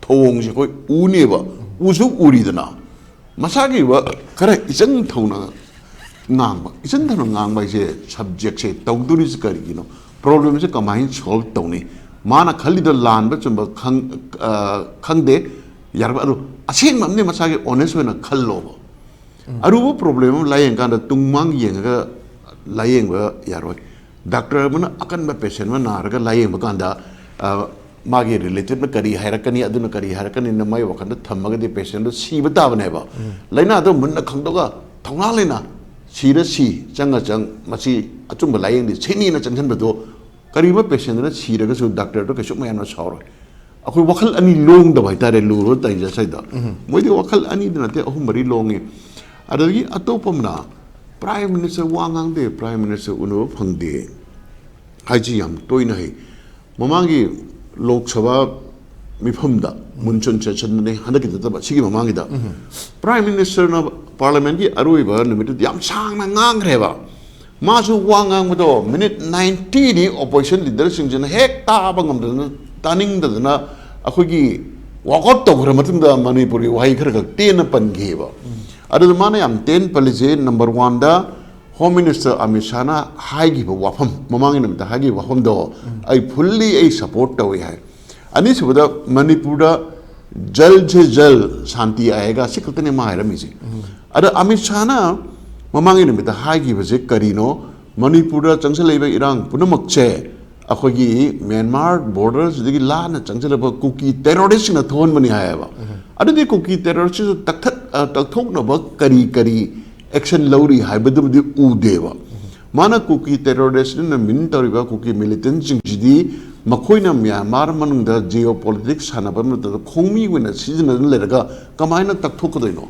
ꯊꯧꯑꯣꯡꯁꯦ ꯑꯩꯈꯣꯏ ꯎꯅꯦꯕ, ꯎꯁꯨ ꯎꯔꯤꯗꯅ꯫ ꯃꯁꯥꯒꯤ ꯋꯥ-, ꯈꯔ ꯏꯆꯪ ꯊꯧꯅ ꯉꯥꯡꯕ, ꯏꯆꯪ ꯊꯧꯅ ꯉꯥꯡꯕ ꯍꯥꯏꯁꯦ subjectꯁꯦ ꯇꯧꯗꯣꯔꯤꯁꯦ ꯀꯔꯤꯒꯤꯅꯣ? Problemꯁꯦ ꯀꯃꯥꯏꯅ solve ꯇꯧꯅꯤ? ꯃꯥꯅ ꯈꯜꯂꯤꯗꯣ ꯂꯥꯟꯕ ꯆꯨꯝꯕ ꯈꯪ-, ꯑ, ꯈꯪꯗꯦ, ꯌꯥꯔꯕ? ꯑꯗꯣ ꯑꯁꯦꯡꯕ ꯑꯃꯅꯤ ꯃꯁꯥꯒꯤ honest ꯑꯣꯏꯅ ꯈꯜꯂꯣꯕ꯫ ꯑꯔꯨꯕ problem ꯑꯃ ꯂꯥꯌꯦꯡ ꯀꯥꯟꯗ ꯇꯨꯡ ꯃꯥꯡ ꯌꯦꯡꯉꯒ ꯂꯥꯌꯦꯡꯕ ꯌꯥꯔꯣꯏ꯫ Doctor ꯑꯃꯅ ꯑꯀꯟꯕ patient ꯑꯃ ꯅꯥꯔꯒ ꯂꯥꯌꯦꯡꯕ ꯀꯥꯟꯗ, ꯑ, ꯃꯥꯒꯤ relativeꯅ ꯀꯔꯤ ꯍꯥꯏꯔꯛꯀꯅꯤ, ꯑꯗꯨꯅ ꯀꯔꯤ ꯍꯥꯏꯔꯛꯀꯅꯤꯅ ꯃꯥꯏ ꯋꯥꯈꯜꯗ ꯊꯝꯃꯒꯗꯤ patientꯗꯨ ꯁꯤꯕ ꯇꯥꯕꯅꯦꯕ꯫ ꯂꯥꯏꯅꯥꯗꯣ ꯃꯨꯟꯅ ꯈꯪꯗꯣꯛꯑꯒ ꯊꯧꯅꯥ ꯂꯩꯅ ꯁꯤꯔ ꯁꯤ, ꯆꯪꯉ ꯆꯪ, ꯃꯁꯤ ꯑꯆꯨꯝꯕ ꯂꯥꯌꯦꯡꯗꯤ ꯁꯤꯅꯤꯅ ꯆꯪꯁꯤꯟꯕꯗꯣ, ꯀꯔꯤꯒꯨꯝꯕ patientꯗꯨꯅ ꯁꯤꯔꯒꯁꯨ doctorꯗꯣ ꯀꯩꯁꯨ ꯃꯌꯥꯝꯅ ꯁꯥꯎꯔꯣꯏ꯫ ꯑꯩꯈꯣꯏ ꯋꯥꯈꯜ ꯑꯅꯤ ꯂꯣꯡꯗꯕ ꯍꯥꯏꯇꯥꯔꯦ, ꯂꯨꯔꯕ ꯇꯥꯏꯖ ꯁ꯭ꯋꯥꯏꯗ꯫ ꯃꯣꯏꯗꯤ ꯋꯥꯈꯜ ꯑꯅꯤꯗ ꯅꯠꯇꯦ, ꯑꯍꯨꯝ ꯃꯔꯤ ꯂꯣꯡꯉꯤ꯫ ꯑꯗꯒꯤ ꯑꯇꯣꯞꯄ ꯑꯃꯅ Prime Minister ꯋꯥ ꯉꯥꯡꯗꯦ, Prime Minister ꯎꯅꯕ ꯐꯪꯗꯦ ꯍꯥꯏꯁꯤ ꯌꯥꯝ ꯇꯣꯏꯅ ꯍꯥꯏ꯫ ꯃꯃꯥꯡꯒꯤ ꯂꯣꯛ ꯁꯚꯥ ꯃꯤꯐꯝꯗ ꯃꯨꯟꯁꯨꯟ ꯁꯦꯁꯟꯗꯅꯦ, ꯍꯟꯗꯛꯀꯤ ꯅꯠꯇꯕ, ꯁꯤꯒꯤ ꯃꯃꯥꯡꯒꯤꯗ Prime Ministerꯅ Parliamentꯀꯤ ꯑꯔꯣꯏꯕ ꯅꯨꯃꯤꯠꯇꯨꯗ ꯌꯥꯝ ꯁꯥꯡꯅ ꯉꯥꯡꯈ꯭ꯔꯦꯕ꯫ ꯃꯥꯁꯨ ꯋꯥ ꯉꯥꯡꯕꯗꯣ ꯃꯤꯅꯤꯠ ꯅꯥꯏꯟꯇꯤꯗꯤ opposition leaderꯁꯤꯡꯁꯤꯅ ꯍꯦꯛ ꯇꯥꯕ ꯉꯝꯗꯗꯅ, ꯇꯥꯅꯤꯡꯗꯗꯅ ꯑꯩꯈꯣꯏꯒꯤ walk out ꯇꯧꯈ꯭ꯔ ꯃꯇꯨꯡꯗ ꯃꯅꯤꯄꯨꯔꯒꯤ ꯋꯥꯍꯩ ꯈꯔ ꯈꯛ ꯇꯦꯟꯅ ꯄꯟꯈꯤꯑꯕ꯫ ꯑꯗꯨꯗ ꯃꯥꯅ ꯌꯥꯝ ꯇꯦꯟ ꯄꯜꯂꯤꯁꯦ, number oneꯗ Home Minister ꯑꯃꯤꯠ ꯁꯥꯍꯅ ꯍꯥꯏꯈꯤꯕ ꯋꯥꯐꯝ, ꯃꯃꯥꯡꯒꯤ ꯅꯨꯃꯤꯠꯇ ꯍꯥꯏꯈꯤꯕ ꯋꯥꯐꯝꯗꯣ ꯑꯩ fully ꯑꯩ support ꯇꯧꯏ ꯍꯥꯏ꯫ ꯑꯅꯤꯁꯨꯕꯗ ꯃꯅꯤꯄꯨꯔꯗ "ꯖꯜ ꯁꯦ ꯖꯜ ꯁꯥꯟꯇꯤ ꯑꯥꯌꯦꯒꯥ", ꯁꯤ ꯈꯛꯇꯅꯦ ꯃꯥ ꯍꯥꯏꯔꯝꯃꯤꯁꯦ꯫ ꯑꯗ ꯑꯃꯤꯠ ꯁꯥꯍꯅ ꯃꯃꯥꯡꯒꯤ ꯅꯨꯃꯤꯠꯇ ꯍꯥꯏꯈꯤꯕꯁꯦ ꯀꯔꯤꯅꯣ? ꯃꯅꯤꯄꯨꯔꯗ ꯆꯪꯁꯤꯜꯂꯛꯏꯕ ꯏꯔꯥꯡ ꯄꯨꯝꯅꯃꯛꯁꯦ ꯑꯩꯈꯣꯏꯒꯤ ꯃ꯭ꯌꯥꯟꯃꯥꯔ borderꯁꯤꯗꯒꯤ ꯂꯥꯟꯅ ꯆꯪꯁꯤꯜꯂꯛꯄ ꯀꯨꯀꯤ terroristꯁꯤꯡꯅ ꯊꯣꯛꯍꯟꯕꯅꯤ ꯍꯥꯏꯌꯦꯕ꯫ ꯑꯗꯨꯗꯤ ꯀꯨꯀꯤ terroristꯁꯤꯁꯨ ꯇꯛꯊꯠ-, ꯑ, ꯇꯛꯊꯣꯛꯅꯕ ꯀꯔꯤ ꯀꯔꯤ action ꯂꯧꯔꯤ ꯍꯥꯏꯕꯗꯨꯃꯗꯤ ꯎꯗꯦꯕ꯫ ꯃꯥꯅ ꯀꯨꯀꯤ terroristꯅ mean ꯇꯧꯔꯤꯕ ꯀꯨꯀꯤ militantꯁꯤꯡꯁꯤꯗꯤ ꯃꯈꯣꯏꯅ ꯃ꯭ꯌꯥꯟꯃꯥꯔ ꯃꯅꯨꯡꯗ geopolitics ꯁꯥꯟꯅꯕ ꯃꯇꯝꯗ ꯈꯣꯡꯃꯤ ꯑꯣꯏꯅ ꯁꯤꯖꯤꯟꯅꯗꯨꯅ ꯂꯩꯔꯒ ꯀꯃꯥꯏꯅ ꯇꯛꯊꯣꯛꯀꯗꯣꯏꯅꯣ?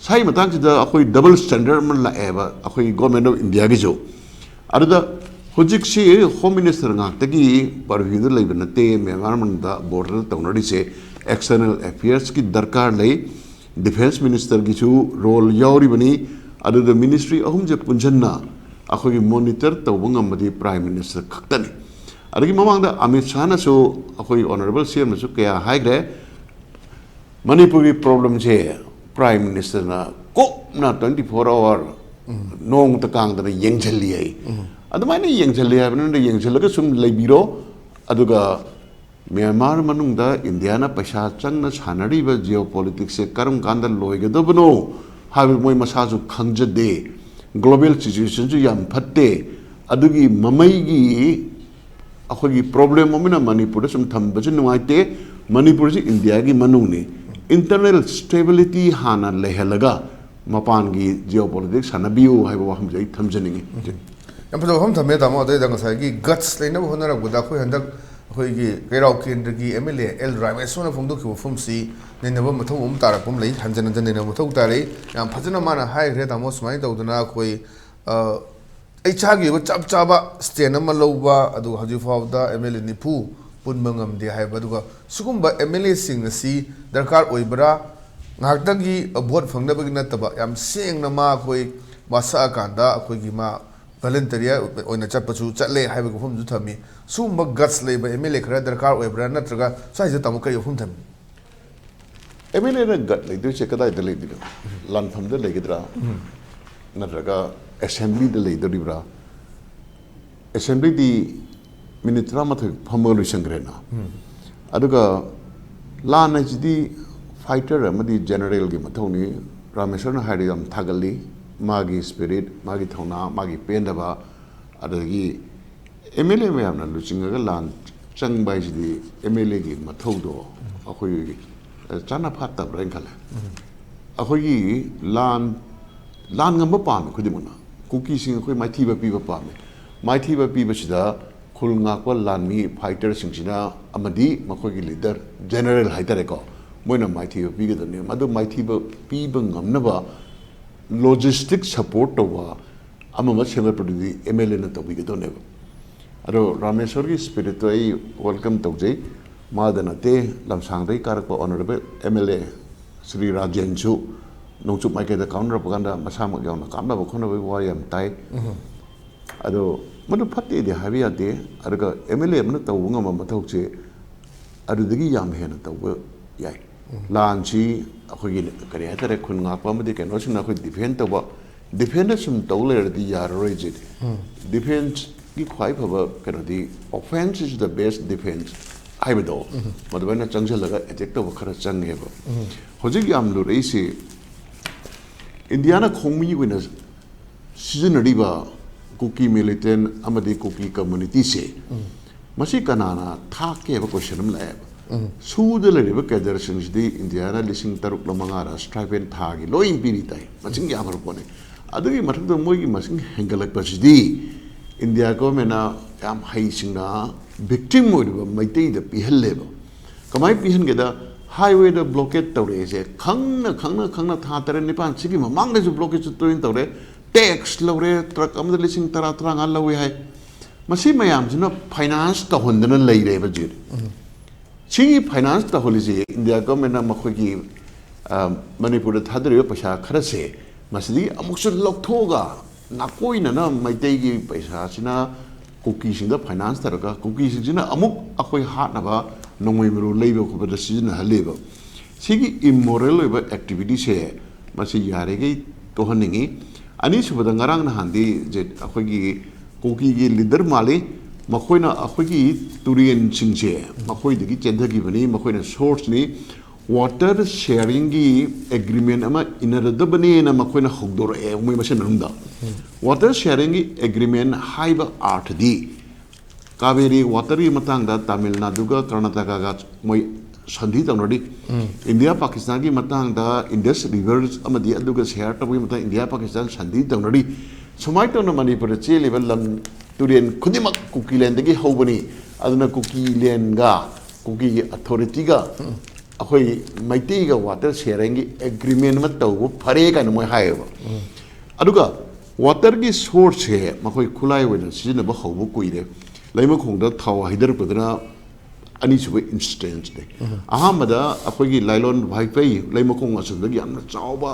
ꯁ꯭ꯋꯥꯏ ꯃꯇꯥꯡꯁꯤꯗ ꯑꯩꯈꯣꯏ double standard ꯑꯃ ꯂꯥꯛꯑꯦꯕ ꯑꯩꯈꯣꯏ Government of Indiaꯒꯤꯁꯨ꯫ ꯑꯗꯨꯗ ꯍꯧꯖꯤꯛꯁꯤ Home Minister ꯉꯥꯛꯇꯒꯤ purviewꯗ ꯂꯩꯕ ꯅꯠꯇꯦ, ꯃ꯭ꯌꯥꯟꯃꯥꯔ ꯃꯅꯨꯡꯗ border ꯇꯧꯅꯔꯤꯁꯦ꯫ External Affairsꯀꯤ ꯗꯔꯀꯥꯔ ꯂꯩ, Defence Ministerꯒꯤꯁꯨ role ꯌꯥꯎꯔꯤꯕꯅꯤ꯫ ꯑꯗꯨꯗ ministry ꯑꯍꯨꯝꯁꯦ ꯄꯨꯟꯁꯤꯟꯅ ꯑꯩꯈꯣꯏꯒꯤ monitor ꯇꯧꯕ ꯉꯝꯕꯗꯤ Prime Minister ꯈꯛꯇꯅꯤ꯫ ꯑꯗꯒꯤ ꯃꯃꯥꯡꯗ ꯑꯃꯤꯠ ꯁꯥꯍꯅꯁꯨ, ꯑꯩꯈꯣꯏ Honourable CMꯅꯁꯨ ꯀꯌꯥ ꯍꯥꯏꯈ꯭ꯔꯦ, ꯃꯅꯤꯄꯨꯔꯒꯤ problemꯁꯦ Prime Ministerꯅ ꯀꯨꯞꯅ twenty four hour ꯅꯣꯡꯃꯇ ꯀꯥꯡꯗꯅ ꯌꯦꯡꯁꯤꯜꯂꯤ ꯍꯥꯏ꯫ ꯑꯗꯨꯃꯥꯏꯅ ꯌꯦꯡꯁꯤꯜꯂꯤ ꯍꯥꯏꯕꯅꯤꯅ ꯌꯦꯡꯁꯤꯜꯂꯒ ꯁꯨꯝ ꯂꯩꯕꯤꯔꯣ꯫ ꯑꯗꯨꯒ ꯃ꯭ꯌꯥꯟꯃꯥꯔ ꯃꯅꯨꯡꯗ ꯏꯟꯗꯤꯌꯥꯅ ꯄꯩꯁꯥ ꯆꯪꯅ ꯁꯥꯟꯅꯔꯤꯕ geopoliticsꯁꯦ ꯀꯔꯝ ꯀꯥꯟꯗ ꯂꯣꯏꯒꯗꯕꯅꯣ ꯍꯥꯏꯕ ꯃꯣꯏ ꯃꯁꯥꯁꯨ ꯈꯪꯖꯗꯦ꯫ Global situationꯁꯨ ꯌꯥꯝ ꯐꯠꯇꯦ꯫ ꯑꯗꯨꯒꯤ ꯃꯃꯩꯒꯤ ꯑꯩꯈꯣꯏꯒꯤ problem ꯑꯃꯅ ꯃꯅꯤꯄꯨꯔꯗ ꯁꯨꯝ ꯊꯝꯕꯁꯨ ꯅꯨꯡꯉꯥꯏꯇꯦ꯫ ꯃꯅꯤꯄꯨꯔꯁꯤ ꯏꯟꯗꯤꯌꯥꯒꯤ ꯃꯅꯨꯡꯅꯤ꯫ Internal stability ꯍꯥꯟꯅ ꯂꯩꯍꯜꯂꯒ ꯃꯄꯥꯟꯒꯤ geopolitics ꯁꯥꯟꯅꯕꯤꯌꯨ ꯍꯥꯏꯕ ꯋꯥꯐꯝꯁꯦ ꯑꯩ ꯊꯝꯖꯅꯤꯡꯉꯤ꯫ ꯌꯥꯝ ꯐꯖꯕ ꯋꯥꯐꯝ ꯊꯝꯃꯦ, ꯇꯥꯃꯣ꯫ ꯑꯗꯩꯗ ꯉꯁꯥꯏꯒꯤ guts ꯂꯩꯅꯕ ꯍꯣꯠꯅꯔꯛꯄꯗ ꯑꯩꯈꯣꯏ ꯍꯟꯗꯛ ꯑꯩꯈꯣꯏꯒꯤ ꯀꯩꯔꯥꯎ ꯀꯦꯟꯗ꯭ꯔꯒꯤ ꯑꯦꯝ ꯑꯦꯜ ꯑꯦ ꯑꯦꯜ ꯔꯥꯃꯦꯁꯣꯔꯅ ꯐꯣꯡꯗꯣꯛꯈꯤꯕ ꯋꯥꯐꯝꯁꯤ ꯅꯩꯅꯕ ꯃꯊꯧ ꯑꯃ ꯇꯥꯔꯛꯄ ꯑꯃ ꯂꯩ, ꯍꯟꯖꯤꯟ ꯍꯟꯖꯤꯟ ꯅꯩꯅꯕ ꯃꯊꯧ ꯇꯥꯔꯛꯏ꯫ ꯌꯥꯝ ꯐꯖꯅ ꯃꯥꯅ ꯍꯥꯏꯈ꯭ꯔꯦ, ꯇꯥꯃꯣ꯫ ꯁꯨꯃꯥꯏꯅ ꯇꯧꯗꯅ ꯑꯩꯈꯣꯏ, ꯑ, ꯑꯩ ꯏꯁꯥꯒꯤ ꯑꯣꯏꯕ ꯆꯞ ꯆꯥꯕ ꯁ꯭ꯇꯦꯟ ꯑꯃ ꯂꯧꯕ, ꯑꯗꯨꯒ ꯍꯧꯖꯤꯛ ꯐꯥꯎꯕꯗ ꯑꯦꯝ ꯑꯦꯜ ꯑꯦ ꯅꯤꯐꯨ ꯄꯨꯟꯕ ꯉꯝꯗꯦ ꯍꯥꯏꯕ, ꯑꯗꯨꯒ ꯁꯤꯒꯨꯝꯕ ꯑꯦꯝ ꯑꯦꯜ ꯑꯦꯁꯤꯡ ꯑꯁꯤ ꯗꯔꯀꯥꯔ ꯑꯣꯏꯕ꯭ꯔꯥ? ꯉꯥꯏꯍꯥꯛꯇꯪꯒꯤ ꯚꯣꯠ ꯐꯪꯅꯕꯒꯤ ꯅꯠꯇꯕ, ꯌꯥꯝ ꯁꯦꯡꯅ ꯃꯥ ꯑꯩꯈꯣꯏ ꯋꯥꯁꯛꯑꯀꯥꯟꯗ ꯑꯩꯈꯣꯏꯒꯤ ꯃꯥ ꯚꯣꯂꯨꯟꯇꯔꯤ ꯑꯣꯏꯅ ꯆꯠꯄꯁꯨ ꯆꯠꯂꯦ ꯍꯥꯏꯕꯒꯤ ꯋꯥꯐꯝꯁꯨ ꯊꯝꯃꯤ꯫ ꯁꯤꯒꯨꯝꯕ ꯒꯠꯁ ꯂꯩꯕ ꯑꯦꯝ ꯑꯦꯜ ꯑꯦ ꯈꯔ ꯗꯔꯀꯥꯔ ꯑꯣꯏꯕ꯭ꯔꯥ? ꯅꯠꯇ꯭ꯔꯒ ꯁ꯭ꯋꯥꯏꯁꯤꯗ ꯇꯥꯃꯣ ꯀꯔꯤ ꯋꯥꯐꯝ ꯊꯝꯃꯤ? ꯑꯦꯝ ꯑꯦꯜ ꯑꯦꯅ ꯒꯠ ꯂꯩꯗꯣꯏꯁꯦ ꯀꯗꯥꯏꯗ ꯂꯩꯗꯣꯏꯅꯣ? ꯂꯥꯟꯐꯝꯗ ꯂꯩꯒꯗ꯭ꯔꯥ? ꯅꯠꯇ꯭ꯔꯒ ꯑꯦꯁꯦꯝꯕ꯭ꯂꯤꯗ ꯂꯩꯗꯣꯔꯤꯕ꯭ꯔꯥ? ꯑꯦꯁꯦꯝꯕ꯭ꯂꯤꯗꯤ ꯃꯤꯅꯤꯠ ꯇꯔꯥꯃꯥꯊꯣꯏ ꯐꯝꯃꯒ ꯂꯣꯏꯁꯟꯈ꯭ꯔꯦꯅ꯫ ꯑꯗꯨꯒ ꯂꯥꯟ ꯍꯥꯏꯁꯤꯗꯤ ꯐꯥꯏꯇꯔ ꯑꯃꯗꯤ ꯖꯦꯅꯔꯦꯜꯒꯤ ꯃꯊꯧꯅꯤ꯫ ꯔꯥꯃꯦꯁꯣꯔꯅ ꯍꯥꯏꯔꯤ, ꯌꯥꯝ ꯊꯥꯒꯠꯂꯤ꯫ ꯃꯥꯒꯤ ꯁ꯭ꯄꯤꯔꯤꯠ, ꯃꯥꯒꯤ ꯊꯧꯅꯥ, ꯃꯥꯒꯤ ꯄꯦꯟꯗꯕ, ꯑꯗꯒꯤ ꯑꯦꯝ ꯑꯦꯜ ꯑꯦ ꯃꯌꯥꯝꯅ ꯂꯨꯆꯤꯡꯉꯒ ꯂꯥꯟ ꯆꯪꯕ ꯍꯥꯏꯁꯤꯗꯤ ꯑꯦꯝ ꯑꯦꯜ ꯑꯦꯒꯤ ꯃꯊꯧꯗꯣ ꯑꯩꯈꯣꯏ ꯆꯥꯅ ꯐꯥꯠꯇꯕ꯭ꯔꯥ ꯍꯥꯏꯅ ꯈꯜꯂꯦ꯫ ꯑꯩꯈꯣꯏꯒꯤ ꯂꯥꯟ, ꯂꯥꯟ ꯉꯝꯕ ꯄꯥꯝꯃꯦ ꯈꯨꯗꯤꯡꯃꯛꯅ꯫ ꯀꯨꯀꯤꯁꯤꯡ ꯑꯩꯈꯣꯏ ꯃꯥꯏꯊꯤꯕ ꯄꯤꯕ ꯄꯥꯝꯃꯦ꯫ ꯃꯥꯏꯊꯤꯕ ꯄꯤꯕꯁꯤꯗ ꯈꯨꯜ ꯉꯥꯛꯄ ꯂꯥꯟꯃꯤ ꯐꯥꯏꯇꯔꯁꯤꯡꯁꯤꯅ ꯑꯃꯗꯤ ꯃꯈꯣꯏꯒꯤ ꯂꯤꯗꯔ ꯖꯦꯅꯔꯦꯜ ꯍꯥꯏꯇꯥꯔꯦꯀꯣ, ꯃꯣꯏꯅ ꯃꯥꯏꯊꯤꯕ ꯄꯤꯒꯗꯕꯅꯤ꯫ ꯃꯗꯨ ꯃꯥꯏꯊꯤꯕ ꯄꯤꯕ ꯉꯝꯅꯕ ꯂꯣꯖꯤꯁꯇꯤꯛ ꯁꯄꯣꯔꯠ ꯇꯧꯕ ꯑꯃ ꯑꯃ ꯁꯦꯝꯒꯠꯄꯗꯨꯗꯤ ꯑꯦꯝ ꯑꯦꯜ ꯑꯦꯅ ꯇꯧꯕꯤꯒꯗꯕꯅꯦꯕ꯫ ꯑꯗꯣ ꯔꯥꯃꯦꯁꯣꯔꯒꯤ ꯁ꯭ꯄꯤꯔꯤꯠꯇꯣ ꯑꯩ ꯋꯦꯜꯀꯝ ꯇꯧꯖꯩ꯫ ꯃꯥꯗ ꯅꯠꯇꯦ, ꯂꯝꯁꯥꯡꯗꯒꯤ ꯀꯥꯔꯛꯄ honourable M L A Shri ꯔꯥꯖꯦꯟꯁꯨ ꯅꯣꯡꯆꯨꯞ ꯃꯥꯏꯀꯩꯗ ꯀꯥꯞꯅꯔꯛꯄ ꯀꯥꯟꯗ ꯃꯁꯥꯃꯛ ꯌꯥꯎꯅ ꯀꯥꯞꯅꯕ ꯈꯣꯠꯅꯕꯒꯤ ꯋꯥ ꯌꯥꯝ ꯇꯥꯏ꯫ ꯑꯗꯣ ꯃꯗꯨ ꯐꯠꯇꯦꯗꯤ ꯍꯥꯏꯕ ꯌꯥꯗꯦ꯫ ꯑꯗꯨꯒ ꯑꯦꯝ ꯑꯦꯜ ꯑꯦ ꯑꯃꯅ ꯇꯧꯕ ꯉꯝꯕ ꯃꯊꯧꯁꯦ ꯑꯗꯨꯗꯒꯤ ꯌꯥꯝ ꯍꯦꯟꯅ ꯇꯧꯕ ꯌꯥꯏ꯫ ꯂꯥꯟꯁꯤ ꯑꯩꯈꯣꯏꯒꯤ ꯀꯔꯤ ꯍꯥꯏꯇꯥꯔꯦ, ꯈꯨꯟ ꯉꯥꯛꯄ ꯑꯃꯗꯤ ꯀꯩꯅꯣꯁꯤꯡꯅ ꯑꯩꯈꯣꯏ ꯗꯤꯐꯦꯟ ꯇꯧꯕ, ꯗꯤꯐꯦꯟꯗ ꯁꯨꯝ ꯇꯧ ꯂꯩꯔꯗꯤ ꯌꯥꯔꯔꯣꯏꯁꯦ꯫ ꯗꯤꯐꯦꯟꯁꯀꯤ ꯈ꯭ꯋꯥꯏ ꯐꯕ ꯀꯩꯅꯣꯗꯤ, "Offense is the best defense" ꯍꯥꯏꯕꯗꯣ, ꯃꯗꯨꯃꯥꯏꯅ ꯆꯪꯁꯤꯜꯂꯒ ꯑꯦꯇꯦꯛ ꯇꯧꯕ ꯈꯔ ꯆꯪꯉꯦꯕ꯫ ꯍꯧꯖꯤꯛ ꯌꯥꯝ ꯂꯨꯔꯛꯏꯁꯤ ꯏꯟꯗꯤꯌꯥꯅ ꯈꯣꯡꯃꯤ ꯑꯣꯏꯅ ꯁꯤꯖꯤꯟꯅꯔꯤꯕ ꯀꯨꯀꯤ ꯃꯤꯂꯤꯇꯦꯟ ꯑꯃꯗꯤ ꯀꯨꯀꯤ ꯀꯝꯃꯨꯅꯤꯇꯤꯁꯦ, ꯃꯁꯤ ꯀꯅꯥꯅ ꯊꯥꯛꯀꯦ ꯍꯥꯏꯕ ꯀꯣꯏꯁꯟ ꯑꯃ ꯂꯥꯛꯑꯦꯕ꯫ ꯁꯨꯗ ꯂꯩꯔꯤꯕ ꯀꯦꯗꯔꯁꯤꯡꯁꯤꯗꯤ ꯏꯟꯗꯤꯌꯥꯅ ꯂꯤꯁꯤꯡ ꯇꯔꯨꯛꯂ ꯃꯉꯥꯔ ꯁ꯭ꯇꯥꯏꯄꯦꯟ ꯊꯥꯒꯤ ꯂꯣꯏ ꯄꯤꯔꯤ ꯇꯥꯏ, ꯃꯁꯤꯡ ꯌꯥꯝꯈ꯭ꯔ ꯄꯣꯠꯅꯤ꯫ ꯑꯗꯨꯒꯤ ꯃꯊꯛꯇ ꯃꯣꯏꯒꯤ ꯃꯁꯤꯡ ꯍꯦꯟꯒꯠꯂꯛꯄꯁꯤꯗꯤ ꯏꯟꯗꯤꯌꯥ ꯒꯣꯔꯃꯦꯟꯅ ꯌꯥꯝ ꯍꯩꯁꯤꯡꯅ ꯚꯤꯛꯇꯤꯝ ꯑꯣꯏꯔꯤꯕ ꯃꯩꯇꯩꯗ ꯄꯤꯍꯜꯂꯦꯕ꯫ ꯀꯃꯥꯏꯅ ꯄꯤꯍꯟꯒꯦꯗ, ꯍꯥꯏꯋꯦꯗ ꯕ꯭ꯂꯣꯀꯦꯠ ꯇꯧꯔꯛꯏꯁꯦ ꯈꯪꯅ ꯈꯪꯅ ꯈꯪꯅ ꯊꯥ ꯇꯔꯦꯠ ꯅꯤꯄꯥꯟ ꯁꯤꯒꯤ ꯃꯃꯥꯡꯗꯁꯨ ꯕ꯭ꯂꯣꯀꯦꯠꯁꯨ ꯇꯣꯏꯅ ꯇꯧꯔꯦ꯫ ꯇꯦꯛꯁ ꯂꯧꯔꯦ, ꯇ꯭ꯔꯛ ꯑꯃꯗ ꯂꯤꯁꯤꯡ ꯇꯔꯥ ꯇꯔꯥꯃꯉꯥ ꯂꯧꯋꯦ ꯍꯥꯏ꯫ ꯃꯁꯤ ꯃꯌꯥꯝꯁꯤꯅ ꯐꯥꯏꯅꯥꯟꯁ ꯇꯧꯍꯟꯗꯅ ꯂꯩꯔꯦꯕ ꯍꯧꯖꯤꯛ꯫ ꯁꯤꯒꯤ ꯐꯥꯏꯅꯥꯟꯁ ꯇꯧꯍꯜꯂꯤꯁꯦ ꯏꯟꯗꯤꯌꯥ ꯒꯚꯔꯟꯃꯦꯟꯠꯅ ꯃꯈꯣꯏꯒꯤ, ꯑ, ꯃꯅꯤꯄꯨꯔꯗ ꯊꯥꯗꯔꯤꯕ ꯄꯩꯁꯥ ꯈꯔꯁꯦ ꯃꯁꯤꯗꯒꯤ ꯑꯃꯨꯛꯁꯨ ꯂꯧꯊꯣꯛꯑꯒ ꯅꯥꯀꯣꯏꯅꯅ ꯃꯩꯇꯩꯒꯤ ꯄꯩꯁꯥꯁꯤꯅ ꯀꯨꯀꯤꯁꯤꯡꯗ ꯐꯥꯏꯅꯥꯟꯁ ꯇꯧꯔꯒ ꯀꯨꯀꯤꯁꯤꯡꯁꯤꯅ ꯑꯃꯨꯛ ꯑꯩꯈꯣꯏ ꯍꯥꯠꯅꯕ ꯅꯣꯡꯃꯩ ꯃꯔꯨ ꯂꯩꯕ ꯈꯣꯠꯄꯗ ꯁꯤꯖꯤꯟꯅꯍꯜꯂꯦꯕ꯫ ꯁꯤꯒꯤ ꯏꯝꯃꯣꯔꯦꯜ ꯑꯣꯏꯕ ꯑꯦꯛꯇꯤꯚꯤꯇꯤꯁꯦ ꯃꯁꯤ ꯌꯥꯔꯤꯈꯩ ꯇꯣꯛꯍꯟꯅꯤꯡꯉꯤ꯫ ꯑꯅꯤꯁꯨꯕꯗ, ꯉꯔꯥꯡ ꯅꯍꯥꯟꯗꯤ ꯖꯦ-, ꯑꯩꯈꯣꯏꯒꯤ ꯀꯨꯀꯤꯒꯤ ꯂꯤꯗꯔ ꯃꯥꯜꯂꯤ, ꯃꯈꯣꯏꯅ ꯑꯩꯈꯣꯏꯒꯤ ꯇꯨꯔꯦꯟꯁꯤꯡꯁꯦ ꯃꯈꯣꯏꯗꯒꯤ ꯆꯦꯟꯊꯈꯤꯕꯅꯤ, ꯃꯈꯣꯏꯅ ꯁꯣꯔꯁꯅꯤ, ꯋꯥꯇꯔ ꯁꯦꯌꯥꯔꯤꯡꯒꯤ ꯑꯦꯒ꯭ꯔꯤꯃꯦꯟ ꯑꯃ ꯏꯅꯔꯗꯕꯅꯦꯅ ꯃꯈꯣꯏꯅ ꯍꯧꯗꯣꯔꯛꯑꯦ ꯃꯣꯏ ꯃꯁꯦꯟ ꯃꯅꯨꯡꯗ꯫ ꯋꯥꯇꯔ ꯁꯦꯌꯥꯔꯤꯡꯒꯤ ꯑꯦꯒ꯭ꯔꯤꯃꯦꯟ ꯍꯥꯏꯕ ꯑꯥꯔꯊꯗꯤ ꯀꯥꯕꯦꯔꯤ ꯋꯥꯇꯔꯒꯤ ꯃꯇꯥꯡꯗ ꯇꯥꯃꯤꯜ ꯅꯥꯗꯨꯒ ꯀꯔꯅꯥꯇꯀꯥꯒ ꯃꯣꯏ ꯁꯟꯙꯤ ꯇꯧꯅꯔꯤ꯫ ꯏꯟꯗꯤꯌꯥ ꯄꯥꯀꯤꯁꯇꯥꯟꯒꯤ ꯃꯇꯥꯡꯗ ꯏꯟꯗꯁ ꯔꯤꯚꯔ ꯑꯃꯗꯤ ꯑꯗꯨꯒ ꯁꯦꯌꯥꯔ ꯇꯧꯕꯒꯤ ꯃꯇꯥꯡꯗ ꯏꯟꯗꯤꯌꯥ ꯄꯥꯀꯤꯁꯇꯥꯟ ꯁꯟꯙꯤ ꯇꯧꯅꯔꯤ꯫ ꯁꯨꯃꯥꯏꯅ ꯇꯧꯅ ꯃꯅꯤꯄꯨꯔꯗ ꯆꯦꯜꯂꯤꯕ ꯂꯝ ꯇꯨꯔꯦꯟ ꯈꯨꯗꯤꯡꯃꯛ ꯀꯨꯀꯤꯂꯦꯟꯗꯒꯤ ꯍꯧꯕꯅꯤ꯫ ꯑꯗꯨꯅ ꯀꯨꯀꯤꯂꯦꯟꯒ ꯀꯨꯀꯤꯒꯤ ꯑꯊꯣꯔꯤꯇꯤꯒ ꯑꯩꯈꯣꯏ ꯃꯩꯇꯩꯒ ꯋꯥꯇꯔ ꯁꯦꯌꯥꯔꯤꯡꯒꯤ ꯑꯦꯒ꯭ꯔꯤꯃꯦꯟ ꯑꯃ ꯇꯧꯕ ꯐꯔꯦ ꯀꯥꯏꯅ ꯃꯣꯏ ꯍꯥꯏꯌꯦꯕ꯫ ꯑꯗꯨꯒ ꯋꯥꯇꯔꯒꯤ ꯁꯣꯔꯁꯁꯦ ꯃꯈꯣꯏ ꯈꯨꯠꯂꯥꯏ ꯑꯣꯏꯅ ꯁꯤꯖꯤꯟꯅꯕ ꯍꯧꯕ ꯀꯨꯏꯔꯦ꯫ ꯂꯩꯃꯈꯣꯡꯗ ꯊꯥꯎ ꯍꯩꯊꯔꯛꯄꯗꯨꯅ ꯑꯅꯤꯁꯨꯕ ꯏꯟꯁꯇꯦꯟꯁꯅꯦ꯫ ꯑꯍꯥꯟꯕꯗ ꯑꯩꯈꯣꯏꯒꯤ ꯂꯥꯏꯂꯣꯟ ꯚꯥꯏꯄꯩ ꯂꯩꯃꯈꯣꯡ ꯑꯁꯣꯝꯗꯒꯤ ꯌꯥꯝꯅ ꯆꯥꯎꯕ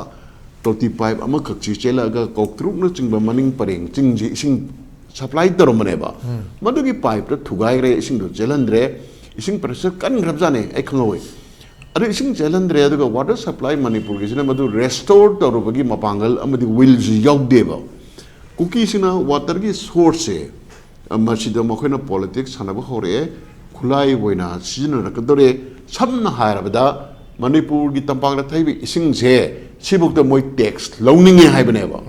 ꯇꯣꯇꯤ ꯄꯥꯏꯞ ꯑꯃꯈꯛꯁꯤ ꯆꯦꯜꯂꯛꯑꯒ ꯀꯧꯇ꯭ꯔꯨꯛꯅꯆꯤꯡꯕ ꯃꯅꯤꯡ ꯄꯔꯦꯡ ꯆꯤꯡꯁꯤ ꯏꯁꯤꯡ ꯁꯄ꯭ꯂꯥꯏ ꯇꯧꯔꯝꯕꯅꯦꯕ꯫ ꯃꯗꯨꯒꯤ ꯄꯥꯏꯞꯇ ꯊꯨꯒꯥꯏꯈ꯭ꯔꯦ, ꯏꯁꯤꯡꯗꯣ ꯆꯦꯜꯍꯟꯗ꯭ꯔꯦ꯫ ꯏꯁꯤꯡ ꯄ꯭ꯔꯦꯁꯔ ꯀꯟꯈ꯭ꯔꯕꯖꯥꯠꯅꯦ, ꯑꯩ ꯈꯪꯍꯧꯋꯦ꯫ ꯑꯗꯨ ꯏꯁꯤꯡ ꯆꯦꯜꯍꯟꯗ꯭ꯔꯦ, ꯑꯗꯨꯒ ꯋꯥꯇꯔ ꯁꯄ꯭ꯂꯥꯏ ꯃꯅꯤꯄꯨꯔꯒꯤꯁꯤꯅ ꯃꯗꯨ ꯔꯦꯁꯇꯣꯔ ꯇꯧꯔꯨꯕꯒꯤ ꯃꯄꯥꯡꯒꯜ ꯑꯃꯗꯤ ꯋꯤꯜꯁꯤ ꯌꯥꯎꯗꯦꯕ꯫ ꯀꯨꯀꯤꯁꯤꯡꯅ ꯋꯥꯇꯔꯒꯤ ꯁꯣꯔꯁꯁꯦ, ꯑ, ꯃꯁꯤꯗ ꯃꯈꯣꯏꯅ ꯄꯣꯂꯤꯇꯤꯛꯁ ꯁꯥꯟꯅꯕ ꯍꯧꯔꯛꯑꯦ, ꯈꯨꯠꯂꯥꯏ ꯑꯣꯏꯅ ꯁꯤꯖꯤꯟꯅꯔꯛꯀꯗꯧꯔꯦ꯫ ꯁꯝꯅ ꯍꯥꯏꯔꯕꯗ, ꯃꯅꯤꯄꯨꯔꯒꯤ ꯇꯝꯄꯥꯛꯇ ꯊꯩꯕ ꯏꯁꯤꯡꯁꯦ ꯁꯤꯐꯧꯗ ꯃꯣꯏ ꯇꯦꯛꯁ ꯂꯧꯅꯤꯡꯉꯦ ꯍꯥꯏꯕꯅꯦꯕ꯫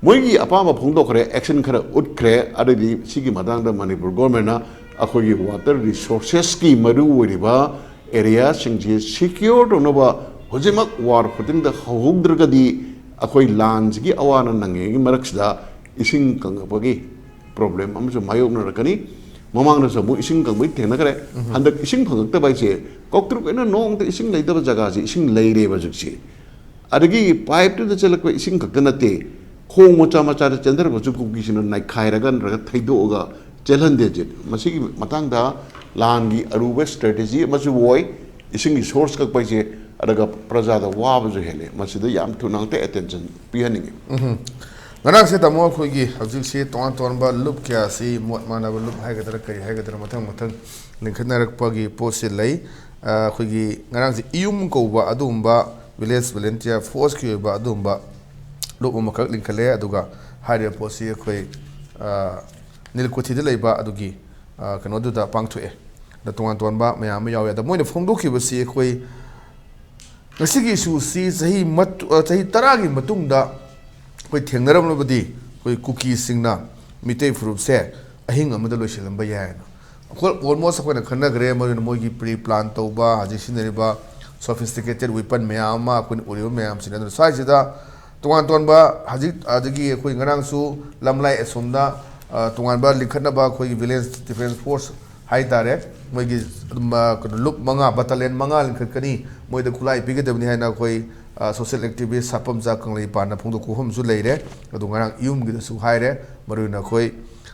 ꯃꯣꯏꯒꯤ ꯑꯄꯥꯝꯕ ꯐꯣꯡꯗꯣꯛꯈ꯭ꯔꯦ, ꯑꯦꯛꯁꯟ ꯈꯔ ꯎꯠꯈ꯭ꯔꯦ꯫ ꯑꯗꯩꯗꯤ ꯁꯤꯒꯤ ꯃꯇꯥꯡꯗ ꯃꯅꯤꯄꯨꯔ ꯒꯣꯔꯃꯦꯟꯅ ꯑꯩꯈꯣꯏꯒꯤ ꯋꯥꯇꯔ ꯔꯤꯁꯣꯔꯁꯦꯁꯀꯤ ꯃꯔꯨ ꯑꯣꯏꯔꯤꯕ ꯑꯦꯔꯤꯌꯥꯁꯤꯡꯁꯤ ꯁꯤꯀ꯭ꯌꯣꯔ ꯇꯧꯅꯕ ꯍꯧꯖꯤꯛꯃꯛ ꯋꯥꯔ ꯐꯨꯇꯤꯡꯗ ꯍꯧꯍꯧꯗ꯭ꯔꯒꯗꯤ ꯑꯩꯈꯣꯏ ꯂꯥꯟꯁꯤꯒꯤ ꯑꯋꯥ ꯑꯅꯥ ꯅꯪꯉꯤꯉꯩꯒꯤ ꯃꯔꯛꯁꯤꯗ ꯏꯁꯤꯡ ꯀꯪꯉꯛꯄꯒꯤ ꯄ꯭ꯔꯣꯕ꯭ꯂꯦꯝ ꯑꯃꯁꯨ ꯃꯥꯌꯣꯛꯅꯔꯛꯀꯅꯤ꯫ ꯃꯃꯥꯡꯗꯁꯨ ꯑꯃꯨꯛ ꯏꯁꯤꯡ ꯀꯪꯕꯒꯤ ꯊꯦꯡꯅꯈ꯭ꯔꯦ꯫ ꯍꯟꯗꯛ ꯏꯁꯤꯡ ꯐꯪꯉꯛꯇꯕ ꯍꯥꯏꯁꯦ, ꯀꯧꯇ꯭ꯔꯨꯛ ꯑꯣꯏꯅ ꯅꯣꯡꯃꯗ ꯏꯁꯤꯡ ꯂꯩꯇꯕ ꯖꯒꯥꯁꯦ ꯏꯁꯤꯡ ꯂꯩꯔꯦꯕ ꯍꯧꯖꯤꯛꯁꯦ꯫ ꯑꯗꯒꯤ ꯄꯥꯏꯞꯇꯨꯗ ꯆꯦꯜꯂꯛꯄ ꯏꯁꯤꯡ ꯈꯛꯇ ꯅꯠꯇꯦ, ꯈꯣꯡ ꯃꯆꯥ ꯃꯆꯥꯗ ꯆꯦꯟꯊꯔꯛꯄꯁꯨ ꯀꯨꯀꯤꯁꯤꯡꯅ ꯅꯩꯈꯥꯏꯔꯒ ꯅꯠꯇ꯭ꯔꯒ ꯊꯩꯗꯣꯛꯑꯒ ꯆꯦꯜꯍꯟꯗꯦ ꯍꯧꯖꯤꯛ꯫ ꯃꯁꯤꯒꯤ ꯃꯇꯥꯡꯗ ꯂꯥꯟꯒꯤ ꯑꯔꯨꯕ ꯁ꯭ꯇ꯭ꯔꯦꯇꯦꯖꯤ ꯑꯃꯁꯨ ꯑꯣꯏ꯫ ꯏꯁꯤꯡꯒꯤ ꯁꯣꯔꯁ ꯀꯛꯄ ꯍꯥꯏꯁꯦ, ꯑꯗꯨꯒ ꯄ꯭ꯔꯖꯥꯗ ꯋꯥꯕꯁꯨ ꯍꯦꯜꯂꯦ꯫ ꯃꯁꯤꯗ ꯌꯥꯝ ꯊꯨꯅ ꯑꯝꯇ ꯑꯦꯇꯦꯟꯁꯟ ꯄꯤꯍꯟꯅꯤꯡꯉꯤ꯫ ꯎꯝ꯫ ꯉꯔꯥꯡꯁꯦ ꯇꯥꯃꯣ, ꯑꯩꯈꯣꯏꯒꯤ ꯍꯧꯖꯤꯛꯁꯤ ꯇꯣꯉꯥꯟ ꯇꯣꯉꯥꯟꯕ ꯂꯨꯞ ꯀꯌꯥꯁꯤ, ꯃꯣꯠ ꯃꯥꯟꯅꯕ ꯂꯨꯞ ꯍꯥꯏꯒꯗ꯭ꯔꯥ ꯀꯔꯤ ꯍꯥꯏꯒꯗ꯭ꯔꯥ, ꯃꯊꯪ ꯃꯊꯪ ꯂꯤꯡꯈꯠꯅꯔꯛꯄꯒꯤ ꯄꯣꯠꯁꯤ ꯂꯩ꯫ ꯑ, ꯑꯩꯈꯣꯏꯒꯤ ꯉꯔꯥꯡꯁꯦ ꯏꯌꯨꯝ ꯀꯧꯕ ꯑꯗꯨꯒꯨꯝꯕ ꯚꯤꯂꯦꯖ ꯚꯣꯂꯨꯟꯇꯤꯌꯔ ꯐꯣꯔꯁꯀꯤ ꯑꯣꯏꯕ ꯑꯗꯨꯒꯨꯝꯕ ꯂꯨꯞ ꯑꯃꯈꯛ ꯂꯤꯡꯈꯠꯂꯦ꯫ ꯑꯗꯨꯒ ꯍꯥꯏꯔꯤꯕ ꯄꯣꯠꯁꯤ ꯑꯩꯈꯣꯏ, ꯑ, ꯅꯤꯂꯀꯨꯊꯤꯗ ꯂꯩꯕ ꯑꯗꯨꯒꯤ, ꯑ, ꯀꯩꯅꯣꯗꯨꯗ ꯄꯥꯡꯊꯣꯛꯑꯦ꯫ ꯑꯗ ꯇꯣꯉꯥꯟ ꯇꯣꯉꯥꯟꯕ ꯃꯌꯥꯝ ꯑꯃ ꯌꯥꯎꯋꯦ꯫ ꯑꯗ ꯃꯣꯏꯅ ꯐꯣꯡꯗꯣꯛꯈꯤꯕꯁꯤ ꯑꯩꯈꯣꯏ ꯉꯁꯤꯒꯤ ꯏꯁꯨꯁꯤ ꯆꯍꯤ ꯃꯠ-, ꯑ, ꯆꯍꯤ ꯇꯔꯥꯒꯤ ꯃꯇꯨꯡꯗ ꯑꯩꯈꯣꯏ ꯊꯦꯡꯅꯔꯝꯂꯕꯗꯤ ꯑꯩꯈꯣꯏ ꯀꯨꯀꯤꯁꯤꯡꯅ ꯃꯤꯇꯩ ꯐꯨꯔꯨꯞꯁꯦ ꯑꯍꯤꯡ ꯑꯃꯗ ꯂꯣꯏꯁꯤꯜꯂꯝꯕ ꯌꯥꯏꯅ꯫ ꯑꯩꯈꯣꯏ almost ꯑꯩꯈꯣꯏꯅ ꯈꯟꯅꯈ꯭ꯔꯦ, ꯃꯔꯨꯑꯣꯏꯅ ꯃꯣꯏꯒꯤ pre plan ꯇꯧꯕ, ꯍꯧꯖꯤꯛ ꯁꯤꯖꯤꯟꯅꯔꯤꯕ sophisticated weapon ꯃꯌꯥꯝ ꯑꯃ ꯑꯩꯈꯣꯏꯅ ꯎꯔꯤꯕ ꯃꯌꯥꯝꯁꯤꯅ꯫ ꯑꯗꯨꯅ ꯁ꯭ꯋꯥꯏꯁꯤꯗ ꯇꯣꯉꯥꯟ ꯇꯣꯉꯥꯟꯕ ꯍꯧꯖꯤꯛ ꯑꯗꯒꯤ ꯑꯩꯈꯣꯏ ꯉꯔꯥꯡꯁꯨ ꯂꯝꯂꯥꯏ ꯑꯁꯣꯝꯗ, ꯑ, ꯇꯣꯉꯥꯟꯕ ꯂꯤꯡꯈꯠꯅꯕ ꯑꯩꯈꯣꯏꯒꯤ Village Defence Force ꯍꯥꯏꯇꯥꯔꯦ, ꯃꯣꯏꯒꯤ ꯑꯗꯨꯝ, ꯑ, ꯀꯩꯅꯣ, ꯂꯨꯞ ꯃꯉꯥ, battalion ꯃꯉꯥ ꯂꯤꯡꯈꯠꯀꯅꯤ, ꯃꯣꯏꯗ ꯈꯨꯠꯂꯥꯏ ꯄꯤꯒꯗꯕꯅꯤ ꯍꯥꯏꯅ ꯑꯩꯈꯣꯏ, ꯑ, social activist ꯁꯥꯄꯝꯆꯥ ꯀꯪꯂꯩꯄꯥꯟꯅ ꯐꯣꯡꯗꯣꯛꯄ ꯋꯥꯐꯝꯁꯨ ꯂꯩꯔꯦ꯫ ꯑꯗꯨ ꯉꯔꯥꯡ ꯏꯌꯨꯝꯒꯤꯗꯁꯨ ꯍꯥꯏꯔꯦ, ꯃꯔꯨꯑꯣꯏꯅ ꯑꯩꯈꯣꯏ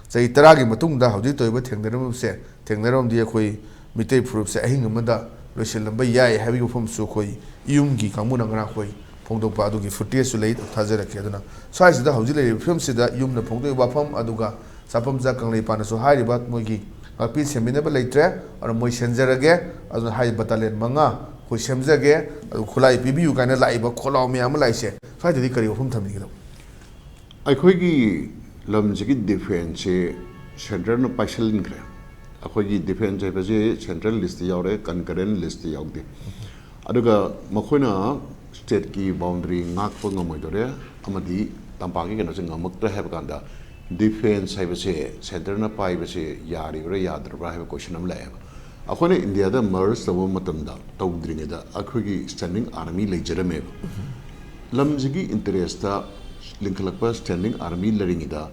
ꯆꯍꯤ ꯇꯔꯥꯒꯤ ꯃꯇꯨꯡꯗ ꯍꯧꯖꯤꯛ ꯇꯧꯔꯤꯕ ꯊꯦꯡꯅꯔꯝꯕꯁꯦ, ꯊꯦꯡꯅꯔꯝꯗꯤ ꯑꯩꯈꯣꯏ ꯃꯤꯇꯩ ꯐꯨꯔꯨꯞꯁꯦ ꯑꯍꯤꯡ ꯑꯃꯗ ꯂꯣꯏꯁꯤꯜꯂꯝꯕ ꯌꯥꯏ ꯍꯥꯏꯕꯒꯤ ꯋꯥꯐꯝꯁꯨ ꯑꯩꯈꯣꯏ ꯏꯌꯨꯝꯒꯤ ꯀꯥꯡꯕꯨꯅ ꯉꯔꯥꯡ ꯑꯩꯈꯣꯏ ꯐꯣꯡꯗꯣꯛꯄ ꯑꯗꯨꯒꯤ footageꯁꯨ ꯂꯩ, ꯊꯥꯖꯔꯛꯀꯦ꯫ ꯑꯗꯨꯅ ꯁ꯭ꯋꯥꯏꯁꯤꯗ ꯍꯧꯖꯤꯛ ꯂꯩꯔꯤꯕ ꯐꯤꯕꯝꯁꯤꯗ ꯌꯨꯝꯅ ꯐꯣꯡꯗꯣꯛꯏꯕ ꯋꯥꯐꯝ ꯑꯗꯨꯒ ꯁꯥꯄꯝꯆꯥ ꯀꯪꯂꯩꯄꯥꯟꯅꯁꯨ ꯍꯥꯏꯔꯤꯕ ꯃꯣꯏꯒꯤ ꯉꯥꯛꯄꯤ ꯁꯦꯟꯕꯤꯅꯕ ꯂꯩꯇ꯭ꯔꯦ, ꯑꯗꯨꯅ ꯃꯣꯏ ꯁꯦꯟꯖꯔꯒꯦ, ꯑꯗꯨꯅ ꯍꯥꯏꯔꯤꯕ battalion ꯃꯉꯥ ꯑꯩꯈꯣꯏ ꯁꯦꯝꯖꯒꯦ, ꯑꯗꯨ ꯈꯨꯠꯂꯥꯏ ꯄꯤꯕꯤꯌꯨ ꯀꯥꯏꯅ ꯂꯥꯛꯏꯕ ꯈꯣꯜꯂꯥꯎ ꯃꯌꯥꯝ ꯑꯃ ꯂꯥꯛꯏꯁꯦ, ꯁ꯭ꯋꯥꯏꯗꯗꯤ ꯀꯔꯤ ꯋꯥꯐꯝ ꯊꯝꯕꯤꯒꯗꯕ? ꯑꯩꯈꯣꯏꯒꯤ ꯂꯝꯁꯤꯒꯤ defenceꯁꯦ centreꯅ ꯄꯥꯏꯁꯤꯟꯈ꯭ꯔꯦ꯫ ꯑꯩꯈꯣꯏꯒꯤ defence ꯍꯥꯏꯕꯁꯦ central listꯇ ꯌꯥꯎꯔꯦ, concurrent listꯇ ꯌꯥꯎꯗꯦ꯫ ꯑꯗꯨꯒ ꯃꯈꯣꯏꯅ stateꯀꯤ boundary ꯉꯥꯛꯄ ꯉꯝꯃꯣꯏꯗꯣꯔꯦ ꯑꯃꯗꯤ ꯇꯝꯄꯥꯛꯀꯤ ꯀꯩꯅꯣꯁꯦ ꯉꯝꯃꯛꯇ꯭ꯔꯦ ꯍꯥꯏꯕ ꯀꯥꯟꯗ, defence ꯍꯥꯏꯕꯁꯦ centreꯅ ꯄꯥꯏꯕꯁꯦ ꯌꯥꯔꯤꯕ꯭ꯔꯥ ꯌꯥꯗ꯭ꯔꯕ꯭ꯔꯥ ꯍꯥꯏꯕ question ꯑꯃ ꯂꯥꯛꯑꯦꯕ꯫ ꯑꯩꯈꯣꯏꯅ ꯏꯟꯗꯤꯌꯥꯗ merge ꯇꯧꯕ ꯃꯇꯝꯗ, ꯇꯧꯗ꯭ꯔꯤꯉꯩꯗ ꯑꯩꯈꯣꯏꯒꯤ standing army ꯂꯩꯖꯔꯝꯃꯦꯕ꯫ ꯂꯝꯁꯤꯒꯤ interestꯇ ꯂꯤꯡꯈꯠꯂꯛꯄ standing army ꯂꯩꯔꯤꯉꯩꯗ,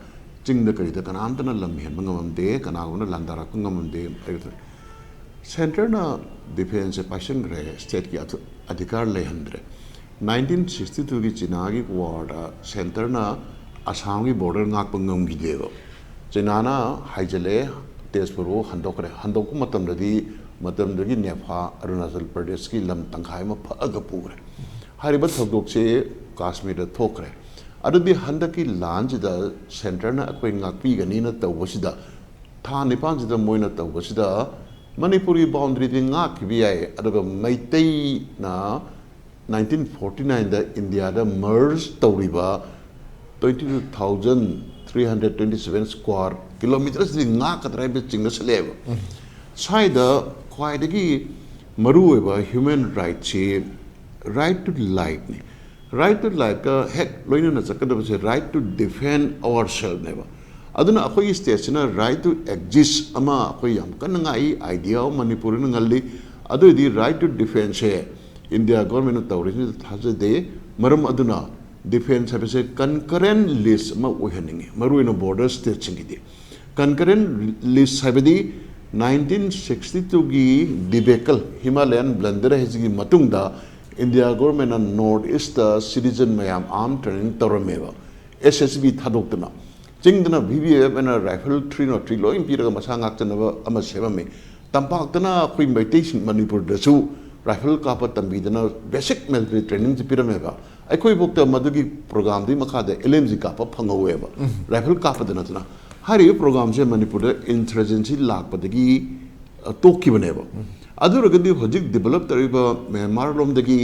ꯆꯤꯡꯗ ꯀꯔꯤꯗ ꯀꯅꯥꯝꯇꯅ ꯂꯝ ꯍꯦꯟꯕ ꯉꯝꯃꯝꯗꯦ, ꯀꯅꯥꯒꯨꯝꯕꯅ ꯂꯥꯟꯗꯥꯔꯛꯄ ꯉꯝꯃꯝꯗꯦ꯫ ꯁꯦꯟꯇꯔꯅ ꯗꯤꯐꯦꯟꯁꯁꯦ ꯄꯥꯏꯁꯟꯈ꯭ꯔꯦ, ꯁ꯭ꯇꯦꯠꯀꯤ ꯑꯊ-, ꯑꯙꯤꯀꯥꯔ ꯂꯩꯍꯟꯗ꯭ꯔꯦ꯫ ꯅꯥꯏꯟꯇꯤꯟ ꯁꯤꯛꯁꯇꯤ ꯇꯨꯒꯤ ꯆꯤꯅꯥꯒꯤ ꯋꯥꯔꯗ ꯁꯦꯟꯇꯔꯅ ꯑꯁꯥꯝꯒꯤ ꯕꯣꯔꯗꯔ ꯉꯥꯛꯄ ꯉꯝꯈꯤꯗꯦꯕ꯫ ꯆꯤꯅꯥꯅ ꯍꯥꯏꯖꯜꯂꯛꯑꯦ, ꯇꯦꯖꯄꯨꯔꯕꯨ ꯍꯟꯗꯣꯛꯈ꯭ꯔꯦ꯫ ꯍꯟꯗꯣꯛꯄ ꯃꯇꯝꯗꯗꯤ, ꯃꯇꯝꯗꯨꯒꯤ ꯅꯦꯐꯥ, ꯑꯔꯨꯅꯥꯆꯜ ꯄ꯭ꯔꯗꯦꯁꯀꯤ ꯂꯝ ꯇꯪꯈꯥꯏ ꯑꯃ ꯐꯛꯑꯒ ꯄꯨꯈ꯭ꯔꯦ꯫ ꯍꯥꯏꯔꯤꯕ ꯊꯧꯗꯣꯛꯁꯦ ꯀꯥꯁꯃꯤꯔꯗ ꯊꯣꯛꯈ꯭ꯔꯦ꯫ ꯑꯗꯨꯗꯤ ꯍꯟꯗꯛꯀꯤ ꯂꯥꯟꯁꯤꯗ ꯁꯦꯟꯇꯔꯅ ꯑꯩꯈꯣꯏ ꯉꯥꯛꯄꯤꯒꯅꯤꯅ ꯇꯧꯕꯁꯤꯗ, ꯊꯥ ꯅꯤꯄꯥꯟꯁꯤꯗ ꯃꯣꯏꯅ ꯇꯧꯕꯁꯤꯗ ꯃꯅꯤꯄꯨꯔꯒꯤ ꯕꯥꯎꯟꯗꯔꯤꯗꯤ ꯉꯥꯛꯈꯤꯕ ꯌꯥꯏ, ꯑꯗꯨꯒ ꯃꯩꯇꯩꯅ ꯅꯥꯏꯟꯇꯤꯟ ꯐꯣꯔꯇꯤ ꯅꯥꯏꯟꯗ ꯏꯟꯗꯤꯌꯥꯗ ꯃꯔꯖ ꯇꯧꯔꯤꯕ twenty two thousand three hundred twenty seven square kilometersꯗꯤ ꯉꯥꯛꯀꯗ꯭ꯔꯥ ꯍꯥꯏꯕ ꯆꯤꯡꯅꯁꯜꯂꯛꯑꯦꯕ꯫ ꯁ꯭ꯋꯥꯏꯗ ꯈ꯭ꯋꯥꯏꯗꯒꯤ ꯃꯔꯨꯑꯣꯏꯕ ꯍ꯭ꯌꯨꯃꯦꯟ ꯔꯥꯏꯠꯁꯤ right to lifeꯅꯤ꯫ Right to lifeꯀ ꯍꯦꯛ ꯂꯣꯏꯅꯅ ꯆꯠꯀꯗꯕꯁꯦ right to defend ourselvesꯅꯦꯕ꯫ ꯑꯗꯨꯅ ꯑꯩꯈꯣꯏꯒꯤ ꯁ꯭ꯇꯦꯠꯁꯤꯅ right to exist ꯑꯃ ꯑꯩꯈꯣꯏ ꯌꯥꯝ ꯀꯟꯅ ꯉꯥꯛꯏ, idea ꯑꯃ ꯃꯅꯤꯄꯨꯔꯅ ꯉꯜꯂꯤ꯫ ꯑꯗꯨ ꯑꯣꯏꯗꯤ right to defenseꯁꯦ ꯏꯟꯗꯤꯌꯥ ꯒꯣꯔꯃꯦꯟꯅ ꯇꯧꯔꯤꯁꯤꯗ ꯊꯥꯖꯗꯦ꯫ ꯃꯔꯝ ꯑꯗꯨꯅ ꯗꯤꯐꯦꯟꯁ ꯍꯥꯏꯕꯁꯦ concurrent list ꯑꯃ ꯑꯣꯏꯍꯟꯅꯤꯡꯉꯤ, ꯃꯔꯨꯑꯣꯏꯅ ꯕꯣꯔꯗꯔ ꯁ꯭ꯇꯦꯠꯁꯤꯡꯒꯤꯗꯤ꯫ Concurrent list ꯍꯥꯏꯕꯗꯤ ꯅꯥꯏꯟꯇꯤꯟ ꯁꯤꯛꯁꯇꯤ ꯇꯨꯒꯤ debacle, Himalayan blunder ꯍꯥꯏꯁꯤꯒꯤ ꯃꯇꯨꯡꯗ ꯏꯟꯗꯤꯌꯥ ꯒꯣꯔꯃꯦꯟꯅ ꯅꯣꯔꯠ ꯏꯁꯇ ꯁꯤꯇꯤꯖꯟ ꯃꯌꯥꯝ ꯑꯥꯔꯝ ꯇ꯭ꯔꯦꯅꯤꯡ ꯇꯧꯔꯝꯃꯦꯕ, ꯑꯦꯁ ꯑꯦꯁ ꯕꯤ ꯊꯥꯗꯣꯛꯇꯅ꯫ ꯆꯤꯡꯗꯅ V B F N rifle three not three ꯂꯣꯏ ꯄꯤꯔꯒ ꯃꯁꯥ ꯉꯥꯛꯆꯅꯕ ꯑꯃ ꯁꯦꯝꯃꯝꯃꯤ꯫ ꯇꯝꯄꯥꯛꯇꯅ ꯑꯩꯈꯣꯏ ꯃꯩꯇꯩꯁꯤꯡ ꯃꯅꯤꯄꯨꯔꯗꯁꯨ ꯔꯥꯏꯐꯜ ꯀꯥꯞꯄ ꯇꯝꯕꯤꯗꯅ ꯕꯦꯁꯤꯛ ꯃꯤꯂꯤꯇꯔꯤ ꯇ꯭ꯔꯦꯅꯤꯡꯁꯦ ꯄꯤꯔꯝꯃꯦꯕ꯫ ꯑꯩꯈꯣꯏꯐꯥꯎꯗ ꯃꯗꯨꯒꯤ ꯄ꯭ꯔꯣꯒꯥꯝꯗꯨꯒꯤ ꯃꯈꯥꯗ ꯑꯦꯜ ꯑꯦꯝ ꯖꯤ ꯀꯥꯞꯄ ꯐꯪꯍꯧꯋꯦꯕ, ꯔꯥꯏꯐꯜ ꯀꯥꯞꯄꯗ ꯅꯠꯇꯅ꯫ ꯍꯥꯏꯔꯤꯕ ꯄ꯭ꯔꯣꯒꯥꯝꯁꯦ ꯃꯅꯤꯄꯨꯔꯗ ꯏꯟꯁꯔꯖꯦꯟꯁꯤ ꯂꯥꯛꯄꯗꯒꯤ, ꯑ, ꯇꯣꯛꯈꯤꯕꯅꯦꯕ꯫ ꯑꯗꯨ ꯑꯣꯏꯔꯒꯗꯤ ꯍꯧꯖꯤꯛ ꯗꯤꯕꯂꯞ ꯇꯧꯔꯤꯕ ꯃ꯭ꯌꯥꯟꯃꯥꯔ ꯂꯣꯝꯗꯒꯤ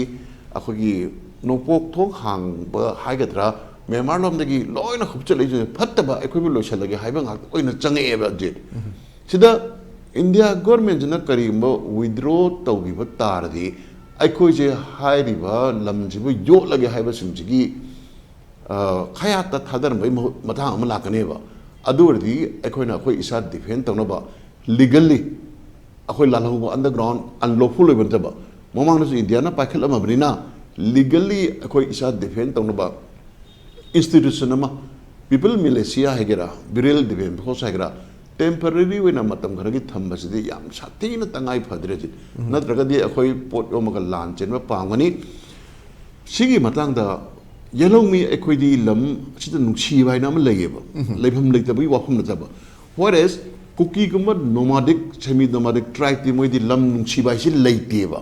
ꯑꯩꯈꯣꯏꯒꯤ ꯅꯣꯡꯄꯣꯛ ꯊꯣꯡ ꯍꯥꯡꯕ ꯍꯥꯏꯒꯗ꯭ꯔꯥ, ꯃ꯭ꯌꯥꯟꯃꯥꯔ ꯂꯣꯝꯗꯒꯤ ꯂꯣꯏꯅ ꯍꯨꯞꯆꯜꯂꯛꯏꯁꯦ ꯐꯠꯇꯕ, ꯑꯩꯈꯣꯏꯕꯨ ꯂꯣꯏꯁꯤꯜꯂꯒꯦ ꯍꯥꯏꯕ ꯉꯥꯛꯇ ꯑꯣꯏꯅ ꯆꯪꯉꯛꯑꯦꯕ ꯍꯧꯖꯤꯛ꯫ ꯁꯤꯗ ꯏꯟꯗꯤꯌꯥ ꯒꯣꯔꯃꯦꯟꯁꯤꯅ ꯀꯔꯤꯒꯨꯝꯕ withdraw ꯇꯧꯈꯤꯕ ꯇꯥꯔꯗꯤ, ꯑꯩꯈꯣꯏꯁꯦ ꯍꯥꯏꯔꯤꯕ ꯂꯝꯁꯤꯕꯨ ꯌꯣꯛꯂꯒꯦ ꯍꯥꯏꯕꯁꯤꯡꯁꯤꯒꯤ, ꯑ, ꯈꯌꯥꯠꯇ ꯊꯥꯗꯔꯝꯕꯒꯤ ꯃꯍꯨꯠ, ꯃꯇꯥꯡ ꯑꯃ ꯂꯥꯛꯀꯅꯦꯕ꯫ ꯑꯗꯨ ꯑꯣꯏꯔꯗꯤ ꯑꯩꯈꯣꯏꯅ ꯑꯩꯈꯣꯏ ꯏꯁꯥ ꯗꯤꯐꯦꯟ ꯇꯧꯅꯕ legally ꯑꯩꯈꯣꯏ ꯂꯥꯜꯍꯧꯕ, underground unlawful ꯑꯣꯏꯕ ꯅꯠꯇꯕ, ꯃꯃꯥꯡꯗꯁꯨ ꯏꯟꯗꯤꯌꯥꯅ ꯄꯥꯏꯈꯠꯂꯝꯃꯕꯅꯤꯅ legally ꯑꯩꯈꯣꯏ ꯏꯁꯥ ꯗꯤꯐꯦꯟ ꯇꯧꯅꯕ institution ꯑꯃ ꯄꯤꯄꯜ ꯃꯤꯂꯤꯁꯤꯌꯥ ꯍꯥꯏꯒꯦꯔꯥ, ꯕꯤꯔꯦꯜ ꯗꯤꯐꯦꯟꯁ ꯐꯣꯔꯁ ꯍꯥꯏꯒꯦꯔꯥ, ꯇꯦꯝꯄꯔꯔꯤ ꯑꯣꯏꯅ ꯃꯇꯝ ꯈꯔꯒꯤ ꯊꯝꯕꯁꯤꯗꯤ ꯌꯥꯝ ꯁꯥꯊꯤꯅ ꯇꯉꯥꯏ ꯐꯗ꯭ꯔꯦ ꯍꯧꯖꯤꯛ꯫ ꯅꯠꯇ꯭ꯔꯒꯗꯤ ꯑꯩꯈꯣꯏ ꯄꯣꯠ ꯌꯣꯝꯃꯒ ꯂꯥꯟ ꯆꯦꯟꯕ ꯄꯥꯝꯒꯅꯤ꯫ ꯁꯤꯒꯤ ꯃꯇꯥꯡꯗ ꯌꯦꯜꯍꯧꯃꯤ ꯑꯩꯈꯣꯏꯗꯤ ꯂꯝ ꯑꯁꯤꯗ ꯅꯨꯡꯁꯤꯕ ꯍꯥꯏꯅ ꯑꯃ ꯂꯩꯌꯦꯕ꯫ ꯂꯩꯐꯝ ꯂꯩꯇꯕꯒꯤ ꯋꯥꯐꯝ ꯅꯠꯇꯕ꯫ Whereas ꯀꯨꯀꯤꯒꯨꯝꯕ ꯅꯣꯃꯥꯗꯤꯛ, ꯁꯦꯃꯤ ꯅꯣꯃꯥꯗꯤꯛ ꯇ꯭ꯔꯥꯏꯕꯇꯤ ꯃꯣꯏꯗꯤ ꯂꯝ ꯅꯨꯡꯁꯤꯕ ꯍꯥꯏꯁꯤ ꯂꯩꯇꯦꯕ꯫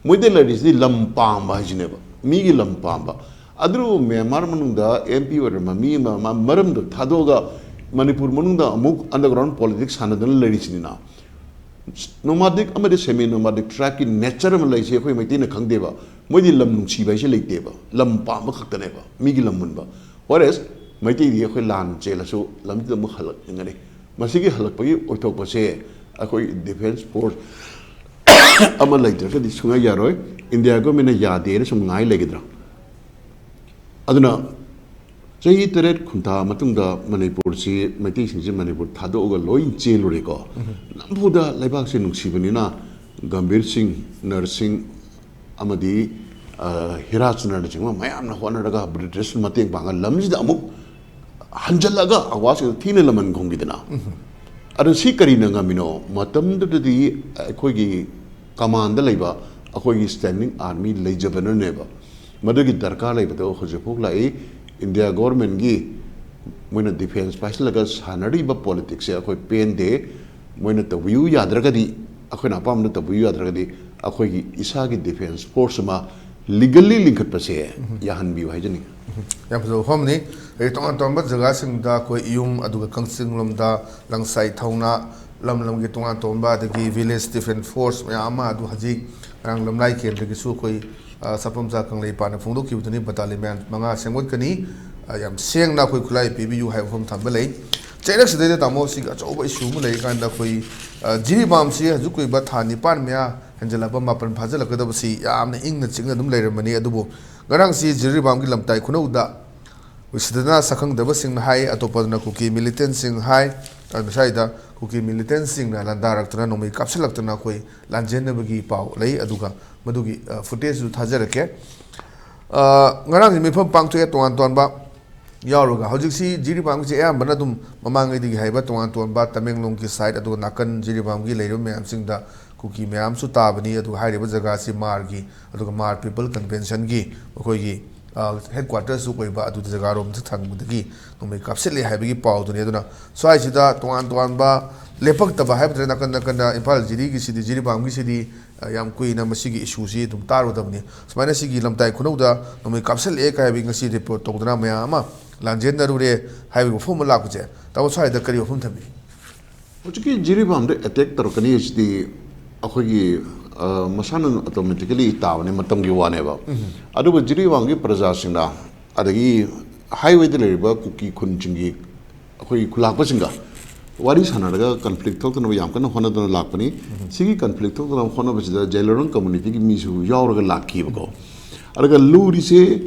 ꯃꯣꯏꯗ ꯂꯩꯔꯤꯁꯤꯗꯤ ꯂꯝ ꯄꯥꯝꯕ ꯍꯥꯏꯁꯤꯅꯦꯕ, ꯃꯤꯒꯤ ꯂꯝ ꯄꯥꯝꯕ꯫ ꯑꯗꯨꯕꯨ ꯃ꯭ꯌꯥꯟꯃꯥꯔ ꯃꯅꯨꯡꯗ ꯑꯦꯝ ꯄꯤ ꯑꯣꯏꯔꯝꯕ ꯃꯤ ꯑꯃ ꯃꯥ ꯃꯔꯝꯗꯣ ꯊꯥꯗꯣꯛꯑꯒ ꯃꯅꯤꯄꯨꯔ ꯃꯅꯨꯡꯗ ꯑꯃꯨꯛ ꯑꯟꯗꯔꯒ꯭ꯔꯥꯎꯟ ꯄꯣꯂꯤꯇꯤꯛꯁ ꯁꯥꯟꯅꯗꯅ ꯂꯩꯔꯤꯁꯤꯅꯤꯅ꯫ ꯅꯣꯃꯥꯗꯤꯛ ꯑꯃꯗꯤ ꯁꯦꯃꯤ ꯅꯣꯃꯥꯗꯤꯛ ꯇ꯭ꯔꯥꯏꯕꯀꯤ ꯅꯦꯆꯔ ꯑꯃ ꯂꯩꯁꯤ ꯑꯩꯈꯣꯏ ꯃꯩꯇꯩꯅ ꯈꯪꯗꯦꯕ꯫ ꯃꯣꯏꯗꯤ ꯂꯝ ꯅꯨꯡꯁꯤꯕ ꯍꯥꯏꯁꯦ ꯂꯩꯇꯦꯕ, ꯂꯝ ꯄꯥꯝꯕ ꯈꯛꯇꯅꯦꯕ, ꯃꯤꯒꯤ ꯂꯝ ꯃꯨꯟꯕ꯫ Whereas ꯃꯩꯇꯩꯗꯤ ꯑꯩꯈꯣꯏ ꯂꯥꯟ ꯆꯦꯜꯂꯁꯨ ꯂꯝꯗꯨꯗ ꯑꯃꯨꯛ ꯍꯜꯂꯛꯅꯤꯡꯒꯅꯤ꯫ ꯃꯁꯤꯒꯤ ꯍꯜꯂꯛꯄꯒꯤ ꯑꯣꯏꯊꯣꯛꯄꯁꯦ ꯑꯩꯈꯣꯏ ꯗꯤꯐꯦꯟꯁ ꯐꯣꯔꯁ ꯑꯃ ꯂꯩꯇ꯭ꯔꯒꯗꯤ ꯁꯨꯡꯌꯥ ꯌꯥꯔꯣꯏ꯫ ꯏꯟꯗꯤꯌꯥ ꯒꯣꯔꯃꯦꯟꯅ ꯌꯥꯗꯦꯅ ꯁꯨꯝ ꯉꯥꯏ ꯂꯩꯒꯗ꯭ꯔꯥ? ꯑꯗꯨꯅ ꯆꯍꯤ ꯇꯔꯦꯠ ꯈꯨꯟꯊꯥ ꯃꯇꯨꯡꯗ ꯃꯅꯤꯄꯨꯔꯁꯤ, ꯃꯩꯇꯩꯁꯤꯡꯁꯤ ꯃꯅꯤꯄꯨꯔ ꯊꯥꯗꯣꯛꯑꯒ ꯂꯣꯏ ꯆꯦꯜꯂꯨꯔꯦꯀꯣ꯫ ꯅꯝꯐꯨꯗ ꯂꯩꯕꯥꯛꯁꯦ ꯅꯨꯡꯁꯤꯕꯅꯤꯅ ꯒꯝꯚꯤꯔ ꯁꯤꯡ, ꯅꯔ ꯁꯤꯡ ꯑꯃꯗꯤ, ꯑ, ꯍꯤꯔꯥ ꯆꯟꯗ꯭ꯔꯅꯆꯤꯡꯕ ꯃꯌꯥꯝꯅ ꯍꯣꯠꯅꯔꯒ ꯕ꯭ꯔꯤꯇꯤꯁ ꯃꯇꯦꯡ ꯄꯥꯡꯉ ꯂꯝꯁꯤꯗ ꯑꯃꯨꯛ ꯍꯟꯖꯜꯂꯒ ꯑꯋꯥꯁꯤꯡꯗ ꯊꯤꯅ ꯂꯃꯟ ꯈꯨꯝꯈꯤꯗꯅ꯫ ꯑꯗꯣ ꯁꯤ ꯀꯔꯤꯅ ꯉꯝꯃꯤꯅꯣ? ꯃꯇꯝꯗꯨꯗꯗꯤ ꯑꯩꯈꯣꯏꯒꯤ ꯀꯃꯥꯟꯗ ꯂꯩꯕ ꯑꯩꯈꯣꯏꯒꯤ ꯁ꯭ꯇꯦꯟꯗꯤꯡ ꯑꯥꯔꯃꯤ ꯂꯩꯖꯕꯅꯅꯦꯕ꯫ ꯃꯗꯨꯒꯤ ꯗꯔꯀꯥꯔ ꯂꯩꯕꯗꯣ ꯍꯧꯖꯤꯛꯐꯥꯎ ꯂꯥꯛꯏ꯫ ꯏꯟꯗꯤꯌꯥ ꯒꯣꯔꯃꯦꯟꯒꯤ ꯃꯣꯏꯅ ꯗꯤꯐꯦꯟꯁ ꯄꯥꯏꯁꯤꯜꯂꯒ ꯁꯥꯟꯅꯔꯤꯕ ꯄꯣꯂꯤꯇꯤꯛꯁꯁꯦ ꯑꯩꯈꯣꯏ ꯄꯦꯟꯗꯦ꯫ ꯃꯣꯏꯅ ꯇꯧꯕꯤꯌꯨ ꯌꯥꯗ꯭ꯔꯒꯗꯤ, ꯑꯩꯈꯣꯏꯅ ꯑꯄꯥꯝꯕꯗ ꯇꯧꯕꯤꯌꯨ ꯌꯥꯗ꯭ꯔꯒꯗꯤ, ꯑꯩꯈꯣꯏꯒꯤ ꯏꯁꯥꯒꯤ ꯗꯤꯐꯦꯟꯁ ꯐꯣꯔꯁ ꯑꯃ ꯂꯤꯒꯜꯂꯤ ꯂꯤꯡꯈꯠꯄꯁꯦ ꯌꯥꯍꯟꯕꯤꯌꯨ ꯍꯥꯏꯖꯅꯤꯡꯉꯤ꯫ ꯌꯥꯝ ꯐꯖꯕ ꯋꯥꯐꯝꯅꯤ꯫ ꯑꯗꯩ ꯇꯣꯉꯥꯟ ꯇꯣꯉꯥꯟꯕ ꯖꯒꯥꯁꯤꯡꯗ ꯑꯩꯈꯣꯏ ꯌꯨꯝ, ꯑꯗꯨꯒ ꯀꯛꯆꯤꯡ ꯂꯣꯝꯗ ꯂꯪꯁꯥꯏ ꯊꯧꯅ, ꯂꯝ ꯂꯝꯒꯤ ꯇꯣꯉꯥꯟ ꯇꯣꯉꯥꯟꯕ, ꯑꯗꯒꯤ ꯚꯤꯂꯦꯖ ꯗꯤꯐꯦꯟꯁ ꯐꯣꯔꯁ ꯃꯌꯥꯝ ꯑꯃ, ꯑꯗꯨ ꯍꯧꯖꯤꯛ ꯉꯔꯥꯡ ꯂꯝꯂꯥꯏ ꯀꯦꯟꯗ꯭ꯔꯒꯤꯁꯨ ꯑꯩꯈꯣꯏ, ꯑ, ꯁꯥꯐꯝꯆꯥ ꯀꯪꯂꯩꯄꯥꯛꯅ ꯐꯣꯡꯗꯣꯛꯈꯤꯕꯗꯨꯅꯤ, ꯕꯇꯥꯂꯤꯌꯟ ꯃꯉꯥ ꯁꯦꯝꯒꯠꯀꯅꯤ꯫ ꯑ, ꯌꯥꯝ ꯁꯦꯡꯅ ꯑꯩꯈꯣꯏ ꯈꯨꯠꯂꯥꯏ ꯄꯤꯕꯤꯌꯨ ꯍꯥꯏꯕ ꯋꯥꯐꯝ ꯊꯝꯕ ꯂꯩ꯫ ꯆꯩꯔꯛꯁꯤꯗꯩꯗ ꯇꯥꯃꯣ, ꯁꯤꯒꯤ ꯑꯆꯧꯕ ꯏꯁꯨ ꯑꯃ ꯂꯩꯔꯤꯀꯥꯟꯗ ꯑꯩꯈꯣꯏ, ꯑ, ꯖꯤꯔꯤꯕꯥꯝꯁꯤ ꯍꯧꯖꯤꯛ ꯀꯨꯏꯕ ꯊꯥ ꯅꯤꯄꯥꯟ ꯃꯌꯥ ꯍꯦꯟꯖꯜꯂꯛꯄ, ꯃꯥꯄꯟ ꯐꯥꯖꯤꯜꯂꯛꯀꯗꯕꯁꯤ ꯌꯥꯝꯅ ꯏꯪꯅ ꯆꯤꯛꯅ ꯑꯗꯨꯝ ꯂꯩꯔꯝꯕꯅꯤ꯫ ꯑꯗꯨꯕꯨ ꯉꯔꯥꯡꯁꯤ ꯖꯤꯔꯤꯕꯥꯝꯒꯤ ꯂꯝꯇꯥꯏ ꯈꯨꯅꯧꯗ ꯁꯤꯗꯅ ꯁꯛꯈꯪꯗꯕꯁꯤꯡꯅ ꯍꯥꯏ, ꯑꯇꯣꯞꯄꯗꯅ ꯀꯨꯀꯤ ꯃꯤꯂꯤꯇꯦꯟꯁꯤꯡ ꯍꯥꯏ꯫ ꯑꯗꯨ ꯁ꯭ꯋꯥꯏꯗ ꯀꯨꯀꯤ ꯃꯤꯂꯤꯇꯦꯟꯁꯤꯡꯅ ꯂꯥꯟꯗꯥꯔꯛꯇꯨꯅ, ꯅꯣꯡꯃꯩ ꯀꯥꯞꯁꯤꯜꯂꯛꯇꯨꯅ ꯑꯩꯈꯣꯏ ꯂꯥꯟꯖꯦꯟꯅꯕꯒꯤ ꯄꯥꯎ ꯂꯩ꯫ ꯑꯗꯨꯒ ꯃꯗꯨꯒꯤ, ꯑ, ꯐꯨꯇꯦꯖꯇꯨ ꯊꯥꯖꯔꯛꯀꯦ꯫ ꯑ, ꯉꯔꯥꯡꯁꯤ ꯃꯤꯐꯝ ꯄꯥꯡꯊꯣꯛꯑꯦ, ꯇꯣꯉꯥꯟ ꯇꯣꯉꯥꯟꯕ ꯌꯥꯎꯔꯒ ꯍꯧꯖꯤꯛꯁꯤ ꯖꯤꯔꯤꯕꯥꯝꯒꯤꯁꯤ ꯑꯌꯥꯝꯕꯅ ꯑꯗꯨꯝ ꯃꯃꯥꯡꯉꯩꯗꯒꯤ ꯍꯥꯏꯕ ꯇꯣꯉꯥꯟ ꯇꯣꯉꯥꯟꯕ ꯇꯃꯦꯡꯂꯣꯡꯒꯤ ꯁꯥꯏꯠ, ꯑꯗꯨꯒ ꯅꯥꯀꯟ ꯖꯤꯔꯤꯕꯥꯝꯒꯤ ꯂꯩꯔꯤꯕ ꯃꯌꯥꯝꯁꯤꯡꯗ ꯀꯨꯀꯤ ꯃꯌꯥꯝꯁꯨ ꯇꯥꯕꯅꯤ꯫ ꯑꯗꯨꯒ ꯍꯥꯏꯔꯤꯕ ꯖꯒꯥꯁꯤ ꯃꯥꯔꯒꯤ, ꯑꯗꯨꯒ ꯃꯥꯔ ꯄꯤꯄꯜ ꯀꯟꯚꯦꯟꯁꯟꯒꯤ ꯃꯈꯣꯏꯒꯤ ꯍꯦꯗ ꯀ꯭ꯋꯥꯇꯔꯁꯨ ꯑꯣꯏꯕ ꯑꯗꯨ ꯖꯒꯥꯔꯣꯝꯗ ꯊꯪꯕꯗꯒꯤ ꯅꯣꯡꯃꯩ ꯀꯥꯞꯁꯤꯜꯂꯦ ꯍꯥꯏꯕꯒꯤ ꯄꯥꯎꯗꯨꯅꯤ꯫ ꯑꯗꯨꯅ ꯁ꯭ꯋꯥꯏꯁꯤꯗ ꯇꯣꯉꯥꯟ ꯇꯣꯉꯥꯟꯕ ꯂꯦꯞꯄꯛꯇꯕ ꯍꯥꯏꯕ ꯇꯥꯔꯦ, ꯅꯥꯀꯟ ꯅꯥꯀꯟꯗ ꯏꯝꯐꯥꯜ ꯖꯤꯔꯤꯒꯤꯁꯤꯗꯤ, ꯖꯤꯔꯤꯕꯥꯝꯒꯤꯁꯤꯗꯤ ꯌꯥꯝ ꯀꯨꯏꯅ ꯃꯁꯤꯒꯤ ꯏꯁꯨꯁꯤ ꯑꯗꯨꯝ ꯇꯥꯔꯨꯗꯕꯅꯤ꯫ ꯁꯨꯃꯥꯏꯅ ꯁꯤꯒꯤ ꯂꯝꯇꯥꯏ ꯈꯨꯅꯧꯗ ꯅꯣꯡꯃꯩ ꯀꯥꯞꯁꯤꯜꯂꯛꯑꯦ ꯀꯥꯏ ꯍꯥꯏꯕꯒꯤ ꯉꯁꯤ ꯔꯤꯄꯣꯔꯠ ꯇꯧꯗꯅ ꯃꯌꯥꯝ ꯑꯃ ꯂꯥꯟꯖꯦꯟꯅꯔꯨꯔꯦ ꯍꯥꯏꯕꯒꯤ ꯋꯥꯐꯝ ꯑꯃ ꯂꯥꯛꯄꯁꯦ, ꯇꯥꯃꯣ ꯁ꯭ꯋꯥꯏꯗ ꯀꯔꯤ ꯋꯥꯐꯝ ꯊꯝꯕꯤ? ꯍꯧꯖꯤꯛꯀꯤ ꯖꯤꯔꯤꯕꯥꯝꯗ ꯑꯦꯇꯦꯛ ꯇꯧꯔꯛꯀꯅꯤ ꯍꯥꯏꯁꯤꯗꯤ ꯑꯩꯈꯣꯏꯒꯤ, ꯑ, ꯃꯁꯥꯅ ꯑꯣꯇꯣꯃꯦꯇꯤꯀꯦꯂꯤ ꯇꯥꯕꯅꯤ, ꯃꯇꯝꯒꯤ ꯋꯥꯅꯦꯕ꯫ ꯑꯗꯨꯕꯨ ꯖꯤꯔꯤꯕꯥꯝꯒꯤ ꯄ꯭ꯔꯖꯥꯁꯤꯡꯅ, ꯑꯗꯒꯤ ꯍꯥꯏꯋꯦꯗ ꯂꯩꯔꯤꯕ ꯀꯨꯀꯤ ꯈꯨꯟꯁꯤꯡꯒꯤ ꯑꯩꯈꯣꯏꯒꯤ ꯈꯨꯂꯥꯛꯄꯁꯤꯡꯒ ꯋꯥꯔꯤ ꯁꯥꯟꯅꯔꯒ ꯀꯟꯐ꯭ꯂꯤꯛ ꯊꯣꯛꯇꯅꯕ ꯌꯥꯝ ꯀꯟꯅ ꯍꯣꯠꯅꯗꯨꯅ ꯂꯥꯛꯄꯅꯤ꯫ ꯁꯤꯒꯤ ꯀꯟꯐ꯭ꯂꯤꯛ ꯊꯣꯛꯇꯅꯕ ꯍꯣꯠꯅꯕꯁꯤꯗ ꯖꯦꯂꯔꯣꯡ ꯀꯝꯃꯨꯅꯤꯇꯤꯒꯤ ꯃꯤꯁꯨ ꯌꯥꯎꯔꯒ ꯂꯥꯛꯈꯤꯕꯀꯣ꯫ ꯑꯗꯨꯒ ꯂꯨꯔꯤꯁꯦ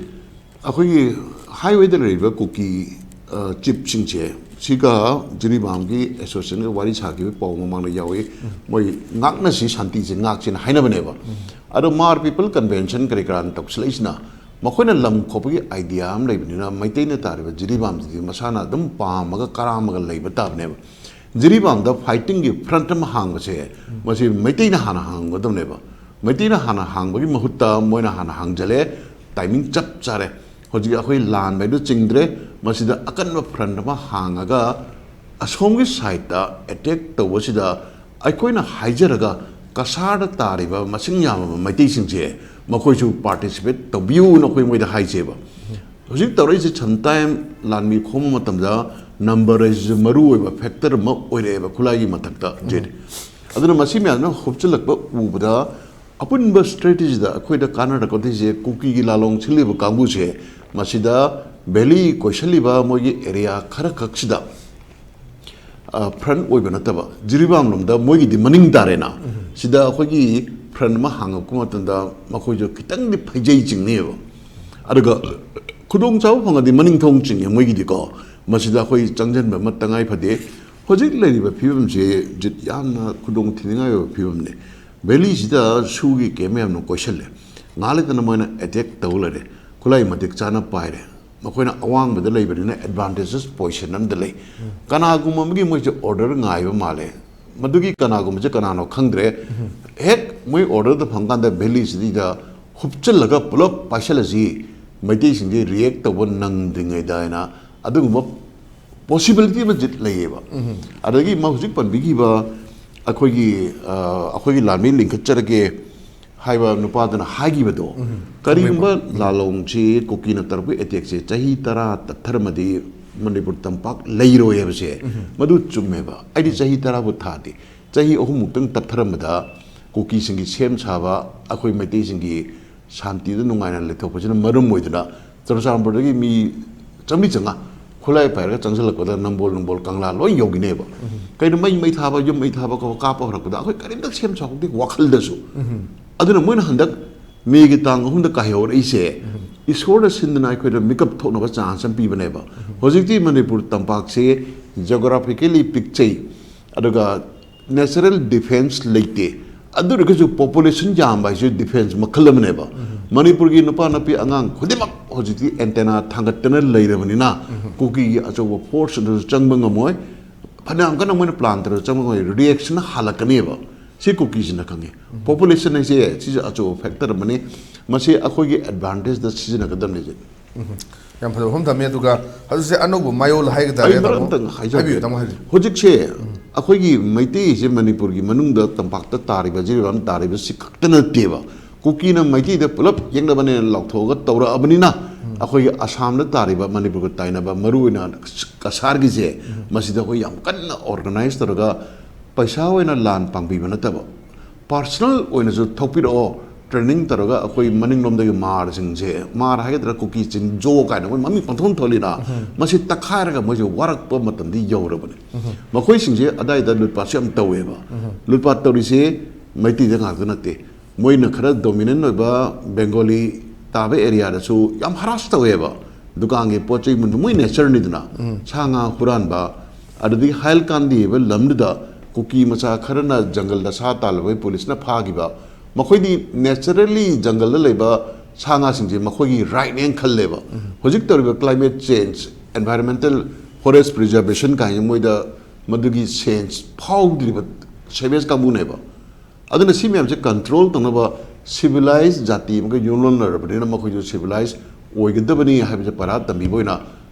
ꯑꯩꯈꯣꯏꯒꯤ ꯍꯥꯏꯋꯦꯗ ꯂꯩꯔꯤꯕ ꯀꯨꯀꯤ, ꯑ, ꯆꯤꯞꯁꯤꯡꯁꯦ ꯁꯤꯒ ꯖꯤꯔꯤꯕꯥꯝꯒꯤ ꯑꯦꯁꯣꯁꯤꯌꯦꯁꯟꯒ ꯋꯥꯔꯤ ꯁꯥꯈꯤꯕ ꯄꯥꯎ ꯃꯃꯥꯡꯗ ꯌꯥꯎꯏ꯫ ꯃꯣꯏ ꯉꯥꯛꯅꯁꯤ ꯁꯥꯟꯇꯤꯁꯦ ꯉꯥꯛꯁꯦꯅ ꯍꯥꯏꯅꯕꯅꯦꯕ꯫ ꯑꯗꯣ ꯃꯥꯔ ꯄꯤꯄꯜ ꯀꯟꯚꯦꯟꯁꯟ ꯀꯔꯤ ꯀꯔꯥꯅ ꯇꯧꯁꯤꯜꯂꯛꯏꯁꯤꯅ ꯃꯈꯣꯏꯅ ꯂꯝ ꯈꯣꯞꯄꯒꯤ ꯑꯥꯏꯗꯤꯌꯥ ꯑꯃ ꯂꯩꯕꯅꯤꯅ ꯃꯩꯇꯩꯅ ꯇꯥꯔꯤꯕ ꯖꯤꯔꯤꯕꯥꯝꯁꯤꯗꯤ ꯃꯁꯥꯅ ꯑꯗꯨꯝ ꯄꯥꯝꯃꯒ ꯀꯔꯥꯝꯃꯒ ꯂꯩꯕ ꯇꯥꯕꯅꯦꯕ꯫ ꯖꯤꯔꯤꯕꯥꯝꯗ ꯐꯥꯏꯇꯤꯡꯒꯤ ꯐ꯭ꯔꯟꯠ ꯑꯃ ꯍꯥꯡꯕꯁꯦ ꯃꯁꯤ ꯃꯩꯇꯩꯅ ꯍꯥꯟꯅ ꯍꯥꯡꯒꯗꯕꯅꯦꯕ꯫ ꯃꯩꯇꯩꯅ ꯍꯥꯟꯅ ꯍꯥꯡꯕꯒꯤ ꯃꯍꯨꯠꯇ ꯃꯣꯏꯅ ꯍꯥꯟꯅ ꯍꯥꯡꯖꯜꯂꯦ, ꯇꯥꯏꯃꯤꯡ ꯆꯞ ꯆꯥꯔꯦ꯫ ꯍꯧꯖꯤꯛ ꯑꯩꯈꯣꯏ ꯂꯥꯟꯕ ꯍꯥꯏꯗꯨ ꯆꯤꯡꯗ꯭ꯔꯦ꯫ ꯃꯁꯤꯗ ꯑꯀꯟꯕ ꯐ꯭ꯔꯟꯠ ꯑꯃ ꯍꯥꯡꯉꯒ ꯑꯁꯣꯝꯒꯤ ꯁꯥꯏꯠꯇ ꯑꯦꯇꯦꯛ ꯇꯧꯕꯁꯤꯗ ꯑꯩꯈꯣꯏꯅ ꯍꯥꯏꯖꯔꯒ ꯀꯁꯥꯔꯗ ꯇꯥꯔꯤꯕ ꯃꯁꯤꯡ ꯌꯥꯝꯂꯕ ꯃꯩꯇꯩꯁꯤꯡꯁꯦ ꯃꯈꯣꯏꯁꯨ ꯄꯥꯔꯇꯤꯁꯤꯄꯦꯠ ꯇꯧꯕꯤꯌꯨꯅ ꯑꯩꯈꯣꯏ ꯃꯣꯏꯗ ꯍꯥꯏꯖꯩꯕ꯫ ꯍꯧꯖꯤꯛ ꯇꯧꯔꯛꯏꯁꯦ ꯁꯝꯇꯥꯏꯝ ꯂꯥꯟꯃꯤ ꯈꯣꯝꯕ ꯃꯇꯝꯗ ꯅꯝꯕꯔ ꯍꯥꯏꯁꯤꯁꯨ ꯃꯔꯨ ꯑꯣꯏꯕ ꯐꯦꯛꯇꯔ ꯑꯃ ꯑꯣꯏꯔꯛꯑꯦꯕ ꯈꯨꯠꯂꯥꯏꯒꯤ ꯃꯊꯛꯇ ꯖꯦꯠ꯫ ꯑꯗꯨꯅ ꯃꯁꯤ ꯃꯌꯥꯝꯅ ꯍꯨꯞꯆꯤꯜꯂꯛꯄ ꯎꯕꯗ ꯑꯄꯨꯟꯕ ꯁ꯭ꯇ꯭ꯔꯦꯇꯦꯖꯤꯗ ꯑꯩꯈꯣꯏꯗ ꯀꯥꯟꯅꯔꯛꯀꯗꯣꯏꯁꯦ ꯀꯨꯀꯤꯒꯤ ꯂꯥꯂꯣꯡ ꯁꯤꯜꯂꯤꯕ ꯀꯥꯡꯕꯨꯁꯦ ꯃꯁꯤꯗ ꯚꯦꯂꯤ ꯀꯣꯏꯁꯜꯂꯤꯕ ꯃꯣꯏꯒꯤ ꯑꯦꯔꯤꯌꯥ ꯈꯔ ꯈꯛꯁꯤꯗ ꯐ꯭ꯔꯟ ꯑꯣꯏꯕ ꯅꯠꯇꯕ ꯖꯤꯔꯤꯕꯥꯝ ꯂꯣꯝꯗ ꯃꯣꯏꯒꯤꯗꯤ ꯃꯅꯤꯡ ꯇꯥꯔꯦꯅ꯫ ꯁꯤꯗ ꯑꯩꯈꯣꯏꯒꯤ ꯐ꯭ꯔꯟ ꯑꯃ ꯍꯥꯡꯉꯛꯄ ꯃꯇꯝꯗ ꯃꯈꯣꯏꯁꯨ ꯈꯤꯇꯪꯗꯤ ꯐꯩꯖꯩ ꯆꯤꯡꯅꯦꯕ꯫ ꯑꯗꯨꯒ ꯈꯨꯗꯣꯡꯆꯥꯕ ꯐꯪꯉꯗꯤ ꯃꯅꯤꯡ ꯊꯣꯡ ꯆꯤꯡꯉꯦ ꯃꯣꯏꯒꯤꯗꯤꯀꯣ꯫ ꯃꯁꯤꯗ ꯑꯩꯈꯣꯏ ꯆꯪꯁꯤꯟꯕ ꯑꯃ ꯇꯉꯥꯏ ꯐꯗꯦ꯫ ꯍꯧꯖꯤꯛ ꯂꯩꯔꯤꯕ ꯐꯤꯕꯝꯁꯤ ꯖꯤꯠ ꯌꯥꯝꯅ ꯈꯨꯗꯣꯡ ꯊꯤꯅꯤꯡꯉꯥꯏ ꯑꯣꯏꯕ ꯐꯤꯕꯝꯅꯤ꯫ ꯚꯦꯂꯤꯁꯤꯗ ꯁꯨꯒꯤ ꯀꯦꯝ ꯃꯌꯥꯝꯅ ꯀꯣꯏꯁꯜꯂꯦ꯫ ꯉꯥꯏꯍꯥꯛ ꯂꯩꯇꯅ ꯃꯣꯏꯅ ꯑꯦꯇꯦꯛ ꯇꯧ ꯂꯩꯔꯦ꯫ ꯈꯨꯠꯂꯥꯏ ꯃꯇꯤꯛ ꯆꯥꯅ ꯄꯥꯏꯔꯦ꯫ ꯃꯈꯣꯏꯅ ꯑꯋꯥꯡꯕꯗ ꯂꯩꯕꯅꯤꯅ ꯑꯦꯗꯚꯥꯟꯇꯦꯖꯦꯁ ꯄꯣꯖꯤꯁꯟ ꯑꯃꯗ ꯂꯩ꯫ ꯀꯅꯥꯒꯨꯝꯕ ꯑꯃꯒꯤ ꯃꯣꯏꯁꯦ ꯑꯣꯔꯗꯔ ꯉꯥꯏꯕ ꯃꯥꯜꯂꯦ꯫ ꯃꯗꯨꯒꯤ ꯀꯅꯥꯒꯨꯝꯕꯁꯦ ꯀꯅꯥꯅꯣ ꯈꯪꯗ꯭ꯔꯦ꯫ ꯍꯦꯛ ꯃꯣꯏ ꯑꯣꯔꯗꯔꯗ ꯐꯪꯀꯥꯟꯗ ꯚꯦꯂꯤꯁꯤꯗ ꯍꯨꯞꯆꯤꯜꯂꯒ ꯄꯨꯂꯞ ꯄꯥꯏꯁꯜꯂꯁꯤ, ꯃꯩꯇꯩꯁꯤꯡꯁꯦ ꯔꯤꯌꯦꯛ ꯇꯧꯕ ꯅꯪꯗ꯭ꯔꯤꯉꯩꯗ ꯍꯥꯏꯅ ꯑꯗꯨꯒꯨꯝꯕ ꯄꯣꯁꯤꯕꯤꯂꯤꯇꯤ ꯑꯃ ꯖꯤꯠ ꯂꯩꯌꯦꯕ꯫ ꯑꯗꯒꯤ ꯃꯥ ꯍꯧꯖꯤꯛ ꯄꯟꯕꯤꯈꯤꯕ ꯑꯩꯈꯣꯏꯒꯤ, ꯑ, ꯑꯩꯈꯣꯏꯒꯤ ꯂꯥꯟꯃꯤ ꯂꯤꯡꯈꯠꯆꯔꯒꯦ ꯍꯥꯏꯕ ꯅꯨꯄꯥꯗꯨꯅ ꯍꯥꯏꯈꯤꯕꯗꯣ, ꯀꯔꯤꯒꯨꯝꯕ ꯂꯥꯂꯣꯡꯁꯤ ꯀꯨꯀꯤꯅ ꯇꯧꯔꯛꯄ ꯑꯦꯇꯦꯛꯁꯦ ꯆꯍꯤ ꯇꯔꯥ ꯇꯞꯊꯔꯝꯃꯗꯤ ꯃꯅꯤꯄꯨꯔ ꯇꯝꯄꯥꯛ ꯂꯩꯔꯣꯏ ꯍꯥꯏꯕꯁꯦ, ꯃꯗꯨ ꯆꯨꯝꯃꯦꯕ꯫ ꯑꯩꯗꯤ ꯆꯍꯤ ꯇꯔꯥꯕꯨ ꯊꯥꯗꯦ꯫ ꯆꯍꯤ ꯑꯍꯨꯝꯃꯨꯛꯇꯪ ꯇꯞꯊꯔꯝꯕꯗ ꯀꯨꯀꯤꯁꯤꯡꯒꯤ ꯁꯦꯝ ꯁꯥꯕ, ꯑꯩꯈꯣꯏ ꯃꯩꯇꯩꯁꯤꯡꯒꯤ ꯁꯥꯟꯇꯤꯗ ꯅꯨꯡꯉꯥꯏꯅ ꯂꯩꯊꯣꯛꯄꯁꯤꯅ ꯃꯔꯝ ꯑꯣꯏꯗꯨꯅ ꯆꯨꯔꯆꯥꯟꯄꯨꯔꯗꯒꯤ ꯃꯤ ꯆꯥꯝꯃꯔꯤ ꯆꯥꯝꯃꯉꯥ ꯈꯨꯠꯂꯥꯏ ꯄꯥꯏꯔꯒ ꯆꯪꯁꯤꯜꯂꯛꯄꯗ ꯅꯝꯕꯣꯜ, ꯅꯝꯕꯣꯜ ꯀꯪꯂꯥ ꯂꯣꯏ ꯌꯧꯈꯤꯅꯦꯕ꯫ ꯀꯩꯅꯣ, ꯃꯩ, ꯃꯩ ꯊꯥꯕ, ꯌꯨꯝ ꯃꯩ ꯊꯥꯕ ꯀꯥꯞꯄ ꯍꯧꯔꯛꯄꯗ ꯑꯩꯈꯣꯏ ꯀꯔꯤꯝꯇ ꯁꯦꯝ ꯁꯥꯍꯧꯗꯦ ꯋꯥꯈꯜꯗꯁꯨ꯫ ꯑꯗꯨꯅ ꯃꯣꯏꯅ ꯍꯟꯗꯛ ꯃꯦꯒꯤ ꯇꯥꯡ ꯑꯍꯨꯝꯗ ꯀꯥꯏꯍꯧꯔꯛꯏꯁꯦ ꯏꯁꯣꯔꯅ ꯁꯤꯟꯗꯅ ꯑꯩꯈꯣꯏꯗ ꯃꯤꯀꯞ ꯊꯣꯛꯅꯕ ꯆꯥꯟꯁ ꯑꯃ ꯄꯤꯕꯅꯦꯕ꯫ ꯍꯧꯖꯤꯛꯇꯤ ꯃꯅꯤꯄꯨꯔ ꯇꯝꯄꯥꯛꯁꯦ ꯖꯤꯑꯣꯒ꯭ꯔꯥꯐꯤꯀꯦꯂꯤ ꯄꯤꯛꯆꯩ, ꯑꯗꯨꯒ ꯅꯦꯆꯔꯦꯜ ꯗꯤꯐꯦꯟꯁ ꯂꯩꯇꯦ꯫ ꯑꯗꯨ ꯑꯣꯏꯔꯒꯁꯨ ꯄꯣꯄꯨꯂꯦꯁꯟ ꯌꯥꯝꯕ ꯍꯥꯏꯁꯦ ꯗꯤꯐꯦꯟꯁ ꯃꯈꯜ ꯑꯃꯅꯦꯕ꯫ ꯃꯅꯤꯄꯨꯔꯒꯤ ꯅꯨꯄꯥ ꯅꯨꯄꯤ ꯑꯉꯥꯡ ꯈꯨꯗꯤꯡꯃꯛ ꯍꯧꯖꯤꯛꯇꯤ ꯑꯦꯟꯇꯦꯅꯥ ꯊꯥꯡꯒꯠꯇꯅ ꯂꯩꯔꯕꯅꯤꯅ ꯀꯨꯀꯤꯒꯤ ꯑꯆꯧꯕ ꯐꯣꯔꯁ ꯑꯗꯨꯁꯨ ꯆꯪꯕ ꯉꯝꯃꯣꯏ꯫ ꯐꯅꯌꯥꯝ ꯀꯟꯅ ꯃꯣꯏꯅ ꯄ꯭ꯂꯥꯟ ꯇꯧꯔꯒ ꯆꯪꯕ ꯉꯝꯃꯣꯏ, ꯔꯤꯌꯦꯛꯁꯟ ꯍꯜꯂꯛꯀꯅꯦꯕ꯫ ꯁꯤ ꯀꯨꯀꯤꯁꯤꯅ ꯈꯪꯉꯤ꯫ ꯄꯣꯄꯨꯂꯦꯁꯟ ꯍꯥꯏꯁꯦ ꯁꯤꯁꯨ ꯑꯆꯧꯕ ꯐꯦꯛꯇꯔ ꯑꯃꯅꯤ꯫ ꯃꯁꯤ ꯑꯩꯈꯣꯏꯒꯤ ꯑꯦꯗꯚꯥꯟꯇꯦꯖꯇ ꯁꯤꯖꯤꯟꯅꯒꯗꯕꯅꯤ ꯁꯤ꯫ ꯌꯥꯝ ꯐꯖꯕ ꯋꯥꯐꯝ ꯊꯝꯃꯦ꯫ ꯑꯗꯨꯒ ꯍꯧꯖꯤꯛꯁꯦ ꯑꯅꯧꯕ ꯃꯌꯣꯜ ꯍꯥꯏꯒꯗ꯭ꯔꯥ, ꯑꯩ ꯃꯔꯛ ꯇꯥꯃꯣ? ꯑꯝꯇꯪ ꯍꯥꯏꯖꯍꯧꯒꯦ꯫ ꯍꯥꯏꯕꯤꯌꯨ, ꯇꯥꯃꯣ, ꯍꯥꯏꯕꯤꯌꯨ꯫ ꯍꯧꯖꯤꯛꯁꯦ ꯑꯩꯈꯣꯏꯒꯤ ꯃꯩꯇꯩꯁꯦ ꯃꯅꯤꯄꯨꯔꯒꯤ ꯃꯅꯨꯡꯗ ꯇꯝꯄꯥꯛꯇ ꯇꯥꯔꯤꯕ, ꯖꯤꯔꯤꯕꯥꯝ ꯇꯥꯔꯤꯕꯁꯤ ꯈꯛꯇ ꯅꯠꯇꯦꯕ꯫ ꯀꯨꯀꯤꯅ ꯃꯩꯇꯩꯗ ꯄꯨꯂꯞ ꯌꯦꯛꯅꯕꯅꯦꯅ ꯂꯥꯎꯊꯣꯛꯑꯒ ꯇꯧꯔꯛꯑꯕꯅꯤꯅ ꯑꯩꯈꯣꯏꯒꯤ ꯑꯁꯥꯝꯗ ꯇꯥꯔꯤꯕ, ꯃꯅꯤꯄꯨꯔꯒ ꯇꯥꯏꯅꯕ, ꯃꯔꯨꯑꯣꯏꯅ ꯀꯁꯥꯔꯒꯤꯁꯦ, ꯃꯁꯤꯗ ꯑꯩꯈꯣꯏ ꯌꯥꯝ ꯀꯟꯅ ꯑꯣꯔꯒꯅꯥꯏꯖ ꯇꯧꯔꯒ ꯄꯩꯁꯥ ꯑꯣꯏꯅ ꯂꯥꯟ ꯄꯥꯡꯕꯤꯕ ꯅꯠꯇꯕ, ꯄꯥꯔꯁꯣꯅꯦꯜ ꯑꯣꯏꯅꯁꯨ ꯊꯣꯛꯄꯤꯔꯛꯑꯣ꯫ ꯇ꯭ꯔꯦꯅꯤꯡ ꯇꯧꯔꯒ ꯑꯩꯈꯣꯏ ꯃꯅꯤꯡꯂꯣꯝꯗꯒꯤ ꯃꯥꯔꯁꯤꯡꯁꯦ, ꯃꯥꯔ ꯍꯥꯏꯒꯗ꯭ꯔꯥ, ꯀꯨꯀꯤ ꯆꯤꯡꯖꯣ ꯀꯥꯏꯅ ꯃꯣꯏ ꯃꯃꯤꯡ ꯄꯪꯊꯣꯟ ꯊꯣꯜꯂꯤꯅ, ꯃꯁꯤ ꯇꯛꯈꯥꯏꯔꯒ ꯃꯣꯏꯁꯦ ꯋꯥꯔꯛꯄ ꯃꯇꯝꯗꯤ ꯌꯧꯔꯕꯅꯤ꯫ ꯃꯈꯣꯏꯁꯤꯡꯁꯦ ꯑꯗꯥꯏꯗ ꯂꯨꯠꯄꯥꯠꯁꯨ ꯌꯥꯝ ꯇꯧꯋꯦꯕ꯫ ꯂꯨꯠꯄꯥꯠ ꯇꯧꯔꯤꯁꯦ ꯃꯩꯇꯩꯗ ꯉꯥꯛꯇ ꯅꯠꯇꯦ꯫ ꯃꯣꯏꯅ ꯈꯔ ꯗꯣꯃꯤꯅꯦꯟ ꯑꯣꯏꯕ ꯕꯦꯡꯒꯣꯂꯤ ꯇꯥꯕ ꯑꯦꯔꯤꯌꯥꯗꯁꯨ ꯌꯥꯝ ꯍꯔꯥꯁ ꯇꯧꯋꯦꯕ꯫ ꯗꯨꯀꯥꯟꯒꯤ ꯄꯣꯠ ꯆꯩ ꯃꯨꯟꯕ, ꯃꯣꯏ ꯅꯦꯆꯔꯅꯤꯗꯅ, ꯁꯥ ꯉꯥ ꯍꯨꯔꯥꯟꯕ꯫ ꯑꯗꯨꯗꯒꯤ ꯍꯥꯏꯜꯀꯥꯟꯗꯤ ꯍꯥꯏꯕ ꯂꯝꯗꯨꯗ ꯀꯨꯀꯤ ꯃꯆꯥ ꯈꯔꯅ ꯖꯪꯒꯜꯗ ꯁꯥ ꯇꯥꯜꯂꯨꯕꯩ ꯄꯨꯂꯤꯁꯅ ꯐꯥꯈꯤꯕ꯫ ꯃꯈꯣꯏꯗꯤ ꯅꯦꯆꯔꯦꯜꯂꯤ ꯖꯪꯒꯜꯗ ꯂꯩꯕ ꯁꯥ ꯉꯥꯁꯤꯡꯁꯦ ꯃꯈꯣꯏꯒꯤ ꯔꯥꯏꯠꯅꯦꯅ ꯈꯜꯂꯦꯕ꯫ ꯍꯧꯖꯤꯛ ꯇꯧꯔꯤꯕ climate change, environmental, forest preservation ꯀꯥꯏꯅ ꯃꯣꯏꯗ ꯃꯗꯨꯒꯤ ꯁꯦꯟꯁ ꯐꯥꯎꯗ꯭ꯔꯤꯕ, ꯁꯦꯚꯦꯖ ꯀꯥꯡꯕꯨꯅꯦꯕ꯫ ꯑꯗꯨꯅ ꯁꯤ ꯃꯌꯥꯝꯁꯦ ꯀꯟꯇ꯭ꯔꯣꯜ ꯇꯧꯅꯕ ꯁꯤꯚꯤꯂꯥꯏꯁ ꯖꯥꯇꯤ ꯑꯃꯒ ꯌꯨꯝꯂꯣꯟꯅꯔꯕꯅꯤꯅ ꯃꯈꯣꯏꯁꯨ ꯁꯤꯚꯤꯂꯥꯏꯁ ꯑꯣꯏꯒꯗꯕꯅꯤ ꯍꯥꯏꯕꯁꯦ ꯄꯔꯥ ꯇꯝꯕꯤꯕ ꯑꯣꯏꯅ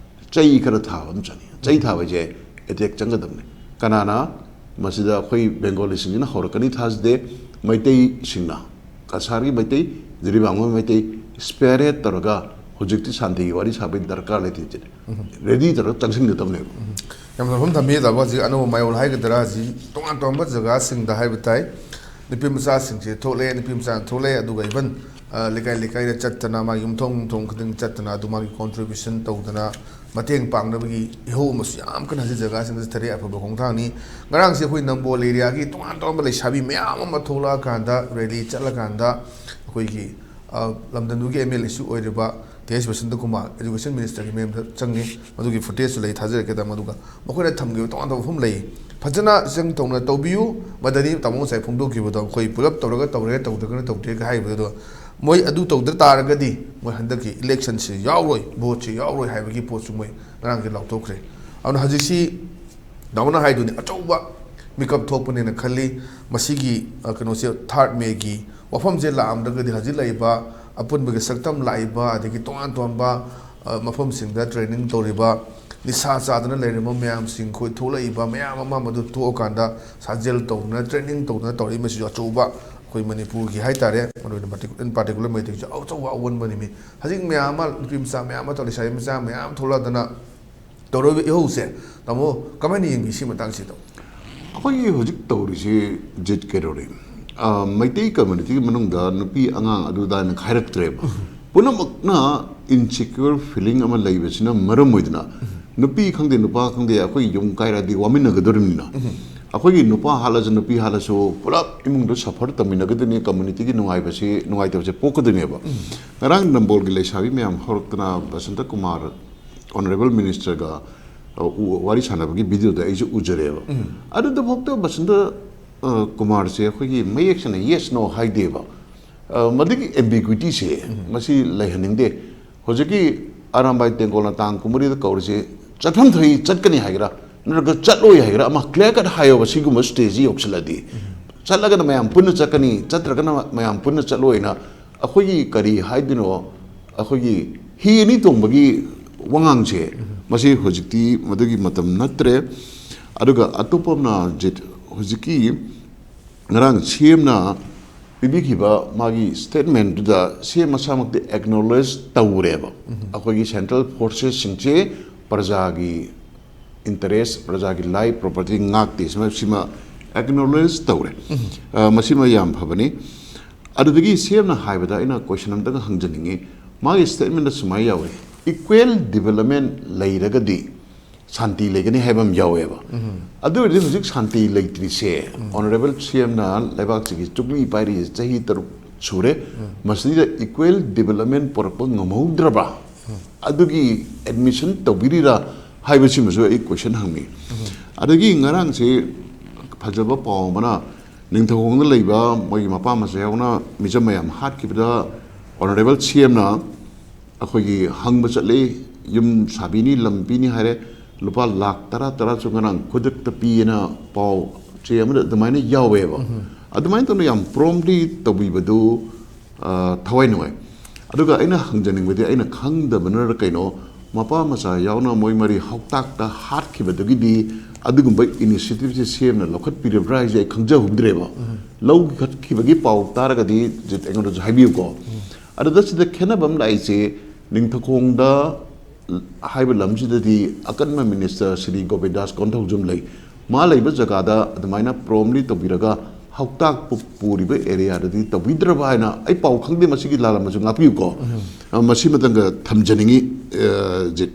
ꯆꯩ ꯈꯔ ꯊꯥꯕ ꯑꯃ ꯆꯪꯉꯤ꯫ ꯆꯩ ꯊꯥꯕ ꯍꯥꯏꯁꯦ ꯑꯦꯇꯦꯛ ꯆꯪꯒꯗꯕꯅꯤ꯫ ꯀꯅꯥꯅ ꯃꯁꯤꯗ? ꯑꯩꯈꯣꯏ ꯕꯦꯡꯒꯣꯂꯤꯁꯤꯡꯁꯤꯅ ꯍꯧꯔꯛꯀꯅꯤ ꯊꯥꯖꯗꯦ꯫ ꯃꯩꯇꯩꯁꯤꯡꯅ, ꯀꯁꯥꯔꯒꯤ ꯃꯩꯇꯩ, ꯖꯤꯔꯤꯕꯥꯝꯒꯤ ꯃꯩꯇꯩ, ꯁ꯭ꯄꯦꯔꯦꯠ ꯇꯧꯔꯒ ꯍꯧꯖꯤꯛꯇꯤ ꯁꯥꯟꯇꯤꯒꯤ ꯋꯥꯔꯤ ꯁꯥꯕꯒꯤ ꯗꯔꯀꯥꯔ ꯂꯩꯇꯦ꯫ ꯔꯦꯗꯤ ꯇꯧꯔꯒ ꯆꯪꯁꯤꯟꯒꯗꯕꯅꯦꯕ꯫ ꯌꯥꯝꯅ ꯃꯐꯝ ꯊꯝꯕꯤꯗꯕ ꯍꯧꯖꯤꯛ ꯑꯅꯧꯕ ꯃꯌꯣꯜ ꯍꯥꯏꯒꯗ꯭ꯔꯥ, ꯍꯧꯖꯤꯛ ꯇꯣꯉꯥꯟ ꯇꯣꯉꯥꯟꯕ ꯖꯒꯥꯁꯤꯡꯗ ꯍꯥꯏꯕ ꯇꯥꯏ, ꯅꯨꯄꯤ ꯃꯆꯥꯁꯤꯡꯁꯦ ꯊꯣꯛꯂꯛꯑꯦ, ꯅꯨꯄꯤ ꯃꯆꯥꯅ ꯊꯣꯛꯂꯛꯑꯦ꯫ ꯑꯗꯨꯒ ꯏꯚꯟ ꯂꯩꯀꯥꯏ ꯂꯩꯀꯥꯏꯗ ꯆꯠꯇꯅ, ꯃꯥꯒꯤ ꯌꯨꯝꯊꯣꯡ ꯌꯨꯝꯊꯣꯡ ꯈꯨꯗꯤꯡ ꯆꯠꯇꯅ, ꯑꯗꯨ ꯃꯥꯒꯤ ꯀꯣꯟꯇ꯭ꯔꯤꯕ꯭ꯌꯨꯁꯟ ꯇꯧꯗꯅ, ꯃꯇꯦꯡ ꯄꯥꯡꯅꯕꯒꯤ ꯏꯍꯧ ꯑꯃꯁꯨ ꯌꯥꯝ ꯀꯟꯅ ꯍꯧꯖꯤꯛ ꯖꯒꯥꯁꯤꯡꯗ ꯊꯥꯔꯛꯑꯦ꯫ ꯑꯐꯕ ꯈꯣꯡꯊꯥꯡꯅꯤ꯫ ꯉꯔꯥꯡꯁꯦ ꯑꯩꯈꯣꯏ ꯅꯝꯕꯣꯜ ꯑꯦꯔꯤꯌꯥꯒꯤ ꯇꯣꯉꯥꯟ ꯇꯣꯉꯥꯟꯕ ꯂꯩꯁꯥꯕꯤ ꯃꯌꯥꯝ ꯑꯃ ꯊꯣꯛꯂꯛꯑꯀꯥꯟꯗ, ꯔꯦꯂꯤ ꯆꯠꯂꯀꯥꯟꯗ, ꯑꯩꯈꯣꯏꯒꯤ ꯂꯝꯗꯝꯗꯨꯒꯤ ꯑꯦꯝ ꯑꯦꯜ ꯑꯦꯁꯨ ꯑꯣꯏꯔꯤꯕ ꯀꯦ ꯑꯦꯁ ꯕꯁꯟꯇ ꯀꯨꯃꯥꯔ, ꯏꯗꯨꯀꯦꯁꯟ ꯃꯤꯅꯤꯁꯇꯔꯒꯤ ꯃꯌꯨꯝꯗ ꯆꯪꯉꯤ꯫ ꯃꯗꯨꯒꯤ ꯐꯨꯇꯦꯖꯁꯨ ꯂꯩ, ꯊꯥꯖꯔꯛꯀꯦ꯫ ꯃꯗꯨꯒ ꯃꯈꯣꯏꯅ ꯊꯝꯈꯤꯕ ꯇꯣꯉꯥꯟ ꯇꯣꯉꯥꯟꯕ ꯃꯐꯝ ꯂꯩ꯫ ꯐꯖꯅ ꯏꯆꯪ ꯇꯧꯅ ꯇꯧꯕꯤꯌꯨ꯫ ꯃꯗꯅꯤ ꯇꯥꯃꯣ ꯉꯁꯥꯏ ꯐꯣꯡꯗꯣꯛꯈꯤꯕꯗꯣ, ꯑꯩꯈꯣꯏ ꯄꯨꯂꯞ ꯇꯧꯔꯒ ꯇꯧꯔꯦ, ꯇꯧꯗ꯭ꯔꯒꯅ ꯇꯧꯗ꯭ꯔꯦꯒ ꯍꯥꯏꯕꯗꯣ, ꯃꯣꯏ ꯑꯗꯨ ꯇꯧꯗ ꯇꯥꯔꯒꯗꯤ ꯃꯣꯏ ꯍꯟꯗꯛꯀꯤ ꯏꯂꯦꯛꯁꯟꯁꯤ ꯌꯥꯎꯔꯣꯏ, ꯚꯣꯠꯁꯤ ꯌꯥꯎꯔꯣꯏ ꯍꯥꯏꯕꯒꯤ ꯄꯣꯠꯁꯨ ꯃꯣꯏ ꯉꯔꯥꯡꯒꯤ ꯂꯥꯎꯊꯣꯛꯈ꯭ꯔꯦ꯫ ꯑꯗꯨꯅ ꯍꯧꯖꯤꯛꯁꯤ ꯗꯥꯎꯅ ꯍꯥꯏꯗꯨꯅꯤ, ꯑꯆꯧꯕ ꯃꯤꯀꯞ ꯊꯣꯛꯄꯅꯦꯅ ꯈꯜꯂꯤ꯫ ꯃꯁꯤꯒꯤ ꯀꯩꯅꯣꯁꯦ, ꯊꯥꯔꯠ ꯃꯦꯒꯤ ꯋꯥꯐꯝꯁꯦ ꯂꯥꯛꯑꯝꯗ꯭ꯔꯒꯗꯤ ꯍꯧꯖꯤꯛ ꯂꯩꯔꯤꯕ ꯑꯄꯨꯟꯕꯒꯤ ꯁꯛꯇꯝ ꯂꯥꯛꯏꯕ, ꯑꯗꯒꯤ ꯇꯣꯉꯥꯟ ꯇꯣꯉꯥꯟꯕ ꯃꯐꯝꯁꯤꯡꯗ ꯇ꯭ꯔꯦꯅꯤꯡ ꯇꯧꯔꯤꯕ, ꯅꯤꯁꯥ ꯆꯥꯗꯅ ꯂꯩꯔꯤꯕ ꯃꯌꯥꯝꯁꯤꯡ, ꯑꯩꯈꯣꯏ ꯊꯣꯛꯂꯛꯏꯕ ꯃꯌꯥꯝ ꯑꯃ, ꯃꯗꯨ ꯊꯣꯛꯑꯀꯥꯟꯗ ꯁꯥꯖꯦꯜ ꯇꯧꯗꯅ, ꯇ꯭ꯔꯦꯅꯤꯡ ꯇꯧꯗꯅ ꯇꯧꯔꯛꯏ꯫ ꯃꯁꯤꯁꯨ ꯑꯆꯧꯕ ꯑꯩꯈꯣꯏ ꯃꯅꯤꯄꯨꯔꯒꯤ ꯍꯥꯏꯇꯥꯔꯦ, ꯃꯔꯨꯑꯣꯏꯅ ꯄꯥꯔꯇꯤꯀꯨꯂꯔ, ꯏꯟ ꯄꯥꯔꯇꯤꯀꯨꯂꯔ ꯃꯩꯇꯩꯁꯨ ꯑꯆꯧꯕ ꯑꯑꯣꯟꯕꯅꯤ꯫ ꯃꯤ ꯍꯧꯖꯤꯛ ꯃꯌꯥꯝ ꯑꯃ, ꯅꯨꯄꯤ ꯃꯆꯥ ꯃꯌꯥꯝ ꯑꯃ ꯇꯧꯔꯤ, ꯂꯩꯁꯥꯕꯤ ꯃꯆꯥ ꯃꯌꯥꯝ ꯊꯣꯛꯂꯛꯑꯗꯅ ꯇꯧꯔꯤꯕ ꯏꯍꯧꯁꯦ, ꯇꯥꯃꯣ, ꯀꯃꯥꯏꯅ ꯌꯦꯡꯕꯤ ꯁꯤ ꯃꯇꯥꯡꯁꯤꯗ? ꯑꯩꯈꯣꯏꯒꯤ ꯍꯧꯖꯤꯛ ꯇꯧꯔꯤꯁꯤ, ꯖꯤꯠ ꯀꯩꯗꯧꯔꯤ? ꯃꯩꯇꯩ ꯀꯝꯃ꯭ꯌꯨꯅꯤꯇꯤꯒꯤ ꯃꯅꯨꯡꯗ ꯅꯨꯄꯤ ꯑꯉꯥꯡ ꯑꯗꯨꯗꯥꯅ ꯈꯥꯏꯔꯛꯇ꯭ꯔꯦꯕ꯫ ꯄꯨꯝꯅꯃꯛꯅ ꯏꯟꯁꯤꯀ꯭ꯌꯣꯔ ꯐꯤꯂꯤꯡ ꯑꯃ ꯂꯩꯕꯁꯤꯅ ꯃꯔꯝ ꯑꯣꯏꯗꯅ, ꯅꯨꯄꯤ ꯈꯪꯗꯦ ꯅꯨꯄꯥ ꯈꯪꯗꯦ, ꯑꯩꯈꯣꯏ ꯌꯨꯝ ꯀꯥꯏꯔꯛꯑꯗꯤ ꯋꯥꯃꯤꯟꯅꯒꯗꯧꯔꯤꯕꯅꯤꯅ, ꯑꯩꯈꯣꯏꯒꯤ ꯅꯨꯄꯥ ꯍꯥꯠꯂꯁꯨ ꯅꯨꯄꯤ ꯍꯥꯠꯂꯁꯨ ꯄꯨꯂꯞ ꯏꯃꯨꯡꯗ ꯁꯐꯔ ꯇꯧꯃꯤꯟꯅꯒꯗꯣꯏꯅꯤ, ꯀꯝꯃ꯭ꯌꯨꯅꯤꯇꯤꯒꯤ ꯅꯨꯡꯉꯥꯏꯕꯁꯤ, ꯅꯨꯡꯉꯥꯏꯇꯕꯁꯦ ꯄꯣꯛꯀꯗꯣꯏꯅꯦꯕ꯫ ꯉꯔꯥꯡ ꯅꯝꯕꯣꯜꯒꯤ ꯂꯩꯁꯥꯕꯤ ꯃꯌꯥꯝ ꯍꯧꯔꯛꯇꯅ ꯕꯁꯟꯇ ꯀꯨꯃꯥꯔ ꯑꯣꯅꯔꯦꯕꯜ ꯃꯤꯅꯤꯁꯇꯔꯒ ꯋꯥꯔꯤ ꯁꯥꯟꯅꯕꯒꯤ ꯚꯤꯗꯤꯑꯣꯗ ꯑꯩꯁꯨ ꯎꯖꯔꯦꯕ꯫ ꯑꯗꯨꯗꯐꯥꯎꯗ ꯕꯁꯟꯇ ꯀꯨꯃꯥꯔꯁꯦ ꯑꯩꯈꯣꯏꯒꯤ ꯃꯌꯦꯛ ꯁꯦꯡꯅ ꯌꯦꯁ ꯅꯣ ꯍꯥꯏꯗꯦꯕ꯫ ꯑ, ꯃꯗꯨꯒꯤ ambiguityꯁꯦ ꯃꯁꯤ ꯂꯩꯍꯟꯅꯤꯡꯗꯦ꯫ ꯍꯧꯖꯤꯛꯀꯤ ꯑꯔꯥꯝꯕꯥꯏ ꯇꯦꯡꯒꯣꯜꯅ ꯇꯥꯡ ꯀꯨꯟꯃꯔꯤꯗ ꯀꯧꯔꯤꯁꯦ ꯆꯠꯐꯝ ꯊꯣꯛꯏ ꯆꯠꯀꯅꯤ ꯍꯥꯏꯒꯦꯔꯥ, ꯅꯠꯇ꯭ꯔꯒ ꯆꯠꯂꯣꯏ ꯍꯥꯏꯒꯦꯔꯥ, ꯑꯃ clear cut ꯍꯥꯏꯌꯣꯕ꯫ ꯁꯤꯒꯨꯝꯕ stageꯁꯤ ꯌꯧꯁꯤꯜꯂꯗꯤ, ꯆꯠꯂꯒꯅ ꯃꯌꯥꯝ ꯄꯨꯟꯅ ꯆꯠꯀꯅꯤ, ꯆꯠꯇ꯭ꯔꯒꯅ ꯃꯌꯥꯝ ꯄꯨꯟꯅ ꯆꯠꯂꯣꯏꯅ ꯑꯩꯈꯣꯏꯒꯤ ꯀꯔꯤ ꯍꯥꯏꯗꯣꯏꯅꯣ, ꯑꯩꯈꯣꯏꯒꯤ ꯍꯤ ꯑꯅꯤ ꯇꯣꯡꯕꯒꯤ ꯋꯥꯉꯥꯡꯁꯦ, ꯃꯁꯤ ꯍꯧꯖꯤꯛꯇꯤ ꯃꯗꯨꯒꯤ ꯃꯇꯝ ꯅꯠꯇ꯭ꯔꯦ꯫ ꯑꯗꯨꯒ ꯑꯇꯣꯞꯄ ꯑꯃꯅ ꯖꯤꯠ, ꯍꯧꯖꯤꯛꯀꯤ ꯉꯔꯥꯡ CMꯅ ꯄꯤꯕꯤꯈꯤꯕ ꯃꯥꯒꯤ statementꯗꯨꯗ CM ꯃꯁꯥꯃꯛꯇꯤ acknowledge ꯇꯧꯔꯦꯕ꯫ ꯑꯩꯈꯣꯏꯒꯤ central forcesꯁꯤꯡꯁꯦ ꯄ꯭ꯔꯖꯥꯒꯤ interest, ꯄ꯭ꯔꯖꯥꯒꯤ life, property ꯉꯥꯛꯇꯦ꯫ ꯁꯤꯃ, ꯁꯤꯃ acknowledge ꯇꯧꯔꯦ꯫ ꯑ, ꯃꯁꯤꯃ ꯌꯥꯝ ꯐꯕꯅꯤ꯫ ꯑꯗꯨꯗꯒꯤ CMꯅ ꯍꯥꯏꯕꯗ ꯑꯩꯅ question ꯑꯝꯇꯪ ꯍꯪꯖꯅꯤꯡꯉꯤ꯫ ꯃꯥꯒꯤ statementꯗ ꯁꯨꯃꯥꯏꯅ ꯌꯥꯎꯔꯤ, "Equal development ꯂꯩꯔꯒꯗꯤ ꯁꯥꯟꯇꯤ ꯂꯩꯒꯅꯤ" ꯍꯥꯏꯕ ꯑꯃ ꯌꯥꯎꯋꯦꯕ꯫ ꯑꯗꯨ ꯑꯣꯏꯔꯗꯤ ꯍꯧꯖꯤꯛ ꯁꯥꯟꯇꯤ ꯂꯩꯇ꯭ꯔꯤꯁꯦ, Honourable CMꯅ ꯂꯩꯕꯥꯛꯁꯤꯒꯤ ꯆꯨꯞꯂꯤ ꯄꯥꯏꯔꯤꯁꯦ ꯆꯍꯤ ꯇꯔꯨꯛ ꯁꯨꯔꯦ꯫ ꯃꯁꯤꯗ equal development ꯄꯨꯔꯛꯄ ꯉꯝꯍꯧꯗ꯭ꯔꯕ, ꯑꯗꯨꯒꯤ admission ꯇꯧꯕꯤꯔꯤꯔꯥ ꯍꯥꯏꯕꯁꯤꯃꯁꯨ ꯑꯩ question ꯍꯪꯅꯤꯡꯉꯤ꯫ ꯑꯗꯒꯤ ꯉꯔꯥꯡꯁꯤ ꯐꯖꯕ ꯄꯥꯎ ꯑꯃꯅ, ꯅꯤꯡꯊꯧꯈꯣꯡꯗ ꯂꯩꯕ ꯃꯣꯏꯒꯤ ꯃꯄꯥ ꯃꯆꯥ ꯌꯥꯎꯅ ꯃꯤꯆꯝ ꯃꯌꯥꯝ ꯍꯥꯠꯈꯤꯕꯗ Honourable CMꯅ ꯑꯩꯈꯣꯏꯒꯤ ꯍꯪꯕ ꯆꯠꯂꯤ, ꯌꯨꯝ ꯁꯥꯕꯤꯅꯤ, ꯂꯝ ꯄꯤꯅꯤ ꯍꯥꯏꯔꯦ, ꯂꯨꯄꯥ ꯂꯥꯈ ꯇꯔꯥ ꯇꯔꯥꯁꯨ ꯉꯔꯥꯡ ꯈꯨꯗꯛꯇ ꯄꯤꯌꯦꯅ ꯄꯥꯎ ꯆꯦ ꯑꯃꯗ ꯑꯗꯨꯃꯥꯏꯅ ꯌꯥꯎꯋꯦꯕ꯫ ꯑꯗꯨꯃꯥꯏꯅ ꯇꯧꯅ ꯌꯥꯝ promptly ꯇꯧꯕꯤꯕꯗꯨ, ꯑ, ꯊꯋꯥꯏ ꯅꯨꯡꯉꯥꯏ꯫ ꯑꯗꯨꯒ ꯑꯩꯅ ꯍꯪꯖꯅꯤꯡꯕꯗꯤ, ꯑꯩꯅ ꯈꯪꯗꯕꯅꯔ ꯀꯩꯅꯣ, ꯃꯄꯥ ꯃꯆꯥ ꯌꯥꯎꯅ ꯃꯣꯏ ꯃꯔꯤ ꯍꯥꯎꯇꯥꯛꯇ ꯍꯥꯠꯈꯤꯕꯗꯨꯒꯤꯗꯤ ꯑꯗꯨꯒꯨꯝꯕ initiativeꯁꯦ CMꯅ ꯂꯧꯈꯠꯄꯤꯔꯕ꯭ꯔꯥ ꯍꯥꯏꯁꯦ ꯑꯩ ꯈꯪꯖꯍꯧꯗ꯭ꯔꯦꯕ꯫ ꯂꯧꯈꯠꯈꯤꯕꯒꯤ ꯄꯥꯎ ꯇꯥꯔꯒꯗꯤ ꯖꯤꯠ ꯑꯩꯉꯣꯟꯗꯁꯨ ꯍꯥꯏꯕꯤꯌꯨꯀꯣ꯫ ꯑꯗꯨꯗ ꯁꯤꯗ ꯈꯦꯠꯅꯕ ꯑꯃ ꯂꯥꯛꯏꯁꯦ, ꯅꯤꯡꯊꯧꯈꯣꯡꯗ ꯍꯥꯏꯕ ꯂꯝꯁꯤꯗꯗꯤ ꯑꯀꯟꯕ minister ꯁ꯭ꯔꯤ ꯒꯣꯕꯤꯟꯗꯥꯁ ꯀꯣꯟꯊꯧꯖꯝ ꯂꯩ꯫ ꯃꯥ ꯂꯩꯕ ꯖꯒꯥꯗ ꯑꯗꯨꯃꯥꯏꯅ promptly ꯇꯧꯕꯤꯔꯒ ꯍꯥꯎꯇꯥꯛ ꯄꯨ-, ꯄꯨꯔꯤꯕ areaꯗꯗꯤ ꯇꯧꯕꯤꯗ꯭ꯔꯕ ꯍꯥꯏꯅ ꯑꯩ ꯄꯥꯎ ꯈꯪꯗꯦ, ꯃꯁꯤꯒꯤ ꯂꯥꯜꯂꯝꯃꯁꯨ ꯉꯥꯛꯄꯤꯌꯨꯀꯣ꯫ ꯑ, ꯃꯁꯤꯃꯇꯪꯒ ꯊꯝꯖꯅꯤꯡꯉꯤ, ꯑ, ꯖꯤꯠ꯫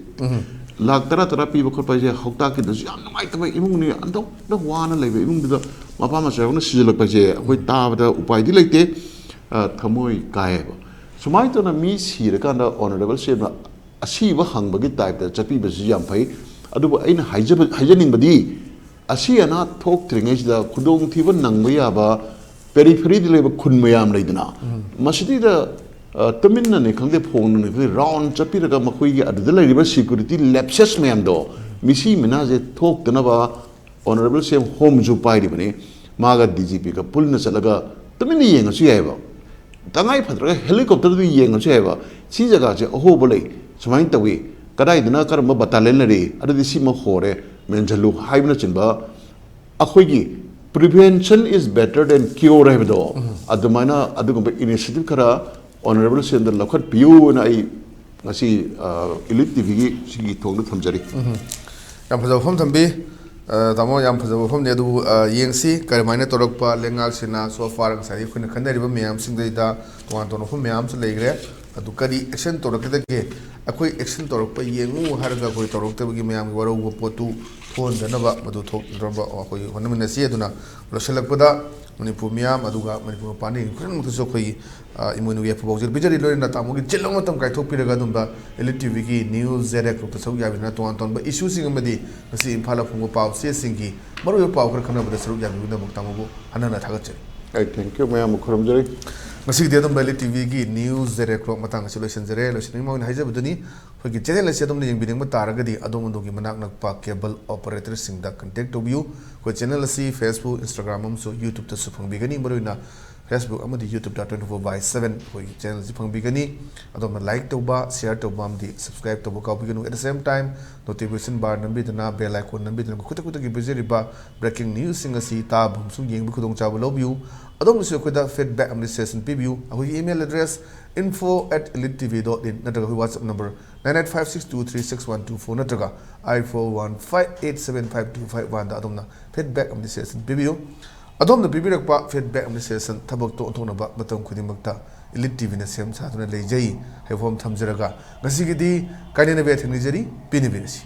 ꯂꯥꯈ ꯇꯔꯥ ꯇꯔꯥ ꯄꯤꯕ ꯈꯣꯠꯄ ꯍꯥꯏꯁꯦ ꯍꯥꯎꯇꯥꯛꯀꯤꯗꯁꯨ ꯌꯥꯝ ꯅꯨꯡꯉꯥꯏꯇꯕ ꯏꯃꯨꯡꯅꯤ, ꯑꯟꯊꯣꯛꯅ ꯋꯥꯅ ꯂꯩꯕ ꯏꯃꯨꯡꯗꯨꯗ ꯃꯄꯥ ꯃꯆꯥ ꯌꯥꯎꯅ ꯁꯤꯖꯤꯜꯂꯛꯄ ꯍꯥꯏꯁꯦ ꯑꯩꯈꯣꯏ ꯇꯥꯕꯗ ꯎꯄꯥꯏꯗꯤ ꯂꯩꯇꯦ, ꯑ, ꯊꯃꯣꯏ ꯀꯥꯏꯌꯦꯕ꯫ ꯁꯨꯃꯥꯏꯅ ꯇꯧꯅ ꯃꯤ ꯁꯤꯔꯀꯥꯟꯗ Honourable CMꯅ ꯑꯁꯤꯕ ꯍꯪꯕꯒꯤ typeꯇ ꯆꯠꯄꯤꯕꯁꯤ ꯌꯥꯝ ꯐꯩ꯫ ꯑꯗꯨꯕꯨ ꯑꯩꯅ ꯍꯥꯏꯖꯕ-, ꯍꯥꯏꯖꯅꯤꯡꯕꯗꯤ, ꯑꯁꯤ ꯑꯅꯥ ꯊꯣꯛꯇ꯭ꯔꯤꯉꯩꯁꯤꯗ ꯈꯨꯗꯣꯡꯊꯤꯕ ꯅꯪꯕ ꯌꯥꯕ ꯄꯦꯔꯤꯐꯦꯔꯤꯗ ꯂꯩꯕ ꯈꯨꯟ ꯃꯌꯥꯝ ꯂꯩꯗꯅ, ꯃꯁꯤꯗꯩꯗ, ꯑ, ꯇꯨꯃꯤꯟꯅꯅꯤ ꯈꯪꯗꯦ, ꯐꯣꯡꯅꯅꯤ ꯈꯪꯗꯦ, ꯔꯥꯎꯟ ꯆꯠꯄꯤꯔꯒ ꯃꯈꯣꯏꯒꯤ ꯑꯗꯨꯗ ꯂꯩꯔꯤꯕ ꯁꯤꯀ꯭ꯌꯨꯔꯤꯇꯤ ꯂꯦꯞꯁꯦꯁ ꯃꯌꯥꯝꯗꯣ, ꯃꯤꯁꯤ ꯃꯤꯅꯥꯁꯦ ꯊꯣꯛꯇꯅꯕ ꯑꯣꯅꯔꯦꯕꯜ ꯁꯤ ꯑꯦꯝ ꯍꯣꯝꯁꯨ ꯄꯥꯏꯔꯤꯕꯅꯤ꯫ ꯃꯥꯒ ꯗꯤ ꯖꯤ ꯄꯤꯒ ꯄꯨꯟꯅ ꯆꯠꯂꯒ ꯇꯨꯃꯤꯟꯅ ꯌꯦꯡꯉꯁꯨ ꯌꯥꯏꯑꯕ꯫ ꯇꯉꯥꯏ ꯐꯗ꯭ꯔꯒ ꯍꯦꯂꯤꯀꯣꯞꯇꯔꯗꯨ ꯌꯦꯡꯉꯁꯨ ꯌꯥꯏꯑꯕ꯫ ꯁꯤ ꯖꯒꯥꯁꯦ ꯑꯍꯣꯕ ꯂꯩ, ꯁꯨꯃꯥꯏꯅ ꯇꯧꯏ, ꯀꯗꯥꯏꯗꯅ ꯀꯔꯝꯕ ꯕꯇꯥꯂꯤꯌꯟ ꯂꯩꯔꯤ, ꯑꯗꯨꯗꯤ ꯁꯤꯃ ꯍꯣꯔꯦ, ꯃꯦꯟꯁꯤꯜꯂꯨ ꯍꯥꯏꯕꯅꯆꯤꯡꯕ ꯑꯩꯈꯣꯏꯒꯤ prevention is better than cure ꯍꯥꯏꯕꯗꯣ, ꯑꯗꯨꯃꯥꯏꯅ ꯑꯗꯨꯒꯨꯝꯕ ꯏꯅꯤꯁꯤꯌꯦꯇꯤꯚ ꯈꯔ ꯑꯣꯅꯔꯦꯕꯜ ꯁꯤ ꯑꯦꯝꯗ ꯂꯧꯈꯠꯄꯤꯌꯨꯅ ꯑꯩ ꯉꯁꯤ, ꯑ, ꯏꯂꯤꯠ ꯇꯤ ꯚꯤꯒꯤ ꯁꯤꯒꯤ ꯊꯣꯡꯗ ꯊꯝꯖꯔꯤ꯫ ꯎꯝ꯫ ꯌꯥꯝ ꯐꯖꯕ ꯋꯥꯐꯝ ꯊꯝꯕꯤ꯫ ꯑ, ꯇꯥꯃꯣ, ꯌꯥꯝ ꯐꯖꯕ ꯋꯥꯐꯝꯅꯤ꯫ ꯑꯗꯨꯕꯨ, ꯑ, ꯌꯦꯡꯁꯤ ꯀꯔꯝꯍꯥꯏꯅ ꯇꯧꯔꯛꯄ ꯂꯩꯉꯥꯛꯁꯤꯅ so far ꯉꯁꯥꯏꯒꯤ ꯑꯩꯈꯣꯏꯅ ꯈꯟꯅꯔꯤꯕ ꯃꯌꯥꯝꯁꯤꯡꯗꯩꯗ ꯇꯣꯉꯥꯟ ꯇꯣꯉꯥꯟꯕ ꯋꯥꯐꯝ ꯃꯌꯥꯝ ꯑꯃꯁꯨ ꯂꯩꯈ꯭ꯔꯦ꯫ ꯑꯗꯨ ꯀꯔꯤ ꯑꯦꯛꯁꯟ ꯇꯧꯔꯛꯀꯗꯒꯦ? ꯑꯩꯈꯣꯏ ꯑꯦꯛꯁꯟ ꯇꯧꯔꯛꯄ ꯌꯦꯡꯉꯨ ꯍꯥꯏꯔꯒ ꯑꯩꯈꯣꯏ ꯇꯧꯔꯛꯇꯕꯒꯤ ꯃꯌꯥꯝꯒꯤ ꯋꯥꯔꯧꯕ ꯄꯣꯠꯇꯨ ꯊꯣꯛꯍꯟꯗꯅꯕ, ꯃꯗꯨ ꯊꯣꯛꯇꯅꯕ ꯑꯩꯈꯣꯏ ꯍꯣꯠꯅꯃꯤꯟꯅꯁꯤ꯫ ꯑꯗꯨꯅ ꯂꯣꯏꯁꯤꯜꯂꯛꯄꯗ ꯃꯅꯤꯄꯨꯔ ꯃꯤꯌꯥꯝ ꯑꯗꯨꯒ ꯃꯅꯤꯄꯨꯔ ꯃꯄꯥꯟꯗ ꯌꯦꯡꯕ ꯈꯨꯗꯤꯡꯃꯛꯇꯁꯨ ꯑꯩꯈꯣꯏꯒꯤ, ꯑ, ꯏꯃꯣꯏꯅꯨꯒꯤ ꯌꯥꯏꯐ ꯄꯥꯎꯖꯦꯜ ꯄꯤꯖꯔꯤ꯫ ꯂꯣꯏꯅꯅ ꯇꯥꯃꯣꯒꯤ ꯆꯤꯜꯂꯕ ꯃꯇꯝ ꯀꯥꯏꯊꯣꯛꯄꯤꯔꯒ ꯑꯗꯨꯝꯕ ꯏꯂꯤꯠ ꯇꯤ ꯚꯤꯒꯤ ꯅ꯭ꯌꯨꯁ ꯖꯦꯔꯦꯛ ꯀ꯭ꯂꯕꯇ ꯁꯔꯨꯛ ꯌꯥꯕꯤꯗꯨꯅ ꯇꯣꯉꯥꯟ ꯇꯣꯉꯥꯟꯕ ꯏꯁꯨꯁꯤꯡ ꯑꯃꯗꯤ ꯉꯁꯤ ꯏꯝꯐꯥꯜꯗ ꯐꯣꯡꯕ ꯄꯥꯎ ꯆꯦꯁꯤꯡꯒꯤ ꯃꯔꯨꯑꯣꯏꯕ ꯄꯥꯎ ꯈꯔ ꯈꯪꯅꯕꯗ ꯁꯔꯨꯛ ꯌꯥꯕꯤꯕꯒꯤꯗꯃꯛ ꯇꯥꯃꯣꯕꯨ ꯍꯟꯅ ꯍꯟꯅ ꯊꯥꯒꯠꯆꯔꯤ꯫ ꯑꯩ thank you, ꯃꯌꯥꯝꯕꯨ ꯈꯨꯔꯨꯝꯖꯔꯤ꯫ ꯉꯁꯤꯒꯤꯗꯤ ꯑꯗꯨꯝꯕ ꯏꯂꯤꯠ ꯇꯤ ꯚꯤꯒꯤ ꯅ꯭ꯌꯨꯁ ꯖꯦꯔꯦꯛ ꯀ꯭ꯂꯕ ꯃꯇꯥꯡ ꯑꯁꯤ ꯂꯣꯏꯁꯤꯟꯖꯔꯦ꯫ ꯂꯣꯏꯁꯤꯟꯅꯤꯡꯕ ꯑꯣꯏꯅ ꯍꯥꯏꯖꯕꯗꯨꯅꯤ, ꯑꯩꯈꯣꯏꯒꯤ ꯆꯦꯅꯦꯜ ꯑꯁꯤ ꯑꯗꯣꯝꯅ ꯌꯦꯡꯕꯤꯅꯤꯡꯕ ꯇꯥꯔꯒꯗꯤ ꯑꯗꯣꯝ ꯑꯗꯣꯝꯒꯤ ꯃꯅꯥꯛ ꯅꯛꯄ ꯀꯦꯕꯜ ꯑꯣꯄꯔꯦꯇꯔꯁꯤꯡꯗ ꯀꯟꯇꯦꯛ ꯇꯧꯕꯤꯌꯨ꯫ ꯑꯩꯈꯣꯏ ꯆꯦꯅꯦꯜ ꯑꯁꯤ Facebook, Instagram ꯑꯃꯁꯨꯡ YouTubeꯇꯁꯨ ꯐꯪꯕꯤꯒꯅꯤ꯫ ꯃꯔꯨꯑꯣꯏꯅ Facebook ꯑꯃꯗꯤ YouTubeꯇ twenty four by seven ꯑꯩꯈꯣꯏꯒꯤ ꯆꯦꯅꯦꯜ ꯑꯁꯤ ꯐꯪꯕꯤꯒꯅꯤ꯫ ꯑꯗꯣꯝꯅ like ꯇꯧꯕ, share ꯇꯧꯕ ꯑꯃꯗꯤ subscribe ꯇꯧꯕ ꯀꯥꯎꯕꯤꯒꯅꯨ꯫ At the same time, notification bar ꯅꯝꯕꯤꯗꯨꯅ, bell icon ꯅꯝꯕꯤꯗꯨꯅ ꯈꯨꯗꯛ ꯈꯨꯗꯛꯀꯤ ꯄꯤꯖꯔꯤꯕ breaking newsꯁꯤꯡ ꯑꯁꯤ ꯇꯥꯕ ꯑꯃꯁꯨꯡ ꯌꯦꯡꯕ ꯈꯨꯗꯣꯡꯆꯥꯕ ꯂꯧꯕꯤꯌꯨ꯫ ꯑꯗꯣꯝꯅꯁꯨ ꯑꯩꯈꯣꯏꯗ feedback ꯑꯃꯗꯤ suggestion ꯄꯤꯕꯤꯌꯨ꯫ ꯑꯩꯈꯣꯏꯒꯤ email address info at elitetv dot in ꯅꯠꯇ꯭ꯔꯒ ꯑꯩꯈꯣꯏ WhatsApp number nine eight five six two three six one two four ꯅꯠꯇ꯭ꯔꯒ eight four one five eight seven five two five one ꯗ ꯑꯗꯣꯝꯅ feedback ꯑꯃꯗꯤ suggestion ꯄꯤꯕꯤꯌꯨ꯫ ꯑꯗꯣꯝꯅ ꯄꯤꯕꯤꯔꯛꯄ feedback ꯑꯃꯗꯤ suggestion ꯊꯕꯛꯇ ꯑꯣꯟꯊꯣꯛꯅꯕ ꯃꯇꯝ ꯈꯨꯗꯤꯡꯃꯛꯇ ꯏꯂꯤꯠ ꯇꯤ ꯚꯤꯅ ꯁꯦꯝ ꯁꯥꯗꯨꯅ ꯂꯩꯖꯩ ꯍꯥꯏꯕ ꯋꯥꯐꯝ ꯊꯝꯖꯔꯒ ꯉꯁꯤꯒꯤꯗꯤ ꯀꯥꯏꯅꯅꯕ ꯌꯥꯊꯪ ꯅꯤꯖꯔꯤ꯫ ꯄꯤꯅꯕꯤꯔꯁꯤ꯫